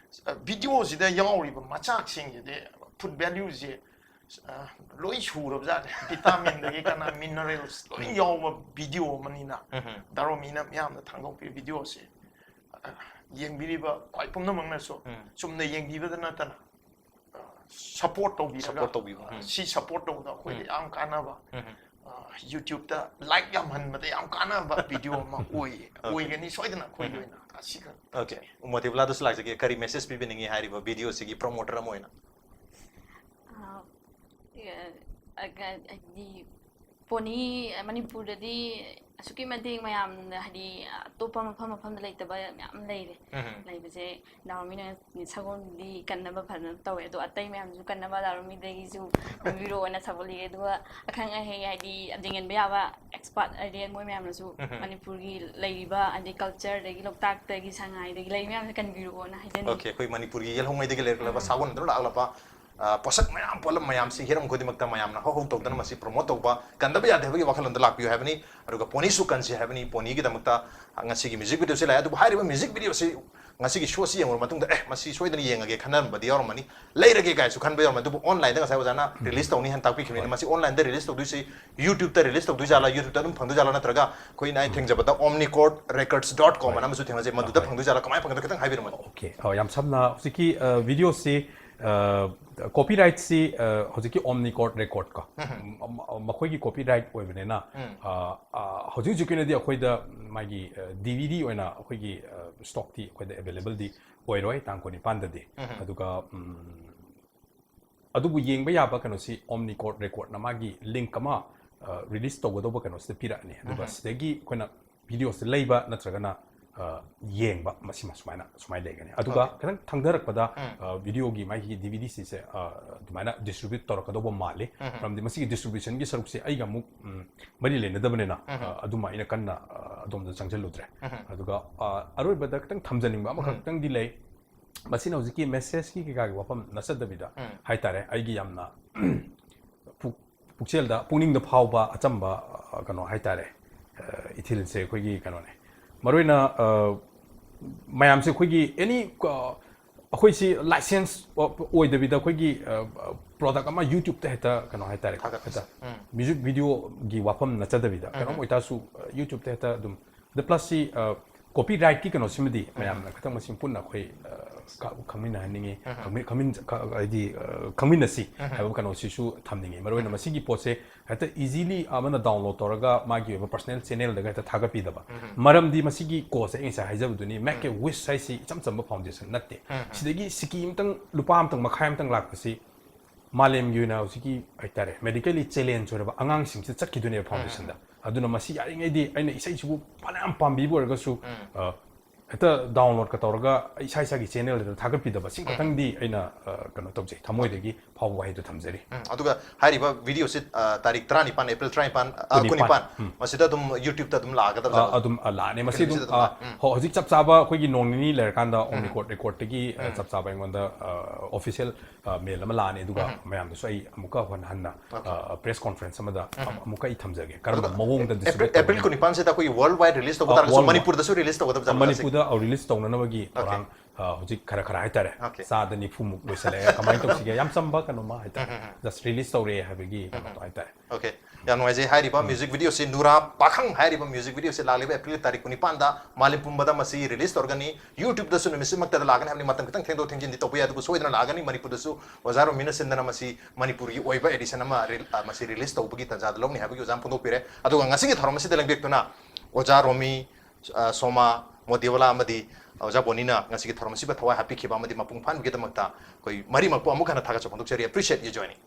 ꯚꯤꯗꯤꯑꯣꯁꯤꯗ ꯌꯥꯎꯔꯤꯕ ꯃꯆꯥꯛꯁꯤꯡꯁꯤꯗꯤ ꯐꯨꯗ ꯚꯦꯂ꯭ꯌꯨꯁꯦ ꯂꯣꯏ ꯁꯨꯔꯕꯖꯥꯠꯅꯤ꯫ ꯚꯤꯇꯥꯃꯤꯟꯗꯒꯤ ꯀꯅꯥ ꯃꯤꯅꯔꯦꯜꯁ ꯂꯣꯏ ꯌꯥꯎꯕ ꯚꯤꯗꯤꯑꯣ ꯑꯃꯅꯤꯅ ꯗꯥꯔꯣꯃꯤꯅ ꯃꯤꯌꯥꯝꯗ ꯊꯥꯡꯗꯣꯛꯄꯤꯕ ꯚꯤꯗꯤꯑꯣꯁꯦ ꯌꯦꯡꯕꯤꯔꯤꯕ ꯈ꯭ꯋꯥꯏ ꯄꯨꯝꯅꯃꯛꯅꯁꯨ ꯆꯨꯝꯅ ꯌꯦꯡꯕꯤꯕꯗ ꯅꯠꯇꯅ ꯁꯄꯣꯔꯠ ꯇꯧꯕꯤꯔꯒ, ꯁꯄꯣꯔꯠ ꯇꯧꯕꯤꯕ, ꯎꯝ꯫ ꯁꯤ ꯁꯄꯣꯔꯠ ꯇꯧꯕꯗ ꯑꯩꯈꯣꯏꯗ ꯎꯝ꯫ ꯌꯥꯝ ꯀꯥꯟꯅꯕ, ꯎꯝ꯫ ꯌꯨꯇ꯭ꯌꯨꯕꯇ ꯂꯥꯏꯛ ꯌꯥꯝꯍꯟꯕꯗ ꯌꯥꯝ ꯀꯥꯟꯅꯕ ꯚꯤꯗꯤꯑꯣ ꯑꯃ ꯑꯣꯏ, Okay. ꯑꯣꯏꯒꯅꯤ ꯁꯣꯏꯗꯅ ꯑꯩꯈꯣꯏꯒꯤ ꯎꯝ꯫ ꯑꯣꯏꯅ ꯑꯁꯤꯒ Okay. ꯎꯃꯥ ꯗꯦꯕꯂꯥꯗꯁꯨ ꯂꯥꯛꯆꯒꯦ, ꯀꯔꯤ ꯃꯦꯁꯦꯖ ꯄꯤꯕꯤꯅꯤꯡꯉꯤ ꯍꯥꯏꯔꯤꯕ ꯚꯤꯗꯤꯑꯣꯁꯤꯒꯤ ꯄ꯭ꯔꯣꯃꯣꯇꯔ ꯑꯃ ꯑꯣꯏꯅ? ꯑ, ꯑ, ꯍꯥꯏꯗꯤ ꯄꯣꯅꯤ ꯃꯅꯤꯄꯨꯔꯗꯗꯤ ꯑꯁꯨꯛꯀꯤ ꯃꯇꯤꯛ ꯃꯌꯥꯝꯅ ꯍꯥꯏꯗꯤ ꯑꯇꯣꯞꯄ ꯃꯐꯝ ꯃꯐꯝꯗ ꯂꯩꯇꯕ ꯃꯌꯥꯝ ꯂꯩꯔꯦ꯫ ꯎꯝ꯫ ꯂꯩꯕꯁꯦ ꯗꯥꯔꯣꯃꯤꯅ ꯁꯒꯣꯜꯗꯤ ꯀꯟꯅꯕ ꯐꯖꯅ ꯇꯧꯋꯦ, ꯑꯗꯣ ꯑꯇꯩ ꯃꯌꯥꯝꯁꯨ ꯀꯟꯅꯕ ꯗꯥꯔꯣꯃꯤꯗꯒꯤꯁꯨ ꯈꯪꯕꯤꯔꯛꯑꯣꯅ ꯁꯒꯣꯜ ꯂꯤꯔꯦ꯫ ꯑꯗꯨꯒ ꯑꯈꯪ ꯑꯍꯩ ꯍꯥꯏꯗꯤ ꯌꯦꯡꯍꯟꯕ ꯌꯥꯕ ꯑꯦꯛꯁꯄꯥꯔꯠ ꯍꯥꯏꯗꯤ ꯃꯣꯏ ꯃꯌꯥꯝꯅꯁꯨ ꯎꯝ꯫ ꯃꯅꯤꯄꯨꯔꯒꯤ ꯂꯩꯔꯤꯕ ꯍꯥꯏꯗꯤ ꯀꯜꯆꯔꯗꯒꯤ ꯂꯣꯛꯇꯥꯛꯇꯒꯤ ꯁꯉꯥꯏꯗꯒꯤ ꯂꯩ ꯃꯌꯥꯝꯁꯦ ꯀꯟꯕꯤꯔꯛꯑꯣꯅ ꯍꯥꯏꯖꯅꯤꯡꯉꯤ꯫ Okay, ꯑꯩꯈꯣꯏ ꯃꯅꯤꯄꯨꯔꯒꯤ ꯌꯦꯜꯍꯧꯉꯩꯗꯒꯤ ꯂꯩꯔꯛꯂꯕ ꯎꯝ꯫ ꯁꯥꯒꯣꯟꯗꯨꯅ ꯂꯥꯛꯂꯕ ꯑ, ꯄꯣꯠꯁꯛ ꯃꯌꯥꯝ, ꯄꯣꯠꯂꯝ ꯃꯌꯥꯝꯁꯤ ꯍꯤꯔꯝ ꯈꯨꯗꯤꯡꯃꯛꯇ ꯃꯌꯥꯝꯅ ꯍꯧ ꯍꯧ ꯇꯧꯗꯅ ꯃꯁꯤ promote ꯇꯧꯕ, ꯀꯟꯗꯕ ꯌꯥꯗꯦ ꯍꯥꯏꯕꯒꯤ ꯋꯥꯈꯜꯂꯣꯟꯗ ꯂꯥꯛꯄꯤꯌꯨ ꯍꯥꯏꯕꯅꯤ꯫ ꯑꯗꯨꯒ ponyꯁꯨ ꯀꯟꯁꯤ ꯍꯥꯏꯕꯅꯤ꯫ Ponyꯒꯤꯗꯃꯛꯇ ꯉꯁꯤꯒꯤ music videoꯁꯤ ꯂꯥꯛꯑꯦ꯫ ꯑꯗꯨꯕꯨ ꯍꯥꯏꯔꯤꯕ music videoꯁꯤ ꯉꯁꯤꯒꯤ showꯁꯤ ꯌꯦꯡꯂꯕ ꯃꯇꯨꯡꯗ, "ꯑꯦ, ꯃꯁꯤ ꯁꯣꯏꯗꯅ ꯌꯦꯡꯉꯒꯦ" ꯈꯟꯅꯔꯝꯕꯗꯤ ꯌꯥꯎꯔꯝꯃꯅꯤ, ꯂꯩꯔꯒꯦ ꯀꯥꯏꯁꯨ ꯈꯟꯕ ꯌꯥꯎꯔꯝꯃꯅꯤ꯫ ꯑꯗꯨꯕꯨ onlineꯗ ꯉꯁꯥꯏ ꯑꯣꯖꯥꯅ release ꯇꯧꯅꯤ ꯍꯥꯏꯅ ꯇꯥꯛꯄꯤꯈꯤꯕꯅꯤꯅ, ꯃꯁꯤ onlineꯗ release ꯇꯧꯗꯣꯏꯁꯤ YouTubeꯇ release ꯇꯧꯗꯣꯏꯖꯥꯠꯂꯥ, YouTubeꯇ ꯑꯗꯨꯝ ꯐꯪꯗꯣꯏꯖꯥꯠꯂꯥ, ꯅꯠꯇ꯭ꯔꯒ ꯑꯩꯈꯣꯏꯅ ꯑꯩ ꯊꯦꯡꯖꯕꯗ Omnichord Records dot com ꯑꯅ ꯑꯃꯁꯨ ꯊꯦꯡꯅꯖꯩ, ꯃꯗꯨꯗ ꯐꯪꯗꯣꯏꯖꯥꯠꯂꯥ, ꯀꯃꯥꯏꯅ ꯐꯪꯒꯗꯒꯦ ꯈꯤꯇꯪ ꯍꯥꯏꯕꯤꯔꯝꯃꯣ꯫ OK, ꯑ, ꯌꯥꯝ ꯁꯝꯅ ꯍꯧꯖꯤꯛꯀꯤ, ꯑ, videoꯁꯤ, ꯑ, copyrightꯁꯤ, ꯑ, ꯍꯧꯖꯤꯛꯀꯤ Omnichord Record ꯀꯣ, ꯃ-, ꯃ-, ꯃꯈꯣꯏꯒꯤ copyright ꯑꯣꯏꯕꯅꯤꯅ, ꯑ, ꯑ, ꯍꯧꯖꯤꯛ ꯍꯧꯖꯤꯛꯀꯤ ꯑꯣꯏꯅꯗꯤ ꯑꯩꯈꯣꯏꯗ ꯃꯥꯒꯤ, ꯑ, DVD ꯑꯣꯏꯅ ꯑꯩꯈꯣꯏꯒꯤ, ꯑ, stockꯇꯤ ꯑꯩꯈꯣꯏꯗ availableꯗꯤ ꯑꯣꯏꯔꯣꯏ ꯇꯥꯡ ꯀꯨꯟꯅꯤꯄꯥꯟꯗꯗꯤ꯫ ꯑꯗꯨꯒ, ꯎꯝ, ꯑꯗꯨꯕꯨ ꯌꯦꯡꯕ ꯌꯥꯕ ꯀꯩꯅꯣꯁꯤ Omnichord Recordꯅ ꯃꯥꯒꯤ link ꯑꯃ, ꯑ, release ꯇꯧꯒꯗꯧꯕ ꯀꯩꯅꯣꯁꯤꯗ ꯄꯤꯔꯛꯑꯅꯤ꯫ ꯑꯗꯨꯒ ꯁꯤꯗꯒꯤ ꯑꯩꯈꯣꯏꯅ videoꯁꯤ ꯂꯩꯕ ꯅꯠꯇ꯭ꯔꯒꯅ, ꯑ, ꯌꯦꯡꯕ, ꯃꯁꯤꯃ ꯁꯨꯃꯥꯏꯅ, ꯁꯨꯃꯥꯏꯅ ꯂꯩꯒꯅꯤ꯫ ꯑꯗꯨꯒ ꯈꯤꯇꯪ ꯊꯪꯊꯔꯛꯄꯗ, ꯑ, videoꯒꯤ ꯃꯥꯒꯤ DVDꯁꯤꯡꯁꯦ, ꯑ, ꯑꯗꯨꯃꯥꯏꯅ distribute ꯇꯧꯔꯛꯀꯗꯧꯕ ꯃꯥꯜꯂꯤ꯫ ꯃꯔꯝꯗꯤ ꯃꯁꯤꯒꯤ distributionꯒꯤ ꯁꯔꯨꯛꯁꯦ ꯑꯩꯒ ꯑꯃꯨꯛ, ꯎꯝ, ꯃꯔꯤ ꯂꯩꯅꯗꯕꯅꯤꯅ, ꯑ, ꯑꯗꯨꯃ ꯑꯩꯅ ꯀꯟꯅ, ꯑ, ꯑꯗꯣꯝꯗ ꯆꯪꯁꯤꯜꯂꯨꯗ꯭ꯔꯦ꯫ ꯑꯗꯨꯒ, ꯑ, ꯑꯔꯣꯏꯕꯗ ꯈꯤꯇꯪ ꯊꯝꯖꯅꯤꯡꯕ ꯑꯃꯈꯛꯇꯪꯗꯤ ꯂꯩ꯫ ꯃꯁꯤꯅ ꯍꯧꯖꯤꯛꯀꯤ messageꯀꯤ ꯀꯩꯀꯥꯒꯤ ꯋꯥꯐꯝ ꯅꯠꯆꯗꯕꯤꯗ ꯍꯥꯏꯇꯥꯔꯦ, ꯑꯩꯒꯤ ꯌꯥꯝꯅ ꯄꯨꯛ-, ꯄꯨꯛꯆꯦꯜꯗ, ꯄꯨꯛꯅꯤꯡꯗ ꯐꯥꯎꯕ ꯑꯆꯝꯕ, ꯑ, ꯀꯩꯅꯣ ꯍꯥꯏꯇꯥꯔꯦ, ꯑ, ꯏꯊꯤꯜꯁꯦ ꯑꯩꯈꯣꯏꯒꯤ ꯀꯩꯅꯣꯅꯦ꯫ ꯃꯔꯨꯑꯣꯏꯅ, ꯑ, ꯃꯌꯥꯝꯁꯦ ꯑꯩꯈꯣꯏꯒꯤ any, ꯑ, ꯑꯩꯈꯣꯏꯁꯤ license ꯑꯣꯏꯗꯕꯤꯗ ꯑꯩꯈꯣꯏꯒꯤ, ꯑ, product ꯑꯃ YouTubeꯇ ꯍꯦꯛꯇ ꯀꯩꯅꯣ ꯍꯥꯏꯇꯥꯔꯦ, ꯊꯥꯒꯠꯄꯁꯦ꯫ ꯍꯦꯛꯇ music videoꯒꯤ ꯋꯥꯐꯝ ꯅꯠꯆꯗꯕꯤꯗ ꯀꯩꯅꯣꯝ ꯑꯣꯏꯇꯥꯔꯁꯨ, ꯑ, YouTubeꯇ ꯍꯦꯛꯇ ꯑꯗꯨꯝ ꯑꯗ plusꯁꯤ, ꯑ, copyrightꯀꯤ ꯀꯩꯅꯣꯁꯤꯃꯗꯤ ꯃꯌꯥꯝꯅ ꯈꯤꯇꯪ ꯃꯁꯤꯡ ꯄꯨꯟꯅ ꯑꯩꯈꯣꯏ, ꯑ, ꯈ-, ꯈꯪꯃꯤꯟꯅꯍꯟꯅꯤꯡꯉꯤ, ꯈꯪꯃꯤ-, ꯈꯪꯃꯤꯟ-, ꯈ-, ꯍꯥꯏꯗꯤ, ꯑ, ꯈꯪꯃꯤꯟꯅꯁꯤ ꯍꯥꯏꯕ ꯀꯩꯅꯣꯁꯤꯁꯨ ꯊꯝꯅꯤꯡꯉꯤ꯫ ꯃꯔꯨꯑꯣꯏꯅ ꯃꯁꯤꯒꯤ ꯄꯣꯠꯁꯦ ꯍꯦꯛꯇ easily ꯑꯃꯅ download ꯇꯧꯔꯒ ꯃꯥꯒꯤ ꯑꯣꯏꯕ personal channelꯗꯒ ꯍꯦꯛꯇ ꯊꯥꯒꯠꯄꯤꯗꯕ꯫ ꯃꯔꯝꯗꯤ ꯃꯁꯤꯒꯤ cause ꯑꯩ ꯉꯁꯥꯏ ꯍꯥꯏꯖꯕꯗꯨꯅꯤ, Make a Wish ꯍꯥꯏꯁꯤ ꯏꯆꯝ ꯆꯝꯕ foundation ꯅꯠꯇꯦ꯫ ꯁꯤꯗꯒꯤ ꯁꯤꯀꯤ ꯑꯃꯇꯪ, ꯂꯨꯄꯥ ꯑꯃꯇꯪ, ꯃꯈꯥꯏ ꯑꯃꯇꯪ ꯂꯥꯛꯄꯁꯤ ꯃꯥꯂꯦꯝꯒꯤ ꯑꯣꯏꯅ ꯍꯧꯖꯤꯛꯀꯤ ꯍꯥꯏꯇꯥꯔꯦ, medically challenge ꯑꯣꯏꯔꯕ ꯑꯉꯥꯡꯁꯤꯡꯁꯤꯗ ꯆꯠꯈꯤꯗꯣꯏꯅꯦꯕ foundationꯗ꯫ ꯑꯗꯨꯅ ꯃꯁꯤ ꯌꯥꯔꯤꯉꯩꯗꯤ ꯑꯩꯅ ꯏꯁꯩꯁꯤꯕꯨ ꯐꯅꯌꯥꯝ ꯄꯥꯝꯕꯤꯕ ꯑꯣꯏꯔꯒꯁꯨ, ꯑ, ꯍꯦꯛꯇ ꯗꯥꯎꯟꯂꯣꯗꯀ ꯇꯧꯔꯒ ꯏꯁꯥ ꯏꯁꯥꯒꯤ ꯆꯦꯅꯦꯜꯗ ꯊꯥꯒꯠꯄꯤꯗꯕ, ꯁꯤ ꯈꯛꯇꯪꯗꯤ ꯑꯩꯅ, ꯑ, ꯀꯩꯅꯣ ꯇꯧꯖꯩ, ꯊꯃꯣꯏꯗꯒꯤ ꯐꯥꯎꯕ ꯋꯥꯍꯩꯗꯣ ꯊꯝꯖꯔꯤ꯫ ꯎꯝ, ꯑꯗꯨꯒ ꯍꯥꯏꯔꯤꯕ ꯚꯤꯗꯤꯑꯣꯁꯤ, ꯑ, ꯇꯥꯔꯤꯛ ꯇꯔꯥꯅꯤꯄꯥꯟ, ꯑꯦꯄ꯭ꯔꯤꯜ ꯇꯔꯥꯅꯤꯄꯥꯟ, ꯑ, ꯀꯨꯟꯅꯤꯄꯥꯟ꯫ ꯀꯨꯟꯅꯤꯄꯥꯟ, ꯃꯁꯤꯗ ꯑꯗꯨꯝ YouTube-ꯇ ꯑꯗꯨꯝ ꯂꯥꯛꯀꯗꯕ ꯑ, ꯑꯗꯨꯝ, ꯑ, ꯂꯥꯛꯑꯅꯤ꯫ ꯃꯁꯤ ꯑꯗꯨꯝ, ꯑꯗꯨꯝ ꯑ, ꯂꯥꯛ-, ꯎꯝ꯫ ꯍꯣ-, ꯍꯧꯖꯤꯛ ꯆꯞ ꯆꯥꯕ ꯑꯩꯈꯣꯏꯒꯤ ꯅꯣꯡ ꯅꯤꯅꯤ ꯂꯩꯔꯀꯥꯟꯗ Omnichord Record-ꯇꯒꯤ, ꯑ, ꯆꯞ ꯆꯥꯕ ꯑꯩꯉꯣꯟꯗ, ꯑ, official, ꯑ, mail ꯑꯃ ꯂꯥꯛꯑꯅꯤ, ꯑꯗꯨꯒ ꯃꯌꯥꯝꯗꯁꯨ ꯑꯩ ꯑꯃꯨꯛꯀ ꯍꯟꯅ, ꯍꯟꯅ, ꯑ, press conference ꯑꯃꯗ ꯑꯃꯨꯛꯀ ꯑꯩ ꯊꯝꯖꯒꯦ, ꯀꯔꯝꯕ ꯃꯑꯣꯡꯗ distribute ꯑꯦꯄ꯭ꯔꯤꯜ, ꯑꯦꯄ꯭ꯔꯤꯜ ꯇꯧꯒꯅꯤ꯫ ꯀꯨꯟꯅꯤꯄꯥꯟꯁꯤꯗ ꯑꯩꯈꯣꯏꯒꯤ world wide release ꯇꯧꯕ ꯑ, ꯇꯥꯔꯒꯁꯨ world wide꯫ ꯃꯅꯤꯄꯨꯔꯗꯁꯨ release ꯇꯧꯒꯗꯕ ꯑ, ꯖꯥꯠꯂ ꯁꯤꯕꯨ? ꯃꯅꯤꯄꯨꯔꯗ, ꯑ, release ꯇꯧꯅꯅꯕꯒꯤ ꯊꯧꯔꯥꯡ, ꯑ, ꯍꯧꯖꯤꯛ ꯈꯔ ꯈꯔ ꯍꯥꯏꯇꯥꯔꯦ, Okay. ꯆꯥꯗ ꯅꯤꯐꯨꯃꯨꯛ ꯂꯣꯏꯁꯤꯜꯂꯛꯑꯦ꯫ ꯀꯃꯥꯏꯅ ꯇꯧꯁꯤꯒꯦ? ꯌꯥꯝ ꯆꯝꯕ ꯀꯩꯅꯣꯝꯃ ꯍꯥꯏꯇꯥꯔꯦ, just release ꯇꯧꯔꯦ ꯍꯥꯏꯕꯒꯤ ꯀꯩꯅꯣꯗꯣ ꯍꯥꯏꯇꯥꯔꯦ꯫ Okay, ꯌꯥꯝ ꯅꯨꯡꯉꯥꯏꯖꯩ꯫ ꯍꯥꯏꯔꯤꯕ music videoꯁꯤ, ꯅꯨꯔꯥ ꯄꯥꯈꯪ ꯍꯥꯏꯔꯤꯕ music videoꯁꯤ ꯂꯥꯛꯂꯤꯕ ꯑꯦꯄ꯭ꯔꯤꯜ ꯇꯥꯔꯤꯛ ꯀꯨꯟꯅꯤꯄꯥꯟꯗ ꯃꯥꯂꯦꯝ ꯄꯨꯝꯕꯗ ꯃꯁꯤ release ꯇꯧꯔꯒꯅꯤ꯫ YouTube-ꯗꯁꯨ ꯅꯨꯃꯤꯠꯁꯤꯃꯛꯇꯗ ꯂꯥꯛꯀꯅꯤ ꯍꯥꯏꯕꯅꯤ, ꯃꯇꯝ ꯈꯤꯇꯪ ꯊꯦꯡꯗꯣꯛ ꯊꯦꯡꯖꯤꯟꯗꯤ ꯇꯧꯕ ꯌꯥꯏ, ꯑꯗꯨꯕꯨ ꯁꯣꯏꯗꯅ ꯂꯥꯛꯀꯅꯤ꯫ ꯃꯅꯤꯄꯨꯔꯗꯁꯨ ꯑꯣꯖꯥ ꯔꯣꯃꯤꯅ ꯁꯤꯟꯗꯅ ꯃꯁꯤ ꯃꯅꯤꯄꯨꯔꯒꯤ ꯑꯣꯏꯕ edition ꯑꯃ ꯔꯤ-, ꯑ, ꯃꯁꯤ release ꯇꯧꯕꯒꯤ ꯇꯥꯟꯖꯥꯗ ꯂꯧꯅꯤ ꯍꯥꯏꯕꯒꯤ ꯑꯣꯖꯥꯅ ꯐꯣꯡꯗꯣꯛꯄꯤꯔꯦ꯫ ꯑꯗꯨꯒ ꯉꯁꯤꯒꯤ ꯊꯧꯔꯝ ꯑꯁꯤꯗ ꯂꯦꯡꯕꯤꯔꯛꯇꯨꯅ ꯑꯣꯖꯥ ꯔꯣꯃꯤ, ꯑ, ꯁꯣꯃꯥ, ꯃꯣꯗꯤꯋꯥꯂꯥ ꯑꯃꯗꯤ ꯑꯣꯖꯥ ꯕꯣꯅꯤꯅ ꯉꯁꯤꯒꯤ ꯊꯧꯔꯝ ꯑꯁꯤꯕꯨ ꯊꯋꯥꯏ ꯍꯥꯞꯄꯤꯈꯤꯕ ꯑꯃꯗꯤ ꯃꯄꯨꯡ ꯐꯥꯍꯟꯕꯒꯤꯗꯃꯛꯇ ꯑꯩꯈꯣꯏ ꯃꯔꯤꯃꯛꯄꯨ ꯑꯃꯨꯛ ꯍꯟꯅ ꯊꯥꯒꯠꯆꯕ ꯐꯣꯡꯗꯣꯛꯆꯔꯤ꯫ Appreciate you joining꯫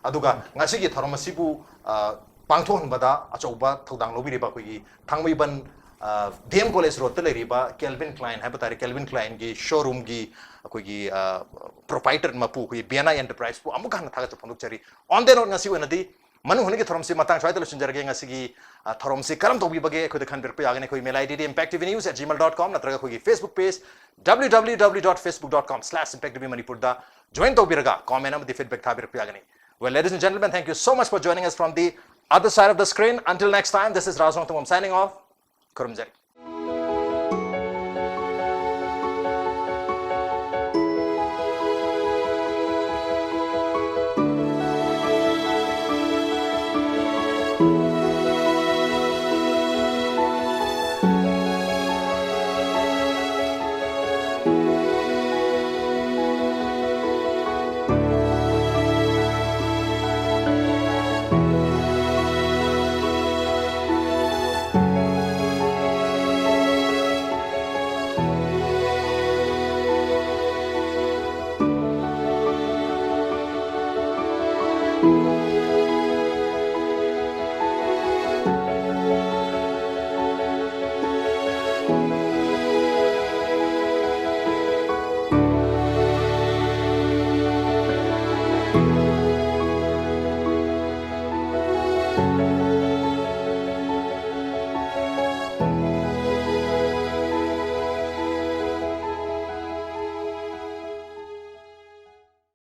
ꯑꯗꯨꯒ ꯉꯁꯤꯒꯤ ꯊꯧꯔꯝ ꯑꯁꯤꯕꯨ, ꯑ, ꯄꯥꯡꯊꯣꯛꯍꯟꯕꯗ ꯑꯆꯧꯕ ꯊꯧꯗꯥꯡ ꯂꯧꯕꯤꯔꯤꯕ ꯑꯩꯈꯣꯏꯒꯤ ꯊꯥꯡꯃꯩꯕꯟ, ꯑ, D M College Road-ꯇ ꯂꯩꯔꯤꯕ Calvin Klein ꯍꯥꯏꯕ ꯇꯥꯔꯦ, Calvin Klein-ꯒꯤ showroom-ꯒꯤ ꯑꯩꯈꯣꯏꯒꯤ, ꯑ, proprietor ꯃꯄꯨ ꯑꯩꯈꯣꯏꯒꯤ Biana Enterprise-ꯄꯨ ꯑꯃꯨꯛ ꯍꯟꯅ ꯊꯥꯒꯠꯆꯕ ꯐꯣꯡꯗꯣꯛꯆꯔꯤ꯫ On that note, ꯉꯁꯤ ꯑꯣꯏꯅꯗꯤ ꯃꯅꯨꯡ ꯍꯨꯠꯅꯒꯤ ꯊꯧꯔꯝꯁꯤ ꯃꯇꯥꯡ ꯁ꯭ꯋꯥꯏꯗ ꯂꯣꯏꯁꯤꯟꯖꯔꯒꯦ꯫ ꯉꯁꯤꯒꯤ, ꯑ, ꯊꯧꯔꯝꯁꯤ ꯀꯔꯝ ꯇꯧꯕꯤꯕꯒꯦ ꯑꯩꯈꯣꯏꯗ ꯈꯟꯕꯤꯔꯛꯄ ꯌꯥꯒꯅꯤ꯫ ꯑꯩꯈꯣꯏ mail I D-ꯗꯤ impact T V news at gmail dot com ꯅꯠꯇ꯭ꯔꯒ ꯑꯩꯈꯣꯏꯒꯤ Facebook page W W W dot facebook dot com slash impact T V Manipur-ꯗ join ꯇꯧꯕꯤꯔꯒ comment ꯑꯃꯗꯤ feedback ꯊꯥꯕꯤꯔꯛꯄ ꯌꯥꯒꯅꯤ꯫ Well, ladies and gentlemen, thank you so much for joining us from the other side of the screen. Until next time, this is Rajrong Tungam signing off. ꯈꯨꯔꯨꯝꯖꯔꯤ꯫